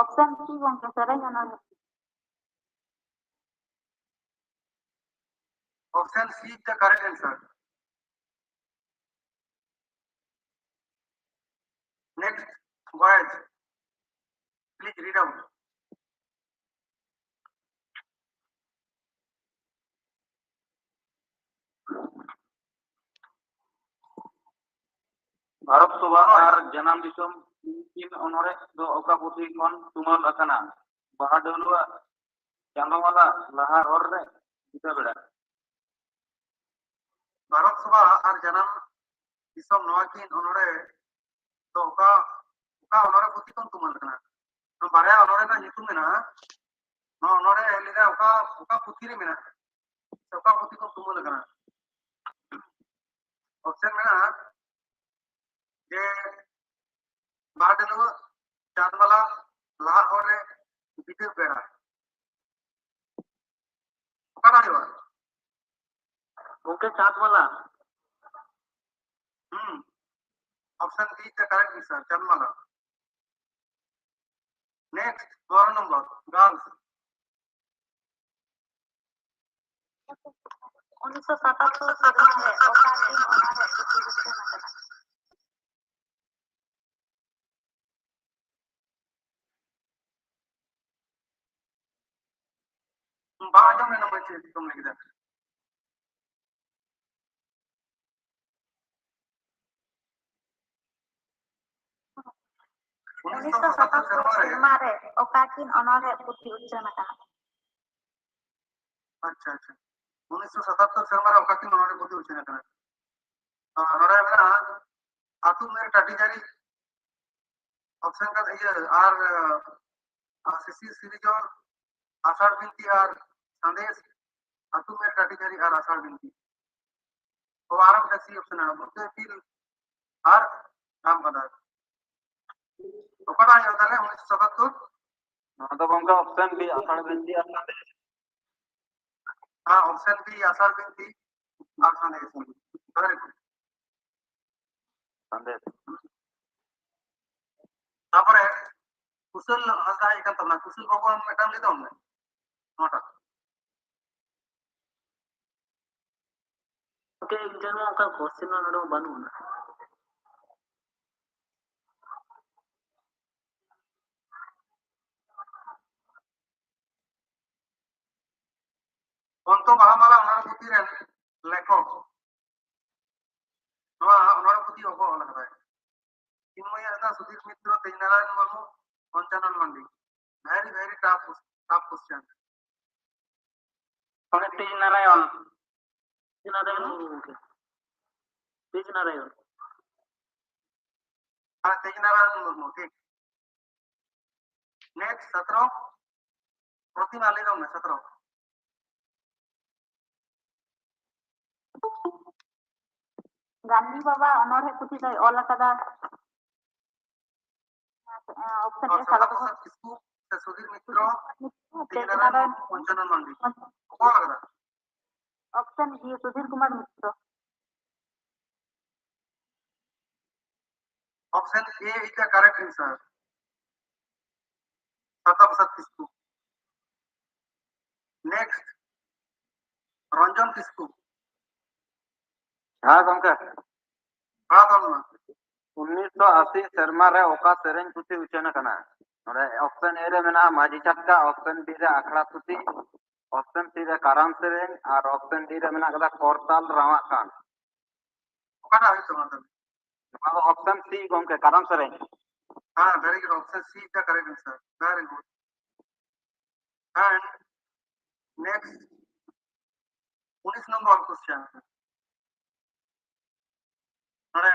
ᱚᱯᱥᱮᱱ ᱥᱤ ᱜᱚᱝᱠᱮ, ᱥᱮᱨᱮᱧ ᱚᱱᱚᱬᱦᱮ᱾ Option C is the correct answer. Next, voyage. Please read out. Bharat ᱥᱚᱵᱷᱟ ᱟᱨ ᱡᱟᱱᱟᱢ ᱫᱤᱥᱚᱢ ᱩᱱᱠᱤᱱ ᱚᱱᱚᱬᱦᱮ ᱫᱚ ᱚᱠᱟ ᱯᱩᱛᱷᱤ ᱠᱷᱚᱱ ᱛᱩᱢᱟᱹᱞ ᱟᱠᱟᱱᱟ? ᱵᱟᱦᱟ ᱰᱟᱹᱣᱞᱟᱹᱣᱟᱜ ᱪᱟᱸᱫᱚ ᱢᱟᱞᱟ, ᱞᱟᱦᱟ ᱦᱚᱨ ᱨᱮ ᱧᱤᱫᱟᱹ ᱵᱮᱲᱟ᱾ ᱵᱷᱟᱨᱚᱛ ᱥᱚᱵᱷᱟ ᱟᱨ ᱡᱟᱱᱟᱢ ᱫᱤᱥᱚᱢ ᱱᱚᱣᱟ ᱠᱤᱱ ᱚᱱᱚᱬᱦᱮ ᱫᱚ ᱚᱠᱟ, ᱚᱠᱟ ᱚᱱᱚᱬᱦᱮ ᱯᱩᱛᱷᱤ ᱠᱷᱚᱱ ᱛᱩᱢᱟᱹᱞ ᱟᱠᱟᱱᱟ? ᱱᱚᱣᱟ ᱵᱟᱨᱭᱟ ᱚᱱᱚᱬᱦᱮ ᱨᱮᱱᱟᱜ ᱧᱩᱛᱩᱢ ᱢᱮᱱᱟᱜᱼᱟ᱾ ᱱᱚᱣᱟ ᱚᱱᱚᱬᱦᱮ ᱞᱟᱹᱭᱫᱟ ᱚᱠᱟ, ᱚᱠᱟ ᱯᱩᱛᱷᱤ ᱨᱮ ᱢᱮᱱᱟᱜᱼᱟ? ᱥᱮ ᱚᱠᱟ ᱯᱩᱛᱷᱤ ᱠᱷᱚᱱ ᱛᱩᱢᱟᱹᱞ ᱟᱠᱟᱱᱟ? Option ᱢᱮᱱᱟᱜᱼᱟ ᱡᱮ ᱵᱟᱦᱟ ᱰᱟᱹᱞᱩᱣᱟᱹ, ᱪᱟᱸᱫᱽ ᱢᱟᱞᱟ, ᱞᱟᱦᱟ ᱦᱚᱨ ᱨᱮ, ᱵᱤᱫᱟᱹ ᱵᱮᱲᱟ᱾ ᱚᱠᱟᱴᱟᱜ ᱦᱩᱭᱩᱜᱼᱟ? ᱜᱚᱝᱠᱮ, ᱪᱟᱸᱫᱽ ᱢᱟᱞᱟ᱾ ᱦᱩᱸ, option D is the correct answer, ᱪᱟᱸᱫᱽ ᱢᱟᱞᱟ᱾ Next, ᱵᱟᱨᱚ ᱱᱚᱢᱵᱚᱨ, girls. ᱩᱱᱤᱥᱥᱚ ᱥᱟᱛᱟᱛᱛᱳᱨ ᱥᱮᱨᱢᱟ ᱨᱮ ᱚᱠᱟ ᱠᱤᱱ ᱚᱱᱚᱬᱦᱮ ᱯᱩᱛᱷᱤ ᱩᱪᱷᱟᱹᱱ ᱟᱠᱟᱱᱟ? ᱵᱟᱝ ᱟᱸᱡᱚᱢ ᱞᱮᱱᱟ ᱢᱟᱹᱭ, ᱪᱮᱫ ᱪᱚᱢ ᱞᱟᱹᱭ ᱠᱮᱫᱟ? ᱩᱱᱤᱥᱥᱚ ᱥᱟᱛᱟᱛᱛᱳᱨ ᱥᱮᱨᱢᱟ ᱨᱮ ᱚᱠᱟ ᱠᱤᱱ ᱚᱱᱚᱬᱦᱮ ᱯᱩᱛᱷᱤ ᱩᱪᱷᱟᱹᱱ ᱟᱠᱟᱱᱟ? ᱟᱪᱪᱷᱟ, ᱟᱪᱪᱷᱟ᱾ ᱩᱱᱤᱥᱥᱚ ᱥᱟᱛᱟᱛᱛᱳᱨ ᱥᱮᱨᱢᱟ ᱨᱮ ᱚᱠᱟ ᱠᱤᱱ ᱚᱱᱚᱬᱦᱮ ᱯᱩᱛᱷᱤ ᱩᱪᱷᱟᱹᱱ ᱟᱠᱟᱱᱟ? ᱟᱨ ᱱᱚᱰᱮ ᱢᱮᱱᱟᱜᱼᱟ, ᱟᱹᱛᱩ ᱢᱮᱨ ᱴᱟᱺᱰᱤ ᱡᱟᱹᱨᱤ, option ᱠᱟᱛᱮ ᱤᱭᱟᱹ, ᱟᱨ, ᱟᱨ ᱥᱤᱥᱤᱨ ᱥᱤᱨᱡᱚᱱ, ᱟᱥᱟᱲ ᱵᱤᱱᱛᱤ ᱟᱨ ᱥᱟᱸᱫᱮᱥ, ᱟᱹᱛᱩ ᱢᱮᱫ ᱴᱟᱹᱴᱤ ᱡᱷᱟᱹᱨᱤ ᱟᱨ ᱟᱥᱟᱲ ᱵᱤᱱᱛᱤ᱾ ᱛᱚ ᱟᱨ ᱢᱤᱫᱴᱟᱝ C option ᱢᱮᱱᱟᱜᱼᱟ, ᱵᱩᱫᱽᱫᱷᱚ ᱤᱯᱤᱞ ᱟᱨ ᱨᱟᱢ ᱠᱟᱫᱟ᱾ ᱚᱠᱟᱴᱟᱜ ᱦᱩᱭᱩᱜᱼᱟ ᱛᱟᱦᱞᱮ ᱩᱱᱤᱥᱥᱚ ᱥᱟᱛᱟᱛᱛᱳᱨ? ᱱᱚᱣᱟ ᱫᱚ ᱜᱚᱝᱠᱮ option B, ᱟᱥᱟᱲ ᱵᱤᱱᱛᱤ ᱟᱨ ᱥᱟᱸᱫᱮᱥ᱾ ᱦᱮᱸ, option B, ᱟᱥᱟᱲ ᱵᱤᱱᱛᱤ ᱟᱨ ᱥᱟᱸᱫᱮᱥ᱾ Very good. ᱥᱟᱸᱫᱮᱥ᱾ ᱛᱟᱯᱚᱨᱮ ᱠᱩᱥᱚᱞ ᱦᱟᱸᱥᱫᱟ ᱦᱮᱡ ᱠᱟᱱ ᱛᱟᱵᱚᱱᱟ᱾ ᱠᱩᱥᱚᱞ ᱵᱟᱹᱵᱩ, ᱟᱢ ᱢᱤᱫᱴᱟᱝ ᱞᱟᱹᱭ ᱛᱟᱵᱚᱱ ᱢᱮ᱾ ᱱᱚᱣᱟᱴᱟᱜ᱾ ᱜᱚᱝᱠᱮ, ᱤᱧ ᱴᱷᱮᱱ ᱢᱟ ᱚᱱᱠᱟ question ᱢᱟ ᱱᱚᱰᱮ ᱢᱟ ᱵᱟᱹᱱᱩᱜ ᱟᱱᱟ᱾ ᱚᱱᱛᱚ ᱵᱟᱦᱟ ᱢᱟᱞᱟ ᱚᱱᱚᱬᱦᱮ ᱯᱩᱛᱷᱤ ᱨᱮᱱ ᱞᱮᱠᱷᱚᱠ᱾ ᱱᱚᱣᱟ ᱚᱱᱚᱬᱦᱮ ᱯᱩᱛᱷᱤ ᱚᱠᱚᱭ ᱚᱞ ᱟᱠᱟᱫᱟᱭ? ᱪᱤᱱᱢᱚᱭ ᱦᱟᱸᱥᱫᱟ, ᱥᱩᱫᱷᱤᱨ ᱢᱤᱛᱨᱚ, ᱛᱮᱡᱽᱱᱟᱨᱟᱭᱚᱱ ᱢᱩᱨᱢᱩ, ᱯᱚᱧᱪᱟᱱᱚᱱ ᱢᱟᱱᱰᱤ᱾ Very, very tough, tough question. Pandit ᱛᱮᱡᱽᱱᱟᱨᱟᱭᱚᱱ᱾ ᱛᱮᱡᱽᱱᱟᱨᱟᱭᱚᱱ Murmu ᱜᱚᱢᱠᱮ᱾ ᱛᱮᱡᱽᱱᱟᱨᱟᱭᱚᱱ᱾ ᱦᱮᱸ, ᱛᱮᱡᱽᱱᱟᱨᱟᱭᱚᱱ ᱢᱩᱨᱢᱩ, ᱴᱷᱤᱠ᱾ Next, ᱥᱚᱛᱨᱚ᱾ ᱯᱨᱚᱛᱤᱢᱟ, ᱞᱟᱹᱭ ᱛᱟᱵᱚᱱ ᱢᱮ, ᱥᱚᱛᱨᱚ᱾ ᱜᱟᱱᱫᱷᱤ ᱵᱟᱵᱟ ᱚᱱᱚᱬᱦᱮ ᱯᱩᱛᱷᱤ ᱫᱚᱭ ᱚᱞ ᱟᱠᱟᱫᱟ᱾ Option A, ᱥᱟᱨᱚᱫᱟ ᱯᱨᱚᱥᱟᱫᱽ ᱠᱤᱥᱠᱩ ᱥᱮ ᱥᱩᱫᱷᱤᱨ ᱢᱤᱛᱨᱚ, ᱛᱮᱡᱽᱱᱟᱨᱟᱭᱚᱱ ᱢᱩᱨᱢᱩ, ᱯᱚᱧᱪᱟᱱᱚᱱ ᱢᱟᱱᱰᱤ᱾ ᱚᱠᱚᱭ ᱚᱞ ᱟᱠᱟᱫᱟ? Option B, Sudhir Kumar Mitra. Option A is the correct answer. Sarada Prasad Kisku. Next, ᱨᱚᱧᱡᱚᱱ ᱠᱤᱥᱠᱩ᱾ ᱦᱮᱸ ᱜᱚᱢᱠᱮ᱾ ᱦᱮᱸ, ᱫᱚᱞ ᱢᱟ᱾ ᱩᱱᱤᱥᱥᱚ ᱟᱥᱤ ᱥᱮᱨᱢᱟ ᱨᱮ ᱚᱠᱟ ᱥᱮᱨᱮᱧ ᱯᱩᱛᱷᱤ ᱩᱪᱷᱟᱹᱱ ᱟᱠᱟᱱᱟ? ᱱᱚᱰᱮ option A ᱨᱮ ᱢᱮᱱᱟᱜᱼᱟ ᱢᱟᱹᱡᱷᱤ ᱪᱷᱟᱴᱠᱟ, option B ᱨᱮ ᱟᱠᱷᱲᱟ ᱛᱷᱩᱛᱤ, option C ᱨᱮ ᱠᱟᱨᱟᱢ ᱥᱮᱨᱮᱧ, ᱟᱨ option D ᱨᱮ ᱢᱮᱱᱟᱜ ᱟᱠᱟᱫᱟ ᱠᱚᱨᱛᱟᱞ ᱨᱟᱣᱟᱜ ᱠᱟᱱ᱾ ᱚᱠᱟᱴᱟᱜ ᱦᱩᱭᱩᱜ ᱛᱟᱢᱟ ᱛᱟᱦᱞᱮ? ᱱᱚᱣᱟ ᱫᱚ option C ᱜᱚᱢᱠᱮ, ᱠᱟᱨᱟᱢ ᱥᱮᱨᱮᱧ᱾ ᱦᱮᱸ, very good. Option C is the correct answer. Very good. And next, ᱩᱱᱤᱥ ᱱᱚᱢᱵᱚᱨ question. ᱱᱚᱰᱮ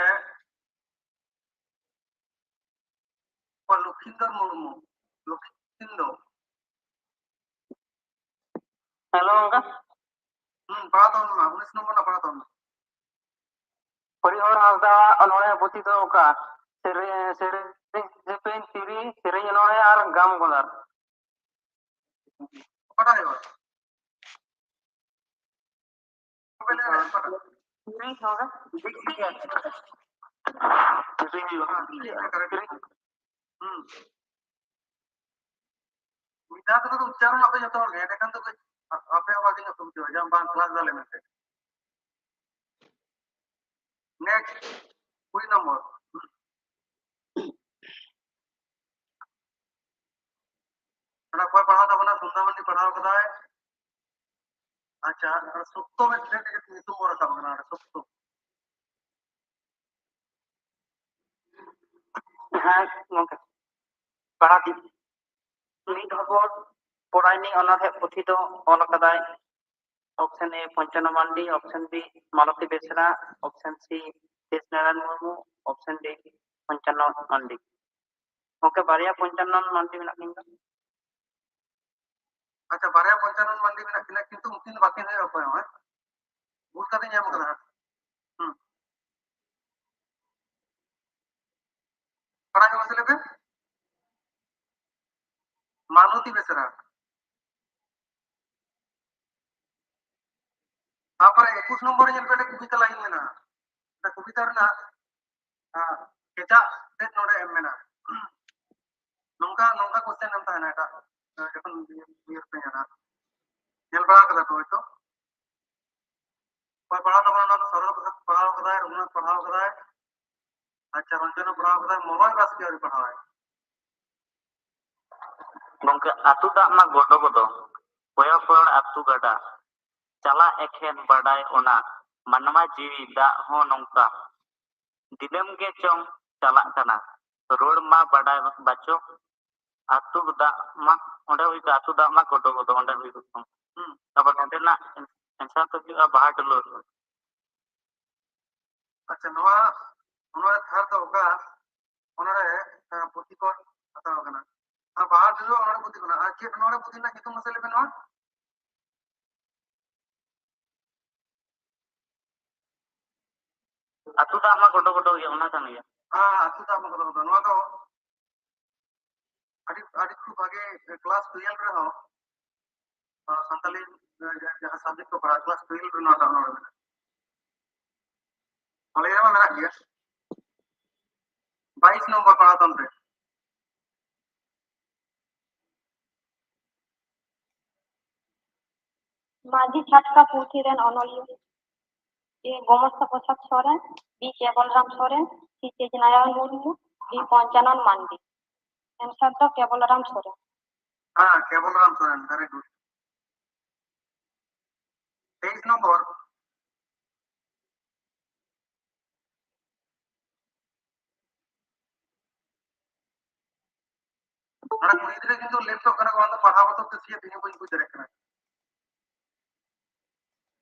ᱚᱠᱚᱭ? ᱞᱚᱠᱷᱤᱱᱫᱚᱨ ᱢᱩᱨᱢᱩ᱾ ᱞᱚᱠᱷᱤᱱᱫᱚᱨ᱾ Hello ᱜᱚᱢᱠᱮ᱾ ᱯᱟᱲᱦᱟᱣ ᱛᱟᱵᱚᱱ ᱢᱟ, ᱩᱱᱤᱥ ᱱᱚᱢᱵᱚᱨ ᱨᱮᱱᱟᱜ ᱯᱟᱲᱦᱟᱣ ᱛᱟᱵᱚᱱ ᱢᱟ᱾ ᱦᱚᱨᱤᱦᱚᱨ ᱦᱟᱸᱥᱫᱟ ᱚᱱᱚᱬᱦᱮ ᱯᱩᱛᱷᱤ ᱫᱚ ᱚᱠᱟ? ᱥᱮᱨᱮᱧ, ᱥᱮᱨᱮᱧ, ᱥᱮᱨᱮᱧ, ᱛᱤᱨᱤ, ᱥᱮᱨᱮᱧ ᱚᱱᱚᱬᱦᱮ ᱟᱨ ᱜᱟᱢ ᱜᱚᱸᱫᱟᱨ᱾ ᱚᱠᱟᱴᱟᱜ ᱦᱩᱭᱩᱜᱼᱟ? ᱥᱮᱨᱮᱧ ᱦᱚᱸ᱾ ᱥᱮᱨᱮᱧ ᱦᱩᱭᱩᱜᱼᱟ᱾ ᱦᱩᱸ᱾ ᱢᱤᱫ ᱫᱷᱟᱣ ᱛᱮᱫᱚ ᱩᱪᱪᱟᱨᱚᱱ ᱟᱯᱮ ᱡᱚᱛᱚ ᱦᱚᱲ ᱜᱮ, ᱮᱸᱰᱮᱠᱷᱟᱱ ᱫᱚ ᱠᱟᱹᱡ ᱟᱯᱮ ᱦᱚᱸ ᱵᱷᱟᱜᱮ ᱧᱚᱜ ᱯᱮ ᱵᱩᱡᱷᱟᱹᱣᱟ, ᱡᱮ ᱵᱟᱝ class ᱫᱟᱞᱮ ᱢᱮᱱᱛᱮ᱾ Next, ᱠᱩᱲᱤ ᱱᱚᱢᱵᱚᱨ᱾ ᱚᱱᱟ ᱚᱠᱚᱭ ᱯᱟᱲᱦᱟᱣ ᱛᱟᱵᱚᱱᱟ? ᱥᱩᱱᱫᱟ ᱢᱟᱱᱰᱤ ᱯᱟᱲᱦᱟᱣ ᱠᱟᱫᱟᱭ᱾ ᱟᱪᱪᱷᱟ, ᱟᱨ ᱥᱚᱠᱛᱚ ᱢᱤᱫᱴᱮᱱ ᱧᱩᱛᱩᱢ ᱚᱞ ᱨᱟᱠᱟᱵ ᱠᱟᱱᱟ, ᱚᱸᱰᱮ ᱥᱚᱠᱛᱚ᱾ ᱦᱮᱸ ᱜᱚᱝᱠᱮ, ᱯᱟᱲᱦᱟᱣ ᱫᱤᱱ᱾ ᱢᱤᱫ ᱦᱚᱵᱚᱨ ᱯᱚᱲᱟᱭᱱᱤ ᱚᱱᱚᱬᱦᱮ ᱯᱩᱛᱷᱤ ᱫᱚ ᱚᱞ ᱟᱠᱟᱫᱟᱭ option A ᱯᱚᱧᱪᱟᱱᱚᱱ Mandi, option B Malati Besra, option C ᱛᱮᱡᱽ Narayan Murmu, option D ᱯᱚᱧᱪᱟᱱᱚᱱ ᱢᱟᱱᱰᱤ᱾ ᱜᱚᱝᱠᱮ, ᱵᱟᱨᱭᱟ ᱯᱚᱧᱪᱟᱱᱚᱱ ᱢᱟᱱᱰᱤ ᱢᱮᱱᱟᱜ ᱠᱤᱱ ᱫᱚ᱾ ᱟᱪᱪᱷᱟ, ᱵᱟᱨᱭᱟ ᱯᱚᱧᱪᱟᱱᱚᱱ ᱢᱟᱱᱰᱤ ᱢᱮᱱᱟᱜ ᱠᱤᱱᱟ, ᱠᱤᱱᱛᱩ ᱩᱱᱠᱤᱱ ᱫᱚ ᱵᱟᱹᱠᱤᱱ ᱦᱩᱭᱩᱜᱼᱟ ᱚᱠᱚᱭ ᱦᱚᱸ, ᱦᱮᱸ? ᱵᱷᱩᱞ ᱠᱟᱛᱮᱧ ᱮᱢ ᱠᱟᱫᱟ ᱦᱟᱸᱜ᱾ ᱦᱩᱸ᱾ ᱯᱟᱲᱦᱟᱜ ᱜᱮ ᱢᱟᱥᱮ ᱞᱟᱹᱭ ᱯᱮ᱾ ᱢᱟᱞᱚᱛᱤ ᱵᱮᱥᱨᱟ᱾ ᱛᱟᱨᱯᱚᱨᱮ ᱮᱠᱩᱥ ᱱᱚᱢᱵᱚᱨ ᱨᱮ ᱧᱮᱞ ᱯᱮ, ᱢᱤᱫᱴᱮᱱ ᱠᱚᱵᱤᱛᱟ ᱞᱟᱭᱤᱱ ᱢᱮᱱᱟᱜᱼᱟ᱾ ᱚᱱᱟ ᱠᱚᱵᱤᱛᱟ ᱨᱮᱱᱟᱜ, ᱟᱸ, ᱠᱮᱪᱟᱜ ᱛᱮᱫ ᱱᱚᱰᱮ ᱮᱢ ᱢᱮᱱᱟᱜᱼᱟ᱾ ᱱᱚᱝᱠᱟ, ᱱᱚᱝᱠᱟ question ᱮᱢ ᱛᱟᱦᱮᱱᱟ ᱮᱴᱟᱜ, ᱟᱸ, ᱡᱚᱠᱷᱚᱱ ᱤᱭᱟᱹ, ᱤᱭᱟᱹ ᱨᱮᱯᱮ ᱧᱮᱞᱟ᱾ ᱧᱮᱞ ᱵᱟᱲᱟ ᱠᱟᱫᱟ ᱯᱮ ᱦᱚᱭᱛᱚ? ᱚᱠᱚᱭ ᱯᱟᱲᱦᱟᱣ ᱛᱟᱵᱚᱱᱟ ᱚᱱᱟ ᱫᱚ? ᱥᱚᱨᱚᱞ ᱯᱨᱚᱥᱟᱫᱽ ᱯᱟᱲᱦᱟᱣ ᱠᱟᱫᱟᱭ, ᱨᱚᱜᱷᱩᱱᱟᱛᱷ ᱯᱟᱲᱦᱟᱣ ᱠᱟᱫᱟᱭ᱾ ᱟᱪᱪᱷᱟ, ᱨᱚᱧᱡᱚᱱ ᱮ ᱯᱟᱲᱦᱟᱣ ᱠᱟᱫᱟ, ᱢᱚᱞᱚᱭ ᱵᱟᱥᱠᱮ ᱟᱹᱣᱨᱤ ᱯᱟᱲᱦᱟᱣᱟᱭ᱾ ᱜᱚᱝᱠᱮ, ᱟᱹᱛᱩ ᱫᱟᱜ ᱢᱟ ᱜᱚᱫᱚ ᱜᱚᱫᱚ, ᱠᱚᱭᱚᱜ ᱠᱚᱭᱚᱲ ᱟᱹᱛᱩ ᱜᱟᱰᱟ, ᱪᱟᱞᱟᱜ ᱮᱠᱷᱮᱱ ᱵᱟᱰᱟᱭ ᱚᱱᱟ, ᱢᱟᱱᱣᱟ ᱡᱤᱣᱤ ᱫᱟᱜ ᱦᱚᱸ ᱱᱚᱝᱠᱟ, ᱫᱤᱱᱟᱹᱢ ᱜᱮ ᱪᱚᱝ ᱪᱟᱞᱟᱜ ᱠᱟᱱᱟ, ᱨᱩᱣᱟᱹᱲ ᱢᱟ ᱵᱟᱰᱟᱭ ᱵᱟᱪᱚ, ᱟᱹᱛᱩ ᱫᱟᱜ ᱢᱟ ᱚᱸᱰᱮ ᱦᱩᱭ ᱠᱚᱜᱼᱟ, ᱟᱹᱛᱩ ᱫᱟᱜ ᱢᱟ ᱜᱚᱫᱚ ᱜᱚᱫᱚ ᱚᱸᱰᱮ ᱦᱩᱭ ᱠᱚᱜᱼᱟ᱾ ᱦᱩᱸ᱾ ᱛᱟᱯᱚᱨ ᱱᱚᱸᱰᱮᱱᱟᱜ answer ᱫᱚ ᱦᱩᱭᱩᱜᱼᱟ ᱵᱟᱦᱟ ᱰᱩᱞᱟᱹᱣ᱾ ᱟᱪᱪᱷᱟ, ᱱᱚᱣᱟ, ᱱᱚᱣᱟ ᱛᱷᱟᱨ ᱫᱚ ᱚᱠᱟ ᱚᱱᱚᱬᱦᱮ, ᱟᱸ, ᱯᱩᱛᱷᱤ ᱠᱷᱚᱱ ᱦᱟᱛᱟᱣ ᱟᱠᱟᱱᱟ? ᱟᱨ ᱵᱟᱦᱟ ᱰᱩᱞᱟᱹᱣ ᱚᱱᱚᱬᱦᱮ ᱯᱩᱛᱷᱤ ᱠᱷᱚᱱᱟᱜ᱾ ᱟᱨ ᱪᱮᱫ ᱚᱱᱚᱬᱦᱮ ᱯᱩᱛᱷᱤ ᱨᱮᱱᱟᱜ ᱧᱩᱛᱩᱢ ᱢᱟᱥᱮ ᱞᱟᱹᱭ ᱢᱮ ᱱᱚᱣᱟ? ᱟᱹᱛᱩ ᱫᱟᱜ ᱢᱟ ᱜᱚᱰᱚ ᱜᱚᱰᱚ ᱜᱮᱭᱟ, ᱚᱱᱟ ᱠᱟᱱ ᱜᱮᱭᱟ᱾ ᱦᱮᱸ, ᱟᱹᱛᱩ ᱫᱟᱜ ᱢᱟ ᱜᱚᱰᱚ ᱜᱚᱰᱚ᱾ ᱱᱚᱣᱟ ᱫᱚ ᱟᱹᱰᱤ, ᱟᱹᱰᱤ ᱠᱷᱩᱵ ᱵᱷᱟᱜᱮ, class twelve ᱨᱮᱦᱚᱸ, ᱟᱸ, ᱥᱟᱱᱛᱟᱞᱤ, ᱟᱸ, ᱡᱟᱦᱟᱸ subject ᱠᱚ ᱯᱟᱲᱦᱟᱜ, class twelve ᱨᱮ ᱱᱚᱣᱟ ᱫᱚ ᱚᱱᱚᱬᱦᱮ ᱢᱮᱱᱟᱜᱼᱟ᱾ ᱠᱚᱞᱮᱡᱽ ᱨᱮᱢᱟ ᱢᱮᱱᱟᱜ ᱜᱮᱭᱟ᱾ ᱵᱟᱭᱤᱥ ᱱᱚᱢᱵᱚᱨ ᱯᱟᱲᱦᱟᱣ ᱛᱟᱢ ᱯᱮ᱾ ᱢᱟᱹᱡᱷᱤ ᱪᱷᱟᱴᱠᱟ ᱯᱩᱛᱷᱤ ᱨᱮᱱ ᱚᱱᱚᱞᱤᱭᱟᱹ ᱮ ᱜᱳᱢᱚᱥᱛᱟ ᱯᱨᱚᱥᱟᱫᱽ ᱥᱚᱨᱮᱱ, ᱵᱤ ᱠᱮᱵᱚᱞᱨᱟᱢ ᱥᱚᱨᱮᱱ, ᱥᱤ ᱠᱮᱡᱽ ᱱᱟᱨᱟᱭᱚᱱ ᱢᱩᱨᱢᱩ, ᱰᱤ ᱯᱚᱧᱪᱟᱱᱚᱱ ᱢᱟᱱᱰᱤ᱾ answer ᱫᱚ ᱠᱮᱵᱚᱞᱨᱟᱢ ᱥᱚᱨᱮᱱ᱾ ᱦᱮᱸ, ᱠᱮᱵᱚᱞᱨᱟᱢ ᱥᱚᱨᱮᱱ, very good. ᱛᱮᱭᱤᱥ ᱱᱚᱢᱵᱚᱨ᱾ ᱚᱱᱟ ᱠᱩᱲᱤ ᱜᱤᱫᱽᱨᱟᱹ ᱠᱤᱱᱛᱩ laptop ᱠᱟᱱᱟ ᱠᱚ, ᱚᱱᱟ ᱫᱚ ᱯᱟᱲᱦᱟᱣ ᱵᱚᱛᱚᱨ ᱛᱮ ᱪᱮᱫ ᱤᱧ ᱦᱚᱸ ᱵᱟᱹᱧ ᱵᱩᱡᱽ ᱫᱟᱲᱮᱭᱟᱜ ᱠᱟᱱᱟ᱾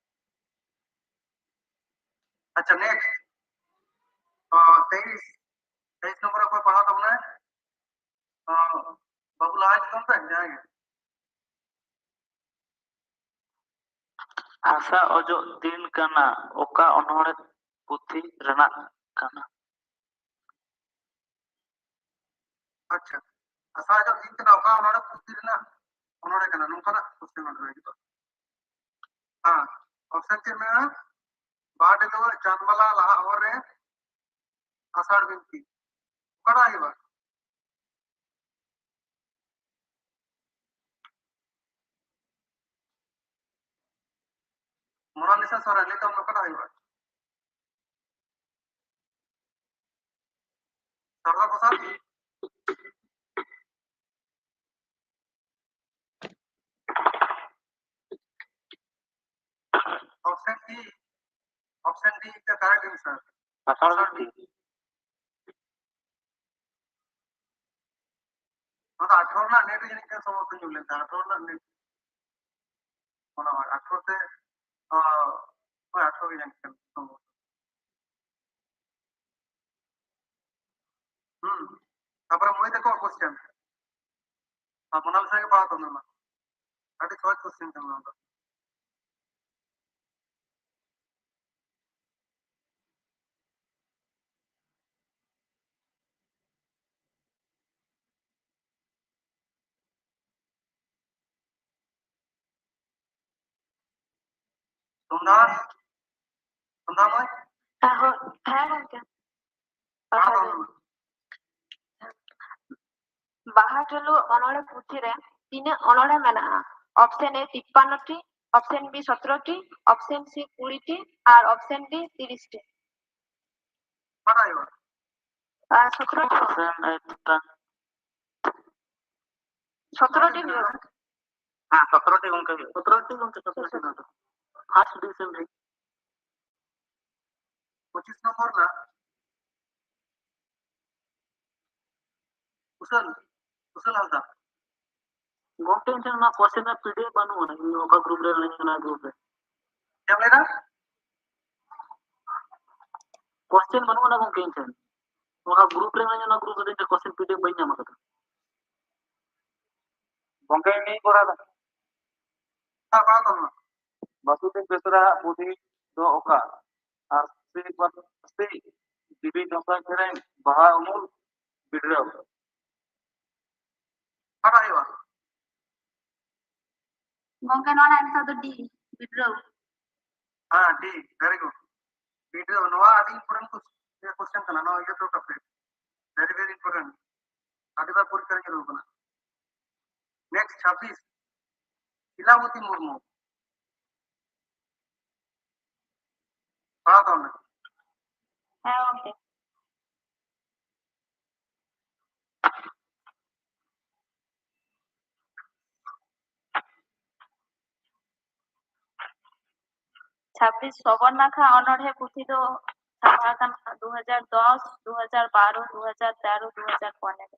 ᱟᱪᱪᱷᱟ, next. ᱚ, ᱛᱮᱭᱤᱥ, ᱛᱮᱭᱤᱥ ᱱᱚᱢᱵᱚᱨ ᱚᱠᱚᱭ ᱯᱟᱲᱦᱟᱣ ᱛᱟᱵᱚᱱᱟᱭ? ᱚ, ᱵᱟᱹᱵᱩ ᱞᱟᱦᱟ ᱦᱤᱡᱩᱜ ᱛᱟᱵᱚᱱ ᱯᱮ, ᱡᱟᱦᱟᱸᱭ ᱜᱮ᱾ ᱦᱟᱥᱟ ᱚᱡᱚᱜ ᱫᱤᱱ ᱠᱟᱱᱟ ᱚᱠᱟ ᱚᱱᱚᱬᱦᱮ ᱯᱩᱛᱷᱤ ᱨᱮᱱᱟᱜ ᱠᱟᱱᱟ? ᱟᱪᱪᱷᱟ, ᱦᱟᱥᱟ ᱚᱡᱚᱜ ᱫᱤᱱ ᱠᱟᱱᱟ ᱚᱠᱟ ᱚᱱᱚᱬᱦᱮ ᱯᱩᱛᱷᱤ ᱨᱮᱱᱟᱜ ᱚᱱᱚᱬᱦᱮ ᱠᱟᱱᱟ? ᱱᱚᱝᱠᱟᱱᱟᱜ question ᱚᱸᱰᱮ ᱦᱤᱡᱩᱜᱼᱟ᱾ ᱦᱮᱸ, option ᱪᱮᱫ ᱢᱮᱱᱟᱜᱼᱟ? ᱵᱟᱦᱟ ᱰᱷᱟᱹᱞᱩᱣᱟᱹ ᱪᱟᱸᱫᱽ ᱢᱟᱞᱟ ᱞᱟᱦᱟ ᱦᱚᱨ ᱨᱮ ᱟᱥᱟᱲ ᱵᱤᱱᱛᱤ᱾ ᱚᱠᱟᱴᱟᱜ ᱦᱩᱭᱩᱜᱼᱟ? ᱢᱳᱱᱟᱞᱤᱥᱟ ᱥᱚᱨᱮᱱ, ᱞᱟᱹᱭ ᱛᱟᱢ ᱚᱠᱟᱴᱟᱜ ᱦᱩᱭᱩᱜᱼᱟ? ᱥᱟᱨᱫᱟ Prasad? Option D, option D is the correct answer. ᱟᱥᱟᱲ ᱵᱤᱱᱛᱤ᱾ ᱚᱱᱟ ᱫᱚ ᱟᱴᱷᱨᱚ ᱨᱮᱱᱟᱜ net ᱨᱮ ᱡᱟᱹᱱᱤᱡ ᱠᱷᱟᱱ ᱥᱚᱢᱵᱷᱚᱵᱚᱛᱚ ᱧᱩᱨ ᱞᱮᱱ ᱛᱟᱦᱮᱸᱫ, ᱟᱴᱷᱨᱚ ᱨᱮᱱᱟᱜ net᱾ ᱚᱱᱟ ᱟᱴᱷᱨᱚ ᱛᱮ, ᱟ, ᱦᱳᱭ, ᱟᱴᱷᱨᱚ ᱜᱮ ᱡᱟᱹᱱᱤᱡ ᱠᱷᱟᱱ ᱥᱚᱢᱵᱷᱚᱵᱚᱛᱚ᱾ ᱦᱩᱸ᱾ ᱛᱟᱯᱚᱨᱮ ᱢᱟᱹᱭ ᱛᱟᱠᱚᱣᱟᱜ question᱾ ᱟᱨ ᱢᱳᱱᱟᱞᱤᱥᱟ ᱜᱮ ᱯᱟᱲᱦᱟᱣ ᱛᱟᱵᱚᱱ ᱢᱟ᱾ ᱟᱹᱰᱤ ᱥᱚᱦᱚᱡ question ᱠᱟᱱᱟ ᱱᱚᱣᱟ ᱫᱚ᱾ ᱥᱚᱱᱫᱷᱟ, ᱥᱚᱱᱫᱷᱟ ᱢᱟᱹᱭ? ᱦᱮᱸ ᱜᱚᱝᱠᱮ᱾ ᱵᱟᱦᱟ ᱰᱩᱞᱩ ᱚᱱᱚᱬᱦᱮ ᱯᱩᱛᱷᱤ ᱨᱮ ᱛᱤᱱᱟᱹᱜ ᱚᱱᱚᱬᱦᱮ ᱢᱮᱱᱟᱜᱼᱟ? ᱚᱯᱥᱮᱱ ᱮ ᱛᱤᱯᱯᱟᱱᱱᱚ ᱴᱤ, ᱚᱯᱥᱮᱱ ᱵᱤ ᱥᱚᱛᱨᱚ ᱴᱤ, ᱚᱯᱥᱮᱱ ᱥᱤ ᱠᱩᱲᱤ ᱴᱤ ᱟᱨ ᱚᱯᱥᱮᱱ ᱰᱤ ᱛᱤᱨᱤᱥ ᱴᱤ᱾ ᱟᱨ ᱥᱚᱛᱨᱚ ᱴᱤ᱾ ᱚᱯᱥᱮᱱ ᱮ ᱛᱤᱯᱯᱟᱱᱱᱚ᱾ ᱥᱚᱛᱨᱚ ᱴᱤ ᱦᱩᱭᱩᱜᱼᱟ᱾ ᱦᱮᱸ, ᱥᱚᱛᱨᱚ ᱴᱤ ᱜᱚᱝᱠᱮ ᱦᱩᱭᱩᱜᱼᱟ᱾ ᱥᱚᱛᱨᱚ ᱴᱤ ᱜᱚᱝᱠᱮ, ᱥᱚᱛᱨᱚ ᱴᱤ ᱱᱚᱣᱟ ᱫᱚ᱾ ᱯᱷᱟᱥᱴ ᱰᱤᱵᱷᱤᱡᱚᱱ ᱨᱮ᱾ ᱯᱚᱸᱪᱤᱥ ᱱᱚᱢᱵᱚᱨ ᱨᱮᱱᱟᱜ ᱠᱩᱥᱟᱹᱞ, ᱠᱩᱥᱟᱹᱞ ᱦᱟᱸᱥᱫᱟ᱾ ᱜᱚᱝᱠᱮ, ᱤᱧ ᱴᱷᱮᱱ ᱚᱱᱟ ᱠᱚᱥᱪᱮᱱ ᱨᱮᱱᱟᱜ ᱯᱤ ᱰᱤ ᱮᱯᱷ ᱵᱟᱹᱱᱩᱜ ᱟᱱᱟ᱾ ᱤᱧ ᱚᱠᱟ ᱜᱨᱩᱯ ᱨᱮ ᱢᱮᱱᱟᱧᱟ, ᱚᱱᱟ ᱜᱨᱩᱯ ᱨᱮ᱾ ᱪᱮᱫ ᱮᱢ ᱞᱟᱹᱭᱫᱟ? ᱠᱚᱥᱪᱮᱱ ᱵᱟᱹᱱᱩᱜ ᱟᱱᱟ ᱜᱚᱝᱠᱮ ᱤᱧ ᱴᱷᱮᱱ᱾ ᱚᱠᱟ ᱜᱨᱩᱯ ᱨᱮ ᱢᱮᱱᱟᱧᱟ, ᱚᱱᱟ ᱜᱨᱩᱯ ᱨᱮ ᱤᱧ ᱴᱷᱮᱱ ᱠᱚᱥᱪᱮᱱ ᱯᱤ ᱰᱤ ᱮᱯᱷ ᱵᱟᱹᱧ ᱧᱟᱢ ᱟᱠᱟᱫᱟ᱾ ᱜᱚᱝᱠᱮ, ᱤᱧ ᱠᱚᱨᱟᱣ ᱮᱫᱟ᱾ ᱦᱮᱸ, ᱯᱟᱲᱦᱟᱣ ᱛᱟᱵᱚᱱ ᱢᱮ᱾ ᱵᱟᱥᱩᱫᱮᱵ ᱵᱮᱥᱨᱟ ᱯᱩᱛᱷᱤ ᱫᱚ ᱚᱠᱟ? ᱟᱨ ᱥᱤ ᱯᱟᱹᱨᱥᱤ, ᱡᱤᱣᱤ ᱫᱟᱸᱥᱟᱭ ᱥᱮᱨᱮᱧ, ᱵᱟᱦᱟ ᱩᱢᱩᱞ, ᱵᱤᱰᱨᱟᱹᱣ᱾ ᱚᱠᱟᱴᱟᱜ ᱦᱩᱭᱩᱜᱼᱟ? ᱜᱚᱝᱠᱮ, ᱱᱚᱣᱟ ᱨᱮᱱᱟᱜ answer ᱫᱚ D, ᱵᱤᱰᱨᱟᱹᱣ᱾ ᱦᱮᱸ, D, very good. ᱵᱤᱰᱨᱟᱹᱣ, ᱱᱚᱣᱟ ᱟᱹᱰᱤ important question ᱠᱟᱱᱟ, ᱱᱚᱣᱟ ᱤᱭᱟᱹ ᱫᱚ ᱠᱟᱯᱮ᱾ Very, very important. ᱟᱹᱰᱤ ᱵᱟᱨ ᱯᱚᱨᱤᱠᱠᱷᱟ ᱨᱮ ᱧᱮᱞ ᱠᱟᱱᱟ᱾ Next, ᱪᱷᱟᱵᱵᱤᱥ, ᱥᱤᱞᱟᱵᱚᱛᱤ ᱢᱩᱨᱢᱩ᱾ ᱯᱟᱲᱦᱟᱣ ᱛᱟᱵᱚᱱ ᱢᱮ᱾ ᱦᱮᱸ, ᱜᱚᱝᱠᱮ᱾ ᱪᱷᱟᱵᱵᱤᱥ ᱥᱚᱵᱚᱨᱱᱟᱠᱷᱟ ᱚᱱᱚᱬᱦᱮ ᱯᱩᱛᱷᱤ ᱫᱚ ᱪᱷᱟᱯᱟ ᱟᱠᱟᱱᱟ ᱫᱩ ᱦᱟᱡᱟᱨ ᱫᱚᱥ, ᱫᱩ ᱦᱟᱡᱟᱨ ᱵᱟᱨᱚ, ᱫᱩ ᱦᱟᱡᱟᱨ ᱛᱮᱨᱚ, ᱫᱩ ᱦᱟᱡᱟᱨ ᱯᱚᱱᱮᱨᱚ᱾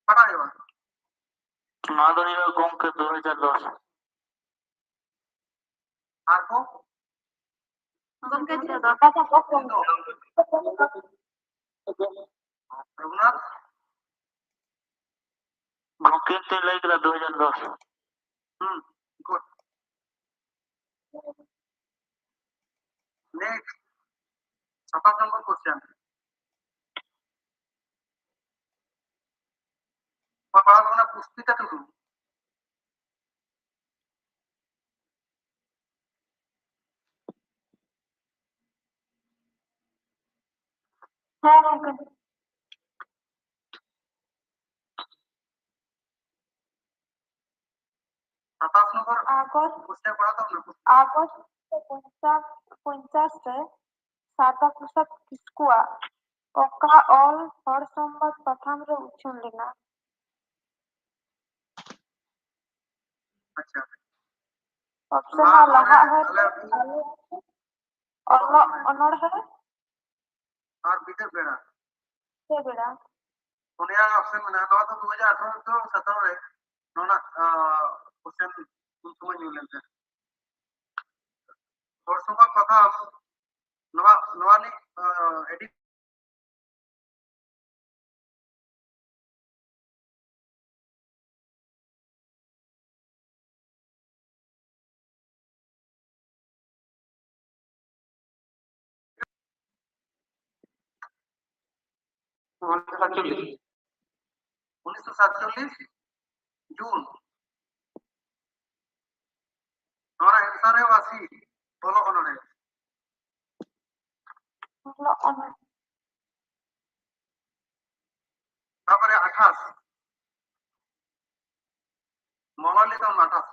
ᱚᱠᱟᱴᱟᱜ ᱦᱩᱭᱩᱜᱼᱟ? ᱱᱚᱣᱟ ᱫᱚ ᱦᱩᱭᱩᱜᱼᱟ ᱜᱚᱝᱠᱮ ᱫᱩ ᱦᱟᱡᱟᱨ ᱫᱚᱥ᱾ ᱟᱨ ᱠᱚ? ᱜᱚᱝᱠᱮ, ᱪᱮᱫ ᱫᱚᱨᱠᱟᱨ ᱛᱟᱠᱚ ᱠᱚ? ᱨᱚᱜᱷᱩᱱᱟᱛᱷ? ᱜᱚᱝᱠᱮ ᱛᱮ ᱞᱟᱹᱭ ᱠᱮᱫᱟ ᱫᱩ ᱦᱟᱡᱟᱨ ᱫᱚᱥ᱾ ᱦᱩᱸ, good. Next, ᱥᱟᱛᱟᱥ ᱱᱚᱢᱵᱚᱨ question. ᱯᱟᱲᱦᱟᱣ ᱠᱟᱱᱟ ᱯᱩᱥᱯᱤᱛᱟ ᱴᱩᱰᱩ᱾ ᱦᱮᱸ ᱜᱚᱝᱠᱮ᱾ ᱥᱟᱛᱟᱥ ᱱᱚᱢᱵᱚᱨ ᱟᱜᱚᱥᱴ᱾ ᱠᱚᱥᱪᱮᱱ ᱯᱟᱲᱦᱟᱣ ᱛᱟᱵᱚᱱ ᱢᱮ᱾ ᱟᱜᱚᱥᱴ ᱯᱚᱧᱪᱟᱥ, ᱯᱚᱧᱪᱟᱥ ᱨᱮ ᱥᱟᱨᱫᱟ ᱯᱨᱚᱥᱟᱫᱽ ᱠᱤᱥᱠᱩᱣᱟᱜ ᱚᱠᱟ ᱚᱞ ᱦᱚᱲ ᱥᱚᱢᱵᱟᱫ ᱯᱟᱛᱷᱟᱢ ᱨᱮ ᱩᱪᱷᱟᱹᱱ ᱞᱮᱱᱟ? ᱟᱪᱪᱷᱟ᱾ ᱚᱯᱥᱚᱱ ᱢᱟ ᱟᱨ ᱞᱟᱦᱟ ᱱᱚᱰᱮ ᱦᱚᱨ ᱟᱞᱮ ᱨᱮ ᱟᱞᱮ ᱚᱞᱚᱜ ᱚᱱᱚᱬᱦᱮ᱾ ᱟᱨ ᱵᱤᱫᱟᱹ ᱵᱮᱲᱟ᱾ ᱵᱤᱫᱟᱹ ᱵᱮᱲᱟ᱾ ᱯᱩᱱᱭᱟ ᱚᱯᱥᱚᱱ ᱢᱮᱱᱟᱜᱼᱟ᱾ ᱱᱚᱣᱟ ᱫᱚ ᱫᱩ ᱦᱟᱡᱟᱨ ᱟᱴᱷᱟᱨᱚ ᱫᱚ ᱥᱟᱛᱟᱢ ᱨᱮ ᱱᱚᱣᱟ ᱨᱮᱱᱟᱜ, ᱟ, ᱠᱚᱥᱪᱮᱱ ᱩᱱ ᱥᱚᱢᱚᱭ ᱧᱩᱨ ᱞᱮᱱ ᱛᱟᱦᱮᱸᱫ᱾ ᱦᱚᱲ ᱥᱚᱢᱵᱟᱫ ᱯᱟᱛᱷᱟᱢ ᱱᱚᱣᱟ, ᱱᱚᱣᱟ ᱨᱤᱱᱤᱡ, ᱟ, ᱮᱰᱤᱴ ᱩᱱᱤᱥᱥᱚ ᱥᱟᱛᱪᱚᱞᱞᱤᱥ ᱡᱩᱱ᱾ ᱱᱚᱣᱟ ᱨᱮᱱᱟᱜ answer ᱦᱩᱭᱩᱜᱼᱟ C, ᱚᱞᱚᱜ ᱚᱱᱚᱬᱦᱮ᱾ ᱚᱞᱚᱜ ᱚᱱᱚᱬᱦᱮ᱾ ᱛᱟᱯᱚᱨᱮ ᱟᱴᱷᱟᱥ, ᱢᱚᱞᱚᱭ ᱞᱟᱹᱭ ᱛᱟᱵᱚᱱ ᱢᱮ, ᱟᱴᱷᱟᱥ᱾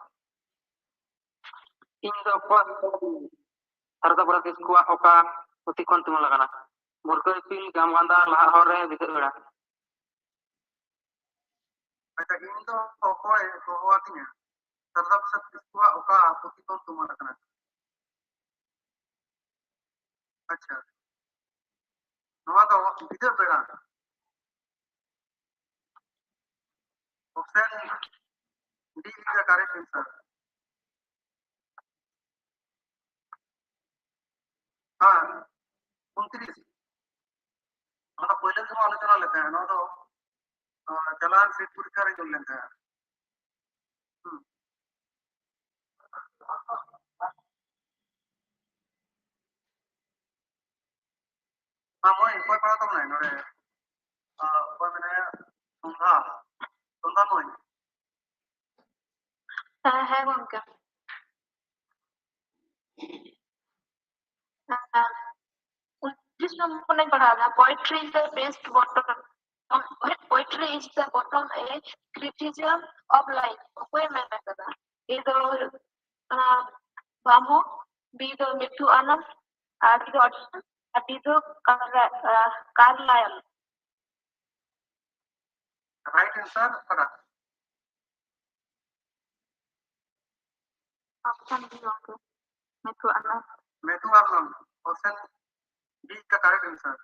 ᱤᱧ ᱫᱚ ᱚᱠᱚᱭ ᱥᱟᱨᱫᱟ ᱯᱨᱚᱥᱟᱫᱽ ᱠᱤᱥᱠᱩᱣᱟᱜ ᱚᱠᱟ ᱯᱩᱛᱷᱤ ᱠᱷᱚᱱ ᱛᱩᱢᱟᱹᱞ ᱟᱠᱟᱱᱟ? ᱵᱷᱩᱨᱠᱟᱹ ᱤᱯᱤᱞ, ᱜᱟᱢ ᱜᱟᱸᱫᱟ, ᱞᱟᱦᱟᱜ ᱦᱚᱨ ᱨᱮ, ᱵᱤᱫᱟᱹ ᱵᱮᱲᱟ᱾ ᱟᱪᱪᱷᱟ, ᱤᱧ ᱫᱚ ᱚᱠᱚᱭ ᱦᱚᱦᱚᱣᱟᱫᱤᱧᱟ? ᱥᱟᱨᱫᱟ ᱯᱨᱚᱥᱟᱫᱽ ᱠᱤᱥᱠᱩᱣᱟᱜ ᱚᱠᱟ ᱯᱩᱛᱷᱤ ᱠᱷᱚᱱ ᱛᱩᱢᱟᱹᱞ ᱟᱠᱟᱱᱟ? ᱟᱪᱪᱷᱟ, ᱱᱚᱣᱟ ᱫᱚ ᱵᱤᱫᱟᱹ ᱵᱮᱲᱟ᱾ Option D is the correct answer. ᱦᱮᱸ, ᱩᱱᱛᱨᱤᱥ᱾ ᱱᱚᱣᱟ ᱫᱚ ᱯᱳᱭᱞᱳ ᱜᱮᱵᱚᱱ ᱟᱞᱳᱪᱚᱱᱟ ᱞᱮᱫ ᱛᱟᱦᱮᱸᱫ᱾ ᱱᱚᱣᱟ ᱫᱚ, ᱟᱸ, ᱪᱟᱞᱟᱣᱮᱱ ᱥᱮᱴ ᱯᱚᱨᱤᱠᱠᱷᱟ ᱨᱮ ᱧᱩᱨ ᱞᱮᱱ ᱛᱟᱦᱮᱸᱫ᱾ ᱦᱩᱸ᱾ ᱢᱟ ᱢᱟᱹᱭ, ᱚᱠᱚᱭ ᱯᱟᱲᱦᱟᱣ ᱛᱟᱵᱚᱱᱟᱭ ᱱᱚᱰᱮ? ᱟᱸ, ᱚᱠᱚᱭ ᱢᱮᱱᱟᱭᱟ? ᱥᱚᱱᱫᱷᱟ᱾ ᱥᱚᱱᱫᱷᱟ ᱢᱟᱹᱭ᱾ ᱦᱮᱸ, ᱦᱮᱸ ᱜᱚᱝᱠᱮ᱾ ᱦᱮᱸ, ᱦᱮᱸ᱾ ᱯᱚᱸᱪᱤᱥ ᱱᱚᱢᱵᱚᱨ ᱠᱷᱚᱱᱤᱧ ᱯᱟᱲᱦᱟᱣ ᱮᱫᱟ, poetry is the best bottom, poetry is the bottom a criticism of life. ᱚᱠᱚᱭᱮ ᱢᱮᱱ ᱟᱠᱟᱫᱟ? A ᱫᱚ ᱦᱩᱭᱩᱜ ᱠᱟᱱᱟ ᱵᱟᱢᱚ, B ᱫᱚ ᱢᱤᱛᱷᱩ ᱟᱱᱚᱱᱫ, ᱟᱨ D ᱫᱚ ᱚᱰᱥᱚᱱ, ᱟᱨ D ᱫᱚ ᱠᱟᱨᱞᱟ-, ᱟᱦ, ᱠᱟᱨᱞᱟᱭᱞ᱾ Right answer ᱚᱠᱟᱴᱟᱜ? Option B ᱜᱚᱢᱠᱮ, ᱢᱤᱛᱷᱩ Anand. ᱢᱤᱛᱷᱩ Anand, option B is the correct answer.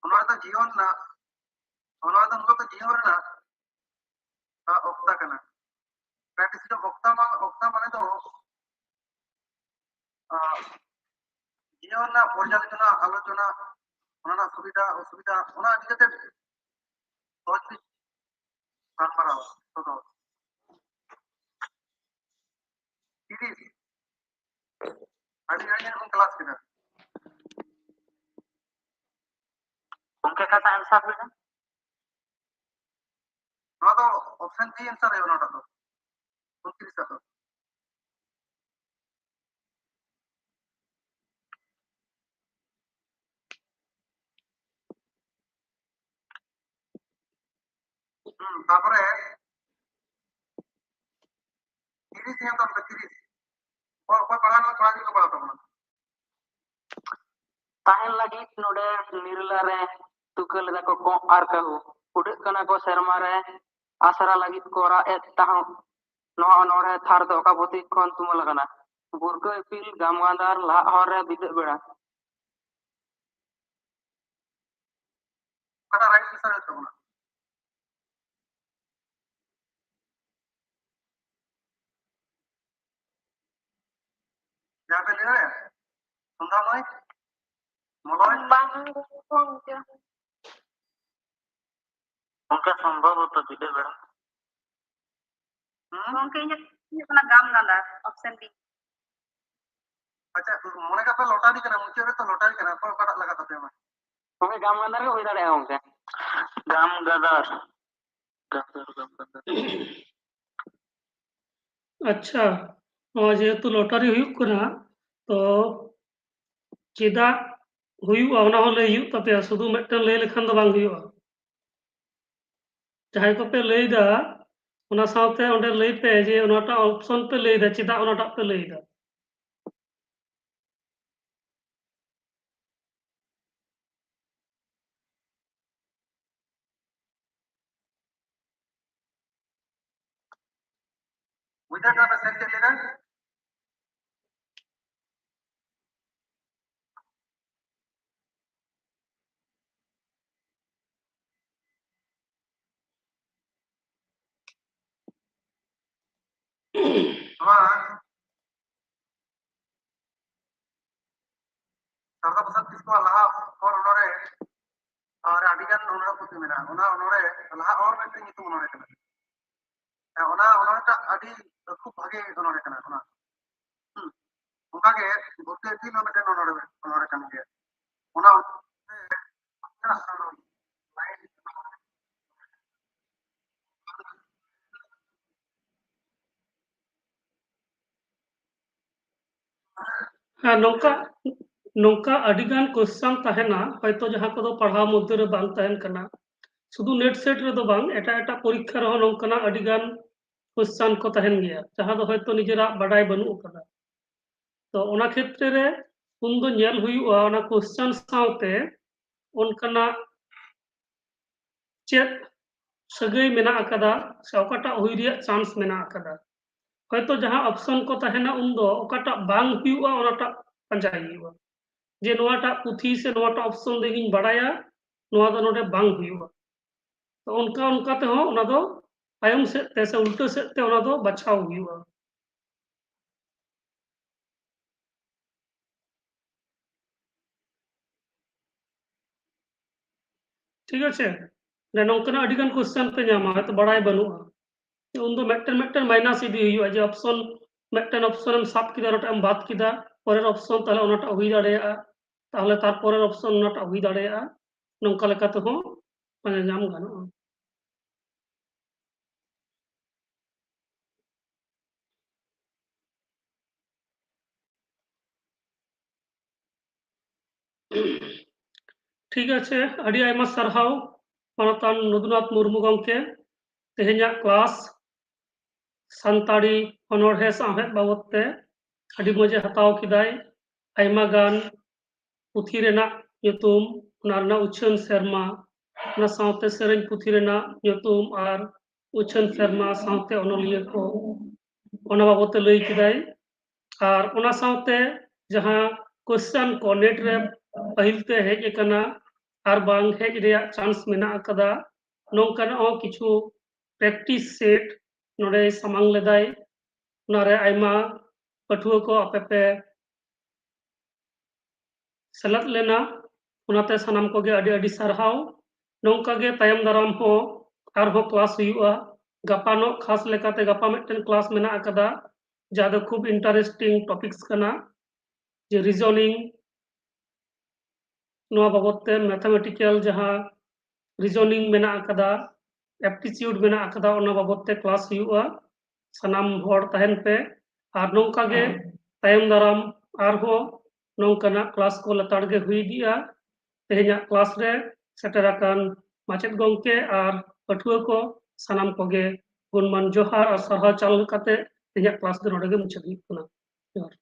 ᱚᱱᱟ ᱫᱚ ᱡᱤᱭᱚᱱ ᱨᱮᱱᱟᱜ, ᱚᱱᱟ ᱫᱚ ᱢᱩᱞᱚᱛᱚ ᱡᱤᱭᱚᱱ ᱨᱮᱱᱟᱜ, ᱟ, ᱚᱠᱛᱟ ᱠᱟᱱᱟ᱾ Criticism ᱚᱠᱛᱟ ᱢᱟ-, ᱚᱠᱛᱟ ᱢᱟᱱᱮ ᱫᱚ, ᱟ, ᱡᱤᱭᱚᱱ ᱨᱮᱱᱟᱜ ᱯᱚᱨᱡᱟᱞᱳᱪᱚᱱᱟ, ᱟᱞᱳᱪᱚᱱᱟ, ᱚᱱᱟ ᱨᱮᱱᱟᱜ ᱥᱩᱵᱤᱫᱷᱟ ᱚᱥᱩᱵᱤᱫᱷᱟ, ᱚᱱᱟ ᱤᱫᱤ ᱠᱟᱛᱮ ᱛᱚᱡᱵᱤᱡ ᱜᱟᱞᱢᱟᱨᱟᱣ ᱥᱚᱫᱚᱨ᱾ ᱛᱤᱨᱤᱥ᱾ ᱟᱹᱰᱤ ᱟᱹᱰᱤ ᱵᱚᱱ class ᱠᱮᱫᱟ᱾ ᱜᱚᱢᱠᱮ, ᱚᱠᱟᱴᱟᱜ answer ᱦᱩᱭᱱᱟ? ᱱᱚᱣᱟ ᱫᱚ option D answer ᱦᱩᱭᱩᱜᱼᱟ, ᱱᱚᱣᱟᱴᱟᱜ ᱫᱚ᱾ ᱩᱱᱛᱨᱤᱥ ᱟᱜ ᱫᱚ᱾ ᱦᱩᱸ, ᱛᱟᱨᱯᱚᱨᱮ ᱛᱤᱨᱤᱥ ᱧᱮᱞ ᱛᱟᱵᱚᱱ ᱯᱮ, ᱛᱤᱨᱤᱥ᱾ ᱚᱠᱚᱭ, ᱚᱠᱚᱭ ᱯᱟᱲᱦᱟᱣ ᱞᱮᱱᱟ, ᱯᱟᱲᱦᱟᱣ ᱜᱮ ᱠᱚ ᱯᱟᱲᱦᱟᱣ ᱛᱟᱵᱚᱱᱟ᱾ ᱛᱟᱦᱮᱱ ᱞᱟᱹᱜᱤᱫ ᱱᱚᱰᱮ ᱱᱤᱨᱞᱟ ᱨᱮ ᱛᱩᱠᱟᱹ ᱞᱮᱫᱟ ᱠᱚ ᱠᱚᱸᱜ ᱟᱨ ᱠᱟᱹᱦᱩ᱾ ᱩᱰᱟᱹᱜ ᱠᱟᱱᱟ ᱠᱚ ᱥᱮᱨᱢᱟ ᱨᱮ, ᱟᱥᱨᱟ ᱞᱟᱹᱜᱤᱫ ᱠᱚ ᱨᱟᱜ ᱮᱫ ᱛᱟᱦᱮᱸᱫ᱾ ᱱᱚᱣᱟ ᱚᱱᱚᱬᱦᱮ ᱛᱷᱟᱨ ᱫᱚ ᱚᱠᱟ ᱯᱩᱛᱷᱤ ᱠᱷᱚᱱ ᱛᱩᱢᱟᱹᱞ ᱟᱠᱟᱱᱟ? ᱵᱩᱨᱠᱟᱹ ᱤᱯᱤᱞ, ᱜᱟᱢ ᱜᱟᱸᱫᱟᱨ, ᱞᱟᱦᱟᱜ ᱦᱚᱨ ᱨᱮ ᱵᱤᱫᱟᱹᱜ ᱵᱮᱲᱟ᱾ ᱚᱠᱟᱴᱟᱜ right answer ᱦᱩᱭᱩᱜ ᱛᱟᱵᱚᱱᱟ? ᱡᱟᱦᱟᱸ ᱯᱮ ᱞᱟᱹᱭ ᱫᱟᱲᱮᱭᱟᱜᱼᱟ? ᱥᱚᱱᱫᱷᱟ ᱢᱟᱹᱭ? ᱢᱚᱞᱚᱭ? ᱵᱟᱝ ᱜᱚᱢᱠᱮ᱾ ᱜᱚᱢᱠᱮ, ᱥᱚᱢᱵᱷᱚᱵᱚᱛᱚ ᱵᱤᱞᱤ ᱵᱮᱲᱟ᱾ ᱦᱩᱸ? ᱜᱚᱢᱠᱮ, ᱤᱧᱟᱹᱜ ᱦᱩᱭᱩᱜ ᱠᱟᱱᱟ ᱜᱟᱢ ᱜᱟᱸᱫᱟᱨ, option B᱾ ᱟᱪᱪᱷᱟ, ᱢᱚᱱᱮ ᱠᱟᱜ ᱯᱮ lottery ᱠᱟᱱᱟ, ᱢᱩᱪᱟᱹᱫ ᱨᱮᱛᱚ lottery ᱠᱟᱱᱟ, ᱚᱠᱚᱭ ᱚᱠᱟᱴᱟᱜ ᱞᱟᱜᱟᱜ ᱛᱟᱯᱮᱭᱟ ᱢᱟ? ᱜᱚᱢᱠᱮ, ᱜᱟᱢ ᱜᱟᱸᱫᱟᱨ ᱜᱮ ᱦᱩᱭ ᱫᱟᱲᱮᱭᱟᱜᱼᱟ ᱜᱚᱢᱠᱮ᱾ ᱜᱟᱢ ᱜᱟᱸᱫᱟᱨ᱾ ᱜᱟᱢ ᱜᱟᱸᱫᱟᱨ, ᱜᱟᱢ ᱜᱟᱸᱫᱟᱨ᱾ ᱟᱪᱪᱷᱟ, ᱱᱚᱣᱟ ᱡᱮᱦᱮᱛᱩ lottery ᱦᱩᱭᱩᱜ ᱠᱟᱱᱟ, ᱛᱚ ᱪᱮᱫᱟᱜ ᱦᱩᱭᱩᱜᱼᱟ, ᱚᱱᱟ ᱦᱚᱸ ᱞᱟᱹᱭ ᱦᱩᱭᱩᱜ ᱛᱟᱯᱮᱭᱟ᱾ ᱥᱩᱫᱷᱩ ᱢᱤᱫᱴᱮᱱ ᱞᱟᱹᱭ ᱞᱮᱠᱷᱟᱱ ᱫᱚ ᱵᱟᱝ ᱦᱩᱭᱩᱜᱼᱟ᱾ ᱡᱟᱦᱟᱸᱭ ᱠᱚᱯᱮ ᱞᱟᱹᱭᱫᱟ, ᱚᱱᱟ ᱥᱟᱶᱛᱮ ᱚᱸᱰᱮ ᱞᱟᱹᱭ ᱯᱮ ᱡᱮ ᱚᱱᱟᱴᱟᱜ ᱚᱯᱥᱚᱱ ᱯᱮ ᱞᱟᱹᱭᱫᱟ, ᱪᱮᱫᱟᱜ ᱚᱱᱟᱴᱟᱜ ᱯᱮ ᱞᱟᱹᱭᱫᱟ᱾ ᱵᱩᱡᱷᱟᱹᱣ ᱠᱮᱫᱟ ᱯᱮ ᱥᱮ ᱪᱮᱫ ᱞᱟᱹᱭ ᱫᱟ? ᱱᱚᱣᱟ ᱥᱟᱨᱚᱫᱟ ᱯᱨᱚᱥᱟᱫᱽ ᱠᱤᱥᱠᱩᱣᱟᱜ ᱞᱟᱦᱟ ᱦᱚᱲ ᱚᱱᱚᱬᱦᱮ ᱟᱨ ᱟᱹᱰᱤ ᱜᱟᱱ ᱚᱱᱚᱬᱦᱮ ᱯᱩᱛᱷᱤ ᱢᱮᱱᱟᱜᱼᱟ᱾ ᱚᱱᱟ ᱚᱱᱚᱬᱦᱮ ᱞᱟᱦᱟ ᱚᱨ ᱢᱤᱫᱴᱮᱱ ᱧᱩᱛᱩᱢ ᱚᱱᱚᱬᱦᱮ ᱠᱟᱱᱟ᱾ ᱦᱮᱸ, ᱚᱱᱟ ᱚᱱᱚᱬᱦᱮᱴᱟᱜ ᱟᱹᱰᱤ ᱠᱷᱩᱵ ᱵᱷᱟᱜᱮ ᱚᱱᱚᱬᱦᱮ ᱠᱟᱱᱟ᱾ ᱚᱱᱟ, ᱦᱩᱸ, ᱚᱱᱠᱟᱜᱮ ᱵᱷᱚᱠᱛᱤ ᱟᱹᱛᱤᱧ ᱦᱚᱸ ᱢᱤᱫᱴᱮᱱ ᱚᱱᱚᱬᱦᱮ, ᱚᱱᱚᱬᱦᱮ ᱠᱟᱱ ᱜᱮᱭᱟ᱾ ᱚᱱᱟ ᱦᱮᱸ, ᱱᱚᱝᱠᱟ, ᱱᱚᱝᱠᱟ ᱟᱹᱰᱤᱜᱟᱱ ᱠᱚᱥᱪᱟᱱ ᱛᱟᱦᱮᱱᱟ, ᱦᱚᱭᱛᱚ ᱡᱟᱦᱟᱸ ᱠᱚᱫᱚ ᱯᱟᱲᱦᱟᱣ ᱢᱚᱫᱽᱫᱷᱮ ᱨᱮ ᱵᱟᱝ ᱛᱟᱦᱮᱱ ᱠᱟᱱᱟ᱾ ᱥᱩᱫᱷᱩ ᱱᱮᱴ ᱥᱮᱴ ᱨᱮᱫᱚ ᱵᱟᱝ, ᱮᱴᱟᱜ ᱮᱴᱟᱜ ᱯᱚᱨᱤᱠᱠᱷᱟ ᱨᱮᱦᱚᱸ ᱱᱚᱝᱠᱟᱱᱟᱜ ᱟᱹᱰᱤᱜᱟᱱ ᱠᱚᱥᱪᱟᱱ ᱠᱚ ᱛᱟᱦᱮᱱ ᱜᱮᱭᱟ, ᱡᱟᱦᱟᱸ ᱫᱚ ᱦᱚᱭᱛᱚ ᱱᱤᱡᱮᱨᱟᱜ ᱵᱟᱰᱟᱭ ᱵᱟᱹᱱᱩᱜ ᱟᱠᱟᱫᱟ᱾ ᱛᱚ ᱚᱱᱟ ᱠᱷᱮᱛᱨᱮ ᱨᱮ ᱩᱱ ᱫᱚ ᱧᱮᱞ ᱦᱩᱭᱩᱜᱼᱟ ᱚᱱᱟ ᱠᱚᱥᱪᱟᱱ ᱥᱟᱶᱛᱮ ᱚᱱᱠᱟᱱᱟᱜ ᱪᱮᱫ ᱥᱟᱹᱜᱟᱹᱭ ᱢᱮᱱᱟᱜ ᱟᱠᱟᱫᱟ ᱥᱮ ᱚᱠᱟᱴᱟᱜ ᱦᱩᱭ ᱨᱮᱭᱟᱜ ᱪᱟᱱᱥ ᱢᱮᱱᱟᱜ ᱟᱠᱟᱫᱟ᱾ ᱦᱚᱭᱛᱚ ᱡᱟᱦᱟᱸ ᱚᱯᱥᱚᱱ ᱠᱚ ᱛᱟᱦᱮᱱᱟ ᱩᱱᱫᱚ ᱚᱠᱟᱴᱟᱜ ᱵᱟᱝ ᱦᱩᱭᱩᱜᱼᱟ ᱚᱱᱟᱴᱟᱜ ᱯᱟᱸᱡᱟᱭ ᱦᱩᱭᱩᱜᱼᱟ, ᱡᱮ ᱱᱚᱣᱟᱴᱟᱜ ᱯᱩᱛᱷᱤ ᱥᱮ ᱱᱚᱣᱟᱴᱟᱜ ᱚᱯᱥᱚᱱ ᱫᱚ ᱤᱧᱤᱧ ᱵᱟᱲᱟᱭᱟ, ᱱᱚᱣᱟ ᱫᱚ ᱱᱚᱰᱮ ᱵᱟᱝ ᱦᱩᱭᱩᱜᱼᱟ᱾ ᱛᱚ ᱚᱱᱠᱟ ᱚᱱᱠᱟ ᱛᱮᱦᱚᱸ ᱚᱱᱟ ᱫᱚ ᱛᱟᱭᱚᱢ ᱥᱮᱫ ᱛᱮ ᱥᱮ ᱩᱞᱴᱟᱹ ᱥᱮᱫ ᱛᱮ ᱚᱱᱟ ᱫᱚ ᱵᱟᱪᱷᱟᱣ ᱦᱩᱭᱩᱜᱼᱟ᱾ ᱴᱷᱤᱠ ᱟᱪᱷᱮ? ᱱᱚᱝᱠᱟᱱᱟᱜ ᱟᱹᱰᱤᱜᱟᱱ ᱠᱚᱥᱪᱮᱱ ᱯᱮ ᱧᱟᱢᱟ, ᱦᱚᱭᱛᱚ ᱵᱟᱲᱟᱭ ᱵᱟᱹᱱᱩᱜᱼᱟ᱾ ᱩᱱᱫᱚ ᱢᱤᱫᱴᱮᱱ ᱢᱤᱫᱴᱮᱱ ᱢᱟᱭᱱᱟᱥ ᱤᱫᱤ ᱦᱩᱭᱩᱜᱼᱟ, ᱡᱮ ᱚᱯᱥᱚᱱ, ᱢᱤᱫᱴᱮᱱ ᱚᱯᱥᱚᱱ ᱮᱢ ᱥᱟᱵ ᱠᱮᱫᱟ, ᱚᱱᱟᱴᱟᱜ ᱮᱢ ᱵᱟᱫ ᱠᱮᱫᱟ, ᱯᱚᱨᱮᱨ ᱚᱯᱥᱚᱱ ᱛᱟᱦᱞᱮ ᱚᱱᱟᱴᱟᱜ ᱦᱩᱭ ᱫᱟᱲᱮᱭᱟᱜᱼᱟ, ᱛᱟᱦᱞᱮ ᱛᱟᱨᱯᱚᱨᱮᱨ ᱚᱯᱥᱚᱱ ᱚᱱᱟᱴᱟᱜ ᱦᱩᱭ ᱫᱟᱲᱮᱭᱟᱜᱼᱟ᱾ ᱱᱚᱝᱠᱟ ᱞᱮᱠᱟ ᱛᱮᱦᱚᱸ ᱯᱟᱸᱡᱟ ᱧᱟᱢ ᱜᱟᱱᱚᱜᱼᱟ᱾ ᱴᱷᱤᱠ ᱟᱪᱷᱮ, ᱟᱹᱰᱤ ᱟᱭᱢᱟ ᱥᱟᱨᱦᱟᱣ ᱢᱟᱱᱚᱛᱟᱱ ᱱᱚᱫᱩᱱᱟᱛᱷ ᱢᱩᱨᱢᱩ ᱜᱚᱢᱠᱮ᱾ ᱛᱮᱦᱮᱧᱟᱜ ᱠᱞᱟᱥ ᱥᱟᱱᱛᱟᱲᱤ ᱚᱱᱚᱬᱦᱮ ᱥᱟᱶᱦᱮᱫ ᱵᱟᱵᱚᱫ ᱛᱮ ᱟᱹᱰᱤ ᱢᱚᱡᱮ ᱦᱟᱛᱟᱣ ᱠᱮᱫᱟᱭ᱾ ᱟᱭᱢᱟ ᱜᱟᱱ ᱯᱩᱛᱷᱤ ᱨᱮᱱᱟᱜ ᱧᱩᱛᱩᱢ, ᱚᱱᱟ ᱨᱮᱱᱟᱜ ᱩᱪᱷᱟᱹᱱ ᱥᱮᱨᱢᱟ, ᱚᱱᱟ ᱥᱟᱶᱛᱮ ᱥᱮᱨᱮᱧ ᱯᱩᱛᱷᱤ ᱨᱮᱱᱟᱜ ᱧᱩᱛᱩᱢ ᱟᱨ ᱩᱪᱷᱟᱹᱱ ᱥᱮᱨᱢᱟ ᱥᱟᱶᱛᱮ ᱚᱱᱚᱞᱤᱭᱟᱹ ᱠᱚ, ᱚᱱᱟ ᱵᱟᱵᱚᱫ ᱛᱮ ᱞᱟᱹᱭ ᱠᱮᱫᱟᱭ᱾ ᱟᱨ ᱚᱱᱟ ᱥᱟᱶᱛᱮ ᱡᱟᱦᱟᱸ ᱠᱚᱥᱪᱟᱱ ᱠᱚ ᱱᱮᱴ ᱨᱮ ᱯᱟᱹᱦᱤᱞ ᱛᱮ ᱦᱮᱡ ᱟᱠᱟᱱᱟ ᱟᱨ ᱵᱟᱝ ᱦᱮᱡ ᱨᱮᱭᱟᱜ ᱪᱟᱱᱥ ᱢᱮᱱᱟᱜ ᱟᱠᱟᱫᱟ, ᱱᱚᱝᱠᱟᱱᱟᱜ ᱦᱚᱸ ᱠᱤᱪᱷᱩ ᱯᱨᱮᱠᱴᱤᱥ ᱥᱮᱴ ᱱᱚᱰᱮ ᱥᱟᱢᱟᱝ ᱞᱮᱫᱟᱭ᱾ ᱚᱱᱟᱨᱮ ᱟᱭᱢᱟ ᱯᱟᱹᱴᱷᱩᱣᱟᱹ ᱠᱚ ᱟᱯᱮ ᱯᱮ ᱥᱮᱞᱮᱫ ᱞᱮᱱᱟ, ᱚᱱᱟᱛᱮ ᱥᱟᱱᱟᱢ ᱠᱚᱜᱮ ᱟᱹᱰᱤ ᱟᱹᱰᱤ ᱥᱟᱨᱦᱟᱣ᱾ ᱱᱚᱝᱠᱟ ᱜᱮ ᱛᱟᱭᱚᱢ ᱫᱟᱨᱟᱢ ᱦᱚᱸ ᱟᱨᱦᱚᱸ ᱠᱞᱟᱥ ᱦᱩᱭᱩᱜᱼᱟ᱾ ᱜᱟᱯᱟ ᱱᱚᱜ ᱠᱷᱟᱥ ᱞᱮᱠᱟᱛᱮ ᱜᱟᱯᱟ ᱢᱤᱫᱴᱮᱱ ᱠᱞᱟᱥ ᱢᱮᱱᱟᱜ ᱟᱠᱟᱫᱟ, ᱡᱟᱦᱟᱸ ᱫᱚ ᱠᱷᱩᱵ ᱤᱱᱴᱟᱨᱮᱥᱴᱤᱝ ᱴᱚᱯᱤᱠᱥ ᱠᱟᱱᱟ, ᱡᱮ ᱨᱤᱡᱚᱱᱤᱝ, ᱱᱚᱣᱟ ᱵᱟᱵᱚᱫ ᱛᱮ ᱢᱮᱛᱷᱟᱢᱮᱴᱤᱠᱮᱞ ᱡᱟᱦᱟᱸ ᱨᱤᱡᱚᱱᱤᱝ ᱢᱮᱱᱟᱜ ᱟᱠᱟᱫᱟ, ᱮᱯᱴᱤᱪᱤᱭᱩᱰ ᱢᱮᱱᱟᱜ ᱟᱠᱟᱫᱟ, ᱚᱱᱟ ᱵᱟᱵᱚᱫ ᱛᱮ ᱠᱞᱟᱥ ᱦᱩᱭᱩᱜᱼᱟ᱾ ᱥᱟᱱᱟᱢ ᱦᱚᱲ ᱛᱟᱦᱮᱱ ᱯᱮ᱾ ᱟᱨ ᱱᱚᱝᱠᱟ ᱜᱮ ᱛᱟᱭᱚᱢ ᱫᱟᱨᱟᱢ ᱟᱨᱦᱚᱸ ᱱᱚᱝᱠᱟᱱᱟᱜ ᱠᱞᱟᱥ ᱠᱚ ᱞᱮᱛᱟᱲ ᱜᱮ ᱦᱩᱭ ᱤᱫᱤᱜᱼᱟ᱾ ᱛᱮᱦᱮᱧᱟᱜ ᱠᱞᱟᱥ ᱨᱮ ᱥᱮᱴᱮᱨ ᱟᱠᱟᱱ ᱢᱟᱪᱮᱫ ᱜᱚᱢᱠᱮ ᱟᱨ ᱯᱟᱹᱴᱷᱩᱣᱟᱹ ᱠᱚ ᱥᱟᱱᱟᱢ ᱠᱚᱜᱮ ᱜᱩᱱᱢᱟᱱ ᱡᱚᱦᱟᱨ ᱟᱨ ᱥᱟᱨᱦᱟᱣ ᱪᱟᱞ ᱠᱟᱛᱮ ᱛᱮᱦᱮᱧᱟᱜ ᱠᱞᱟᱥ ᱫᱚ ᱱᱚᱰᱮ ᱜᱮ ᱢᱩᱪᱟᱹᱫ ᱦᱩᱭᱩᱜ ᱠᱟᱱᱟ᱾ ᱡᱚᱦᱟᱨ᱾